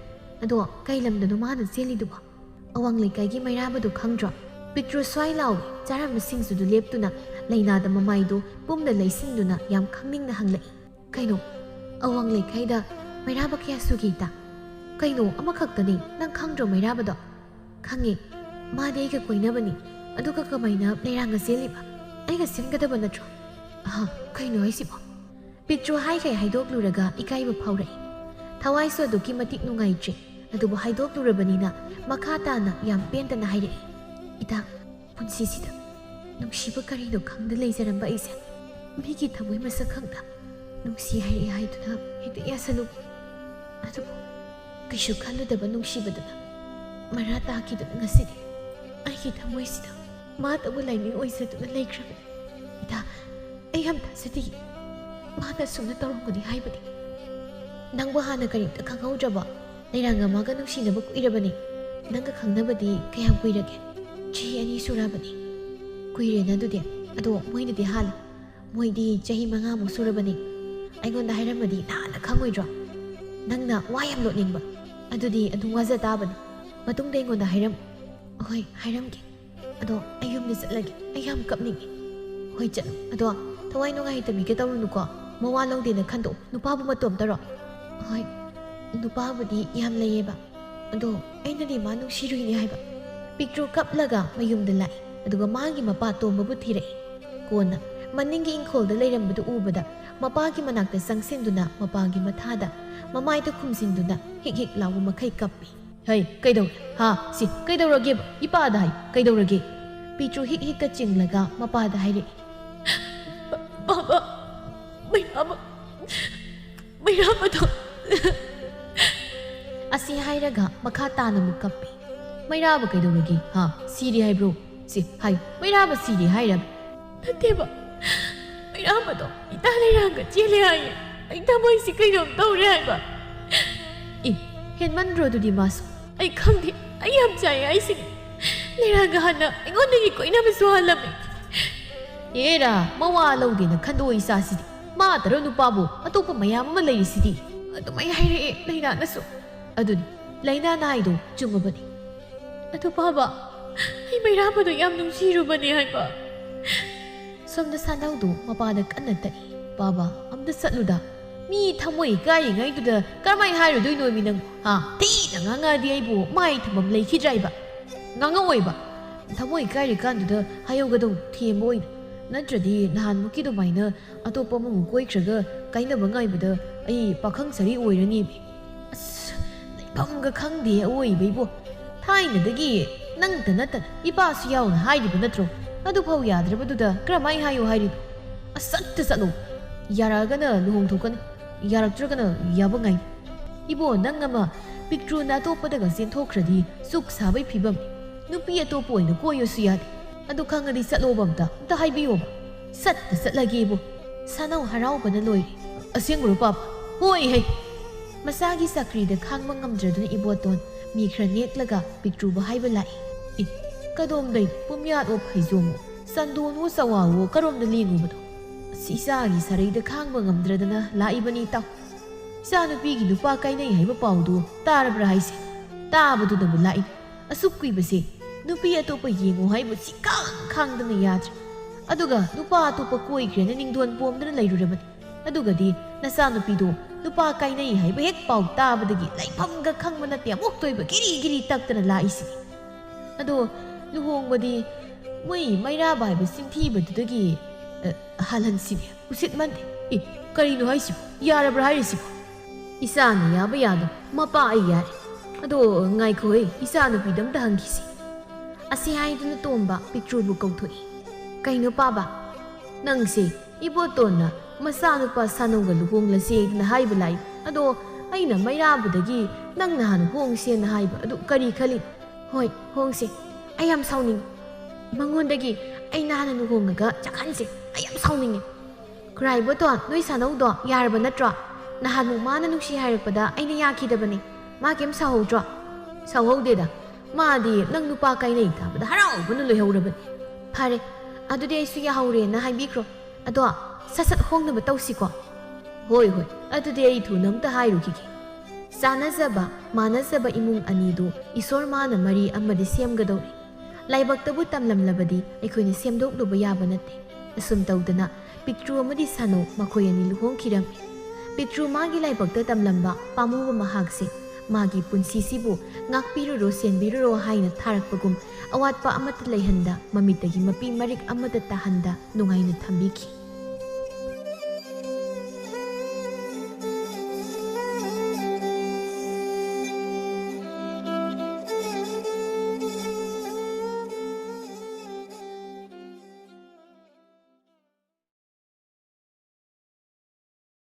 ꯑꯗꯣ ꯀꯩ ꯂꯝꯗꯅꯣ ꯃꯥꯅ ꯆꯦꯜꯂꯤꯗꯨꯕꯣ? ꯑꯋꯥꯡ ꯂꯩꯀꯥꯏꯒꯤ ꯃꯩꯔꯥꯕꯗꯣ ꯈꯪꯗ꯭ꯔꯣ?" ꯄꯤꯇ꯭ꯔꯨ ꯁ꯭ꯋꯥꯏ ꯂꯥꯎꯏ꯫ ꯆꯥꯔꯝꯕ ꯁꯤꯡꯖꯨꯗꯨ ꯂꯦꯞꯇꯨꯅ ꯂꯩꯅꯥꯗ ꯃꯃꯥꯏꯗꯨ ꯄꯨꯝꯅ ꯂꯩꯁꯤꯟꯗꯨꯅ ꯌꯥꯝ ꯈꯪꯅꯤꯡꯅ ꯍꯪꯂꯛꯏ꯫ "ꯀꯩꯅꯣ? ꯑꯋꯥꯡ ꯂꯩꯀꯥꯏꯗ ꯃꯩꯔꯥꯕ ꯀꯌꯥ ꯁꯨꯒꯦ ꯏꯇꯥ? ꯀꯩꯅꯣ, ꯑꯃꯈꯛꯇꯅꯤ꯫ ꯅꯪ ꯈꯪꯗ꯭ꯔꯣ ꯃꯩꯔꯥꯕꯗꯣ?" "ꯈꯪꯉꯦ꯫ ꯃꯥꯗꯤ ꯑꯩꯒ ꯀꯣꯏꯅꯕꯅꯤ꯫ ꯑꯗꯨꯒ ꯀꯃꯥꯏꯅ ꯂꯩꯔꯥꯡꯒ ꯆꯦꯜꯂꯤꯕ? ꯑꯩꯒ ꯆꯦꯟꯒꯗꯕ ꯅꯠꯇ꯭ꯔꯣ?" ꯑꯍ, ꯀꯩꯅꯣ ꯍꯥꯏꯁꯤꯕꯣ? ꯄꯤꯛꯇ꯭ꯔꯨ ꯍꯥꯏꯈꯩ ꯍꯥꯏꯗꯣꯛꯂꯨꯔꯒ ꯏꯀꯥꯏꯕ ꯐꯥꯎꯔꯛꯏ꯫ ꯊꯋꯥꯏꯁꯨ ꯑꯗꯨꯛꯀꯤ ꯃꯇꯤꯛ ꯅꯨꯡꯉꯥꯏꯇ꯭ꯔꯦ꯫ ꯑꯗꯨꯕꯨ ꯍꯥꯏꯗꯣꯛꯂꯨꯔꯕꯅꯤꯅ ꯃꯈꯥ ꯇꯥꯅ ꯌꯥꯝ ꯄꯦꯟꯗꯅ ꯍꯥꯏꯔꯛꯏ, "ꯏꯇꯥ, ꯄꯨꯟꯁꯤꯁꯤꯗ ꯅꯨꯡꯁꯤꯕ ꯀꯔꯤꯅꯣ ꯈꯪꯗ ꯂꯩꯖꯔꯝꯕ ꯑꯩꯁꯦ ꯃꯤꯒꯤ ꯊꯃꯣꯏ ꯃꯁꯛ ꯈꯪꯗ ꯅꯨꯡꯁꯤ ꯍꯥꯏꯔꯛꯑꯦ ꯍꯥꯏꯗꯨꯅ ꯍꯦꯛꯇ ꯌꯥꯁꯜꯂꯨ꯫ ꯑꯗꯨꯕꯨ ꯀꯩꯁꯨ ꯈꯜꯂꯨꯗꯕ ꯅꯨꯡꯁꯤꯕꯗꯨꯅ ꯃꯔꯥ ꯇꯥꯈꯤꯗꯨꯅ ꯉꯁꯤꯗꯤ ꯑꯩꯒꯤ ꯊꯃꯣꯏꯁꯤꯗ ꯃꯥꯇꯕꯨ ꯂꯥꯏꯅꯤꯡ ꯑꯣꯏꯖꯗꯨꯅ ꯂꯩꯈ꯭ꯔꯕꯅꯤ꯫ ꯏꯇꯥ, ꯑꯩ ꯌꯥꯝ ꯊꯥꯖꯗꯤꯌꯦ꯫ ꯃꯥꯅ ꯑꯁꯨꯝꯅ ꯇꯧꯔꯝꯒꯅꯤ ꯍꯥꯏꯕꯗꯤ꯫ ꯅꯪꯕꯨ ꯍꯥꯟꯅ ꯀꯔꯤꯝꯇ ꯈꯪꯍꯧꯗ꯭ꯔꯕꯣ? ꯂꯩꯔꯥꯡꯒ ꯃꯥꯒ ꯅꯨꯡꯁꯤꯅꯕ ꯀꯨꯏꯔꯕꯅꯤ꯫ ꯅꯪꯒ ꯈꯪꯅꯕꯗꯤ ꯀꯌꯥꯝ ꯀꯨꯏꯔꯒꯦ?" "ꯆꯍꯤ ꯑꯅꯤ ꯁꯨꯔꯕꯅꯤ꯫" "ꯀꯨꯏꯔꯦꯅ ꯑꯗꯨꯗꯤ꯫ ꯑꯗꯣ ꯃꯣꯏꯅꯗꯤ ꯍꯥꯜꯂꯦ꯫ ꯃꯣꯏꯗꯤ ꯆꯍꯤ ꯃꯉꯥꯃꯨꯛ ꯁꯨꯔꯕꯅꯤ꯫ ꯑꯩꯉꯣꯟꯗ ꯍꯥꯏꯔꯝꯃꯗꯤ ꯅꯍꯥꯟꯅ ꯈꯪꯉꯣꯏꯗ꯭ꯔꯣ? ꯅꯪꯅ ꯋꯥ ꯌꯥꯝ ꯂꯣꯠꯅꯤꯡꯕ꯫ ꯑꯗꯨꯗꯤ ꯑꯗꯨꯝ ꯋꯥꯖ ꯇꯥꯕꯅꯤ꯫ ꯃꯇꯨꯡꯗ ꯑꯩꯉꯣꯟꯗ ꯍꯥꯏꯔꯝꯃꯨ꯫" "ꯍꯣꯏ, ꯍꯥꯏꯔꯝꯒꯦ꯫ ꯑꯗꯣ ꯑꯩ ꯌꯨꯝꯗ ꯆꯠꯂꯒꯦ꯫ ꯑꯩ ꯌꯥꯝ ꯀꯞꯅꯤꯡꯉꯤ꯫" "ꯍꯣꯏ, ꯆꯠꯂꯨ꯫ ꯑꯗꯣ ꯊꯋꯥꯏ ꯅꯨꯡꯉꯥꯏꯇꯕꯤꯒ ꯇꯧꯔꯨꯅꯨꯀꯣ꯫ ꯃꯋꯥ ꯂꯧꯗꯦꯅ ꯈꯟꯗꯣꯛꯎ꯫ ꯅꯨꯄꯥꯕꯨ ꯃꯇꯣꯝꯇꯔꯣ?" "ꯍꯣꯏ, ꯅꯨꯄꯥꯕꯨꯗꯤ ꯌꯥꯝ ꯂꯩꯌꯦꯕ꯫ ꯑꯗꯣ ꯑꯩꯅꯗꯤ ꯃꯥ ꯅꯨꯡꯁꯤꯔꯨꯏꯅꯦ ꯍꯥꯏꯕ꯫" ꯄꯤꯛꯇ꯭ꯔꯨ ꯀꯞꯂꯒ ꯃꯌꯨꯝꯗ ꯂꯥꯛꯏ꯫ ꯑꯗꯨꯒ ꯃꯥꯒꯤ ꯃꯄꯥ ꯇꯣꯝꯕꯕꯨ ꯊꯤꯔꯛꯏ꯫ ꯀꯣꯟꯅ ꯃꯅꯤꯡꯒꯤ ꯏꯪꯈꯣꯜꯗ ꯂꯩꯔꯝꯕꯗꯨ ꯎꯕꯗ ꯃꯄꯥꯒꯤ ꯃꯅꯥꯛꯇ ꯆꯪꯁꯤꯟꯗꯨꯅ ꯃꯄꯥꯒꯤ ꯃꯊꯥꯗ ꯃꯃꯥꯏꯗ ꯈꯨꯝꯖꯤꯟꯗꯨꯅ ꯍꯤꯛ ꯍꯤꯛ ꯂꯥꯎꯕ ꯃꯈꯩ ꯀꯞꯄꯤ꯫ "ꯍꯩ, ꯀꯩꯗꯧꯔꯦ? ꯍꯥ? ꯁꯤ ꯀꯩꯗꯧꯔꯒꯦꯕ? ꯏꯄꯥꯗ ꯍꯥꯏ, ꯀꯩꯗꯧꯔꯒꯦ?" ꯄꯤꯛꯇ꯭ꯔꯨ ꯍꯤꯛ ꯍꯤꯛꯀ ꯆꯤꯡꯂꯒ ꯃꯄꯥꯗ ꯍꯥꯏꯔꯛꯏ꯫ "ꯕꯥꯕꯥ, ꯃꯩꯔꯥꯕ, ꯃꯩꯔꯥꯕꯗꯣ꯫" ꯑꯁꯤ ꯍꯥꯏꯔꯒ ꯃꯈꯥ ꯇꯥꯅ ꯑꯃꯨꯛ ꯀꯞꯄꯤ꯫ "ꯃꯩꯔꯥꯕ ꯀꯩꯗꯧꯔꯒꯦ? ꯍꯥ? ꯁꯤꯔꯦ ꯍꯥꯏꯕ꯭ꯔꯣ? ꯁꯤ ꯍꯥꯏ, ꯃꯩꯔꯥꯕ ꯁꯤꯔꯦ ꯍꯥꯏꯔꯕ?" "ꯅꯠꯇꯦꯕ, ꯃꯩꯔꯥꯕꯗꯣ ꯏꯇꯥ ꯂꯩꯔꯥꯡꯒ ꯆꯦꯜꯂꯦ ꯍꯥꯏꯌꯦ꯫ ꯑꯩ ꯊꯃꯣꯏꯁꯤ ꯀꯩꯅꯣꯝ ꯇꯧꯔꯦ ꯍꯥꯏꯕ꯫" "ꯑꯦ, ꯍꯦꯟꯃꯟꯗ꯭ꯔꯣ ꯑꯗꯨꯗꯤ ꯃꯥꯁꯨ?" "ꯑꯩ ꯈꯪꯗꯦ, ꯑꯩ ꯌꯥꯝ ꯆꯥꯏ ꯍꯥꯏꯁꯤꯅꯤ꯫ ꯂꯩꯔꯥꯡꯒ ꯍꯥꯟꯅ ꯑꯩꯉꯣꯟꯗꯒꯤ ꯀꯣꯏꯅꯕꯁꯨ ꯍꯥꯜꯂꯝꯃꯦ꯫" "ꯑꯦꯔꯥ, ꯃꯋꯥ ꯂꯧꯗꯦꯅ ꯈꯟꯗꯣꯛꯑꯣ ꯏꯆꯥꯁꯤꯗꯤ꯫ ꯃꯥ ꯇꯔꯨ ꯅꯨꯄꯥꯕꯨ ꯑꯇꯣꯞꯄ ꯃꯌꯥꯝ ꯑꯃ ꯂꯩꯔꯤꯁꯤꯗꯤ꯫" ꯑꯗꯨꯃꯥꯏ ꯍꯥꯏꯔꯛꯑꯦ ꯂꯩꯅꯥꯅꯁꯨ꯫ ꯑꯗꯨꯅꯤ, ꯂꯩꯅꯥꯅ ꯍꯥꯏꯗꯣ ꯆꯨꯝꯃꯕꯅꯤ꯫ "ꯑꯗꯨ ꯄꯥꯕ, ꯑꯩ ꯃꯩꯔꯥꯕꯗꯣ ꯌꯥꯝ ꯅꯨꯡꯁꯤꯔꯨꯕꯅꯦ ꯍꯥꯏꯕ꯫" ꯁꯣꯝꯗ ꯁꯥꯟꯅꯧꯗꯣ ꯃꯄꯥꯗ ꯀꯟꯅ ꯇꯛꯏ꯫ "ꯄꯥꯕ, ꯑꯝꯇ ꯆꯠꯂꯨꯗ꯫ ꯃꯤ ꯊꯃꯣꯏ ꯀꯥꯏꯔꯤꯉꯩꯗꯨꯗ ꯀꯔꯝꯍꯥꯏ ꯍꯥꯏꯔꯨꯗꯣꯏꯅꯣ ꯃꯤ ꯅꯪ? ꯍꯥ? ꯊꯤꯅ ꯉꯥꯡꯉꯛꯑꯗꯤ ꯑꯩꯕꯨ ꯃꯥꯏ ꯊꯝꯐꯝ ꯂꯩꯈꯤꯗ꯭ꯔꯥ ꯍꯥꯏꯕ? ꯉꯥꯡꯉꯛꯑꯣꯏꯕ꯫ ꯊꯃꯣꯏ ꯀꯥꯏꯔꯤꯀꯥꯟꯗꯨꯗ ꯍꯥꯏꯍꯧꯒꯗꯧ ꯊꯦꯝꯕ ꯑꯣꯏꯅ꯫ ꯅꯠꯇ꯭ꯔꯗꯤ ꯅꯍꯥꯟꯃꯨꯛꯀꯤ ꯑꯗꯨꯃꯥꯏꯅ ꯑꯇꯣꯞꯄ ꯑꯃꯃꯨꯛ ꯀꯣꯏꯈ꯭ꯔꯒ ꯀꯥꯏꯅꯕ ꯉꯥꯏꯕꯗ ꯑꯩ ꯄꯥꯈꯪ ꯁꯥꯔꯤ ꯑꯣꯏꯔꯅꯤꯃꯤ꯫ ꯑꯁ, ꯂꯩꯐꯝꯒ ꯈꯪꯗꯦ ꯑꯋꯣꯏꯕꯩꯕꯣ꯫ ꯊꯥꯏꯅꯗꯒꯤ ꯅꯪꯇ ꯅꯠꯇꯅ ꯏꯄꯥꯁꯨ ꯌꯥꯎꯅ ꯍꯥꯏꯔꯤꯕ ꯅꯠꯇ꯭ꯔꯣ? ꯑꯗꯨꯐꯥꯎ ꯌꯥꯗ꯭ꯔꯕꯗꯨꯗ ꯀꯔꯝꯍꯥꯏ ꯍꯥꯏꯌꯣ ꯍꯥꯏꯔꯤꯅꯣ? ꯑꯁ, ꯆꯠꯇ ꯆꯠꯂꯣ꯫ ꯌꯥꯔꯛꯑꯒꯅ ꯂꯨꯍꯣꯡꯊꯣꯛꯀꯅꯤ, ꯌꯥꯔꯛꯇ꯭ꯔꯒꯅ ꯌꯥꯕ ꯉꯥꯏ꯫ ꯏꯕꯣ, ꯅꯪ ꯑꯃ ꯄꯤꯛꯇ꯭ꯔꯨꯅ ꯑꯇꯣꯞꯄꯗꯒ ꯆꯦꯟꯊꯣꯛꯈ꯭ꯔꯗꯤ ꯆꯨꯛ ꯁꯥꯕꯩ ꯐꯤꯕꯝ꯫ ꯅꯨꯄꯤ ꯑꯇꯣꯞꯄ ꯑꯣꯏꯅ ꯀꯣꯏꯌꯨꯁꯨ ꯌꯥꯗꯦ꯫ ꯑꯗꯨ ꯈꯪꯉꯗꯤ ꯆꯠꯂꯣꯕ ꯑꯝꯇ, ꯑꯝꯇ ꯍꯥꯏꯕꯤꯌꯣꯕ꯫ ꯆꯠꯇ ꯆꯠꯂꯒꯦꯕꯨ꯫ ꯁꯥꯅꯧ ꯍꯔꯥꯎꯕꯅ ꯂꯣꯏꯔꯦ꯫ ꯑꯁꯦꯡꯕꯔꯣ ꯄꯥꯄ? ꯍꯣꯏ ꯍꯩ꯫ ꯃꯆꯥꯒꯤ ꯆꯀ꯭ꯔꯤꯗ ꯈꯥꯡꯕ ꯉꯝꯗ꯭ꯔꯗꯨꯅ ꯏꯕꯣꯇꯣꯟ ꯃꯤ ꯈꯔ ꯅꯦꯛꯂꯒ ꯄꯤꯛꯇ꯭ꯔꯨꯕꯨ ꯍꯥꯏꯕ ꯂꯥꯛꯏ꯫ ꯏ, ꯀꯗꯣꯝꯗꯩ ꯄꯨꯝꯌꯥꯠ ꯑꯣ ꯐꯩꯖꯣꯝ ꯑꯣ, ꯆꯟꯗꯣꯟ ꯑꯣ ꯆꯋꯥ ꯑꯣ ꯀꯔꯣꯝꯗ ꯂꯦꯡꯉꯨꯕꯅꯣ? ꯑꯁ, ꯏꯆꯥꯒꯤ ꯁꯔꯩꯗ ꯈꯥꯡꯕ ꯉꯝꯗ꯭ꯔꯗꯅ ꯂꯥꯛꯏꯕꯅꯤ ꯏꯇꯥꯎ꯫ ꯏꯆꯥꯅꯨꯄꯤꯒꯤ ꯅꯨꯄꯥ ꯀꯥꯏꯅꯩ ꯍꯥꯏꯕ ꯄꯥꯎꯗꯨ ꯇꯥꯔꯕ꯭ꯔꯥ ꯍꯥꯏꯁꯦ? ꯇꯥꯕꯗꯨꯅꯕꯨ ꯂꯥꯛꯏ꯫ ꯑꯁꯨꯛ ꯀꯨꯏꯕꯁꯦ ꯅꯨꯄꯤ ꯑꯇꯣꯞꯄ ꯌꯦꯡꯉꯣ ꯍꯥꯏꯕꯨ ꯁꯤ ꯈꯥꯡ ꯈꯥꯡꯗꯅ ꯌꯥꯗ꯭ꯔꯦ꯫ ꯑꯗꯨꯒ ꯅꯨꯄꯥ ꯑꯇꯣꯞꯄ ꯀꯣꯏꯈ꯭ꯔꯦꯅ ꯅꯤꯡꯗꯣꯟ ꯄꯣꯝꯗꯅ ꯂꯩꯔꯨꯔꯕꯅꯤ꯫ ꯑꯗꯨꯒꯗꯤ ꯅꯆꯥꯅꯨꯄꯤꯗꯣ ꯅꯨꯄꯥ ꯀꯥꯏꯅꯩ ꯍꯥꯏꯕ ꯍꯦꯛ ꯄꯥꯎ ꯇꯥꯕꯗꯒꯤ ꯂꯩꯐꯝꯒ ꯈꯪꯕ ꯅꯠꯇꯦ, ꯑꯃꯨꯛꯇꯣꯏꯕ ꯒꯤꯔꯤ ꯒꯤꯔꯤ ꯇꯛꯇꯅ ꯂꯥꯛꯏꯁꯤꯅꯤ꯫ ꯑꯗꯣ ꯂꯨꯍꯣꯡꯕꯗꯤ ꯃꯣꯏ ꯃꯩꯔꯥꯕ ꯍꯥꯏꯕ ꯆꯤꯟꯊꯤꯕꯗꯨꯗꯒꯤ, ꯑ, ꯍꯥꯜꯍꯟꯁꯤꯅꯦ꯫ ꯎꯁꯤꯠ ꯃꯟꯗꯦ꯫ ꯑꯦ, ꯀꯔꯤꯅꯣ ꯍꯥꯏꯁꯤꯕꯣ? ꯌꯥꯔꯕ꯭ꯔꯥ ꯍꯥꯏꯔꯤꯁꯤꯕꯣ? ꯏꯆꯥꯅ ꯌꯥꯕ ꯌꯥꯗꯣ, ꯃꯄꯥ ꯑꯩ ꯌꯥꯔꯦ꯫ ꯑꯗꯣ ꯉꯥꯏꯈꯣꯍꯦ, ꯏꯆꯥꯅꯨꯄꯤꯗ ꯑꯝꯇ ꯍꯪꯈꯤꯁꯤ꯫ ꯑꯁꯤ ꯍꯥꯏꯗꯨꯅ ꯇꯣꯝꯕ ꯄꯤꯛꯇ꯭ꯔꯨꯕꯨ ꯀꯧꯊꯣꯛꯏ꯫ ꯀꯩꯅꯣ ꯄꯥꯕ? ꯅꯪꯁꯦ ꯏꯕꯣꯇꯣꯟꯅ ꯃꯆꯥꯅꯨꯄꯥ ꯁꯥꯅꯧꯒ ꯂꯨꯍꯣꯡꯂꯁꯦꯅ ꯍꯥꯏꯕ ꯂꯥꯛꯏ꯫ ꯑꯗꯣ ꯑꯩꯅ ꯃꯩꯔꯥꯕꯗꯒꯤ ꯅꯪ ꯅꯍꯥꯟ ꯍꯣꯡꯁꯦꯅ ꯍꯥꯏꯕ ꯑꯗꯨ ꯀꯔꯤ ꯈꯜꯂꯤ? ꯍꯣꯏ, ꯍꯣꯡꯁꯦ꯫ ꯑꯩ ꯌꯥꯝ ꯁꯥꯎꯅꯤꯡꯉꯤ꯫ ꯃꯉꯣꯟꯗꯒꯤ ꯑꯩ ꯅꯍꯥꯟꯅ ꯂꯨꯍꯣꯡꯉꯒ ꯆꯠꯍꯟꯁꯦ꯫ ꯑꯩ ꯌꯥꯝ ꯁꯥꯎꯅꯤꯡꯉꯤ꯫ ꯈꯨꯔꯥꯏꯕꯣꯇꯣꯟ, ꯅꯣꯏ ꯁꯥꯅꯧꯗꯣ ꯌꯥꯔꯕ ꯅꯠꯇ꯭ꯔꯣ? ꯅꯍꯥꯟꯃꯨꯛ ꯃꯥꯅ ꯅꯨꯡꯁꯤ ꯍꯥꯏꯔꯛꯄꯗ ꯑꯩꯅ ꯌꯥꯈꯤꯗꯕꯅꯦ꯫ ꯃꯥ ꯀꯩꯝ ꯁꯥꯎꯍꯧꯗ꯭ꯔꯣ? ꯁꯥꯎꯍꯧꯗꯦꯗ꯫ ꯃꯥꯗꯤ ꯅꯪ ꯅꯨꯄꯥ ꯀꯥꯏꯅꯩ ꯇꯥꯕꯗ ꯍꯔꯥꯎꯕꯅ ꯂꯣꯏꯍꯧꯔꯕꯅꯤ꯫ ꯐꯔꯦ, ꯑꯗꯨꯗꯤ ꯑꯩꯁꯨ ꯌꯥꯍꯧꯔꯦꯅ ꯍꯥꯏꯕꯤꯈ꯭ꯔꯣ꯫ ꯑꯗꯣ ꯁꯠ ꯁꯠ ꯍꯣꯡꯅꯕ ꯇꯧꯁꯤꯀꯣ꯫ ꯍꯣꯏ, ꯍꯣꯏ, ꯑꯗꯨꯗꯤ ꯑꯩ ꯊꯨꯅ ꯑꯝꯇ ꯍꯥꯏꯔꯨꯈꯤꯒꯦ꯫ ꯆꯥꯟꯅꯖꯕ, ꯃꯥꯟꯅꯖꯕ ꯏꯃꯨꯡ ꯑꯅꯤꯗꯨ ꯏꯁꯣꯔ ꯃꯥꯅ ꯃꯔꯤ ꯑꯃꯗꯤ ꯁꯦꯝꯒꯗꯧꯔꯤ꯫ ꯂꯥꯏꯕꯛꯇꯕꯨ ꯇꯝꯂꯝꯂꯕꯗꯤ ꯑꯩꯈꯣꯏꯅ ꯁꯦꯝꯗꯣꯛꯂꯨꯕ ꯌꯥꯕ ꯅꯠꯇꯦ꯫ ꯑꯁꯨꯝ ꯇꯧꯗꯅ ꯄꯤꯛꯇ꯭ꯔꯨ ꯑꯃꯗꯤ ꯁꯥꯅꯧ ꯃꯈꯣꯏ ꯑꯅꯤ ꯂꯨꯍꯣꯡꯈꯤꯔꯝꯃꯤ꯫ ꯄꯤꯛꯇ꯭ꯔꯨ ꯃꯥꯒꯤ ꯂꯥꯏꯕꯛꯇ ꯇꯝꯂꯝꯕ ꯄꯥꯝꯃꯨꯕ ꯃꯍꯥꯛꯁꯦ ꯃꯥꯒꯤ ꯄꯨꯟꯁꯤꯁꯤꯕꯨ ꯉꯥꯛꯄꯤꯔꯨꯔꯣ, ꯁꯦꯟꯕꯤꯔꯨꯔꯣ ꯍꯥꯏꯅ ꯊꯥꯔꯛꯄꯒꯨꯝ ꯑꯋꯥꯠꯄ ꯑꯃꯠꯇ ꯂꯩꯍꯟꯗ, ꯃꯃꯤꯠꯇꯒꯤ ꯃꯄꯤ ꯃꯔꯤꯛ ꯑꯃꯠꯇ ꯇꯥꯍꯟꯗ ꯅꯨꯡꯉꯥꯏꯅ ꯊꯝꯕꯤꯈꯤ꯫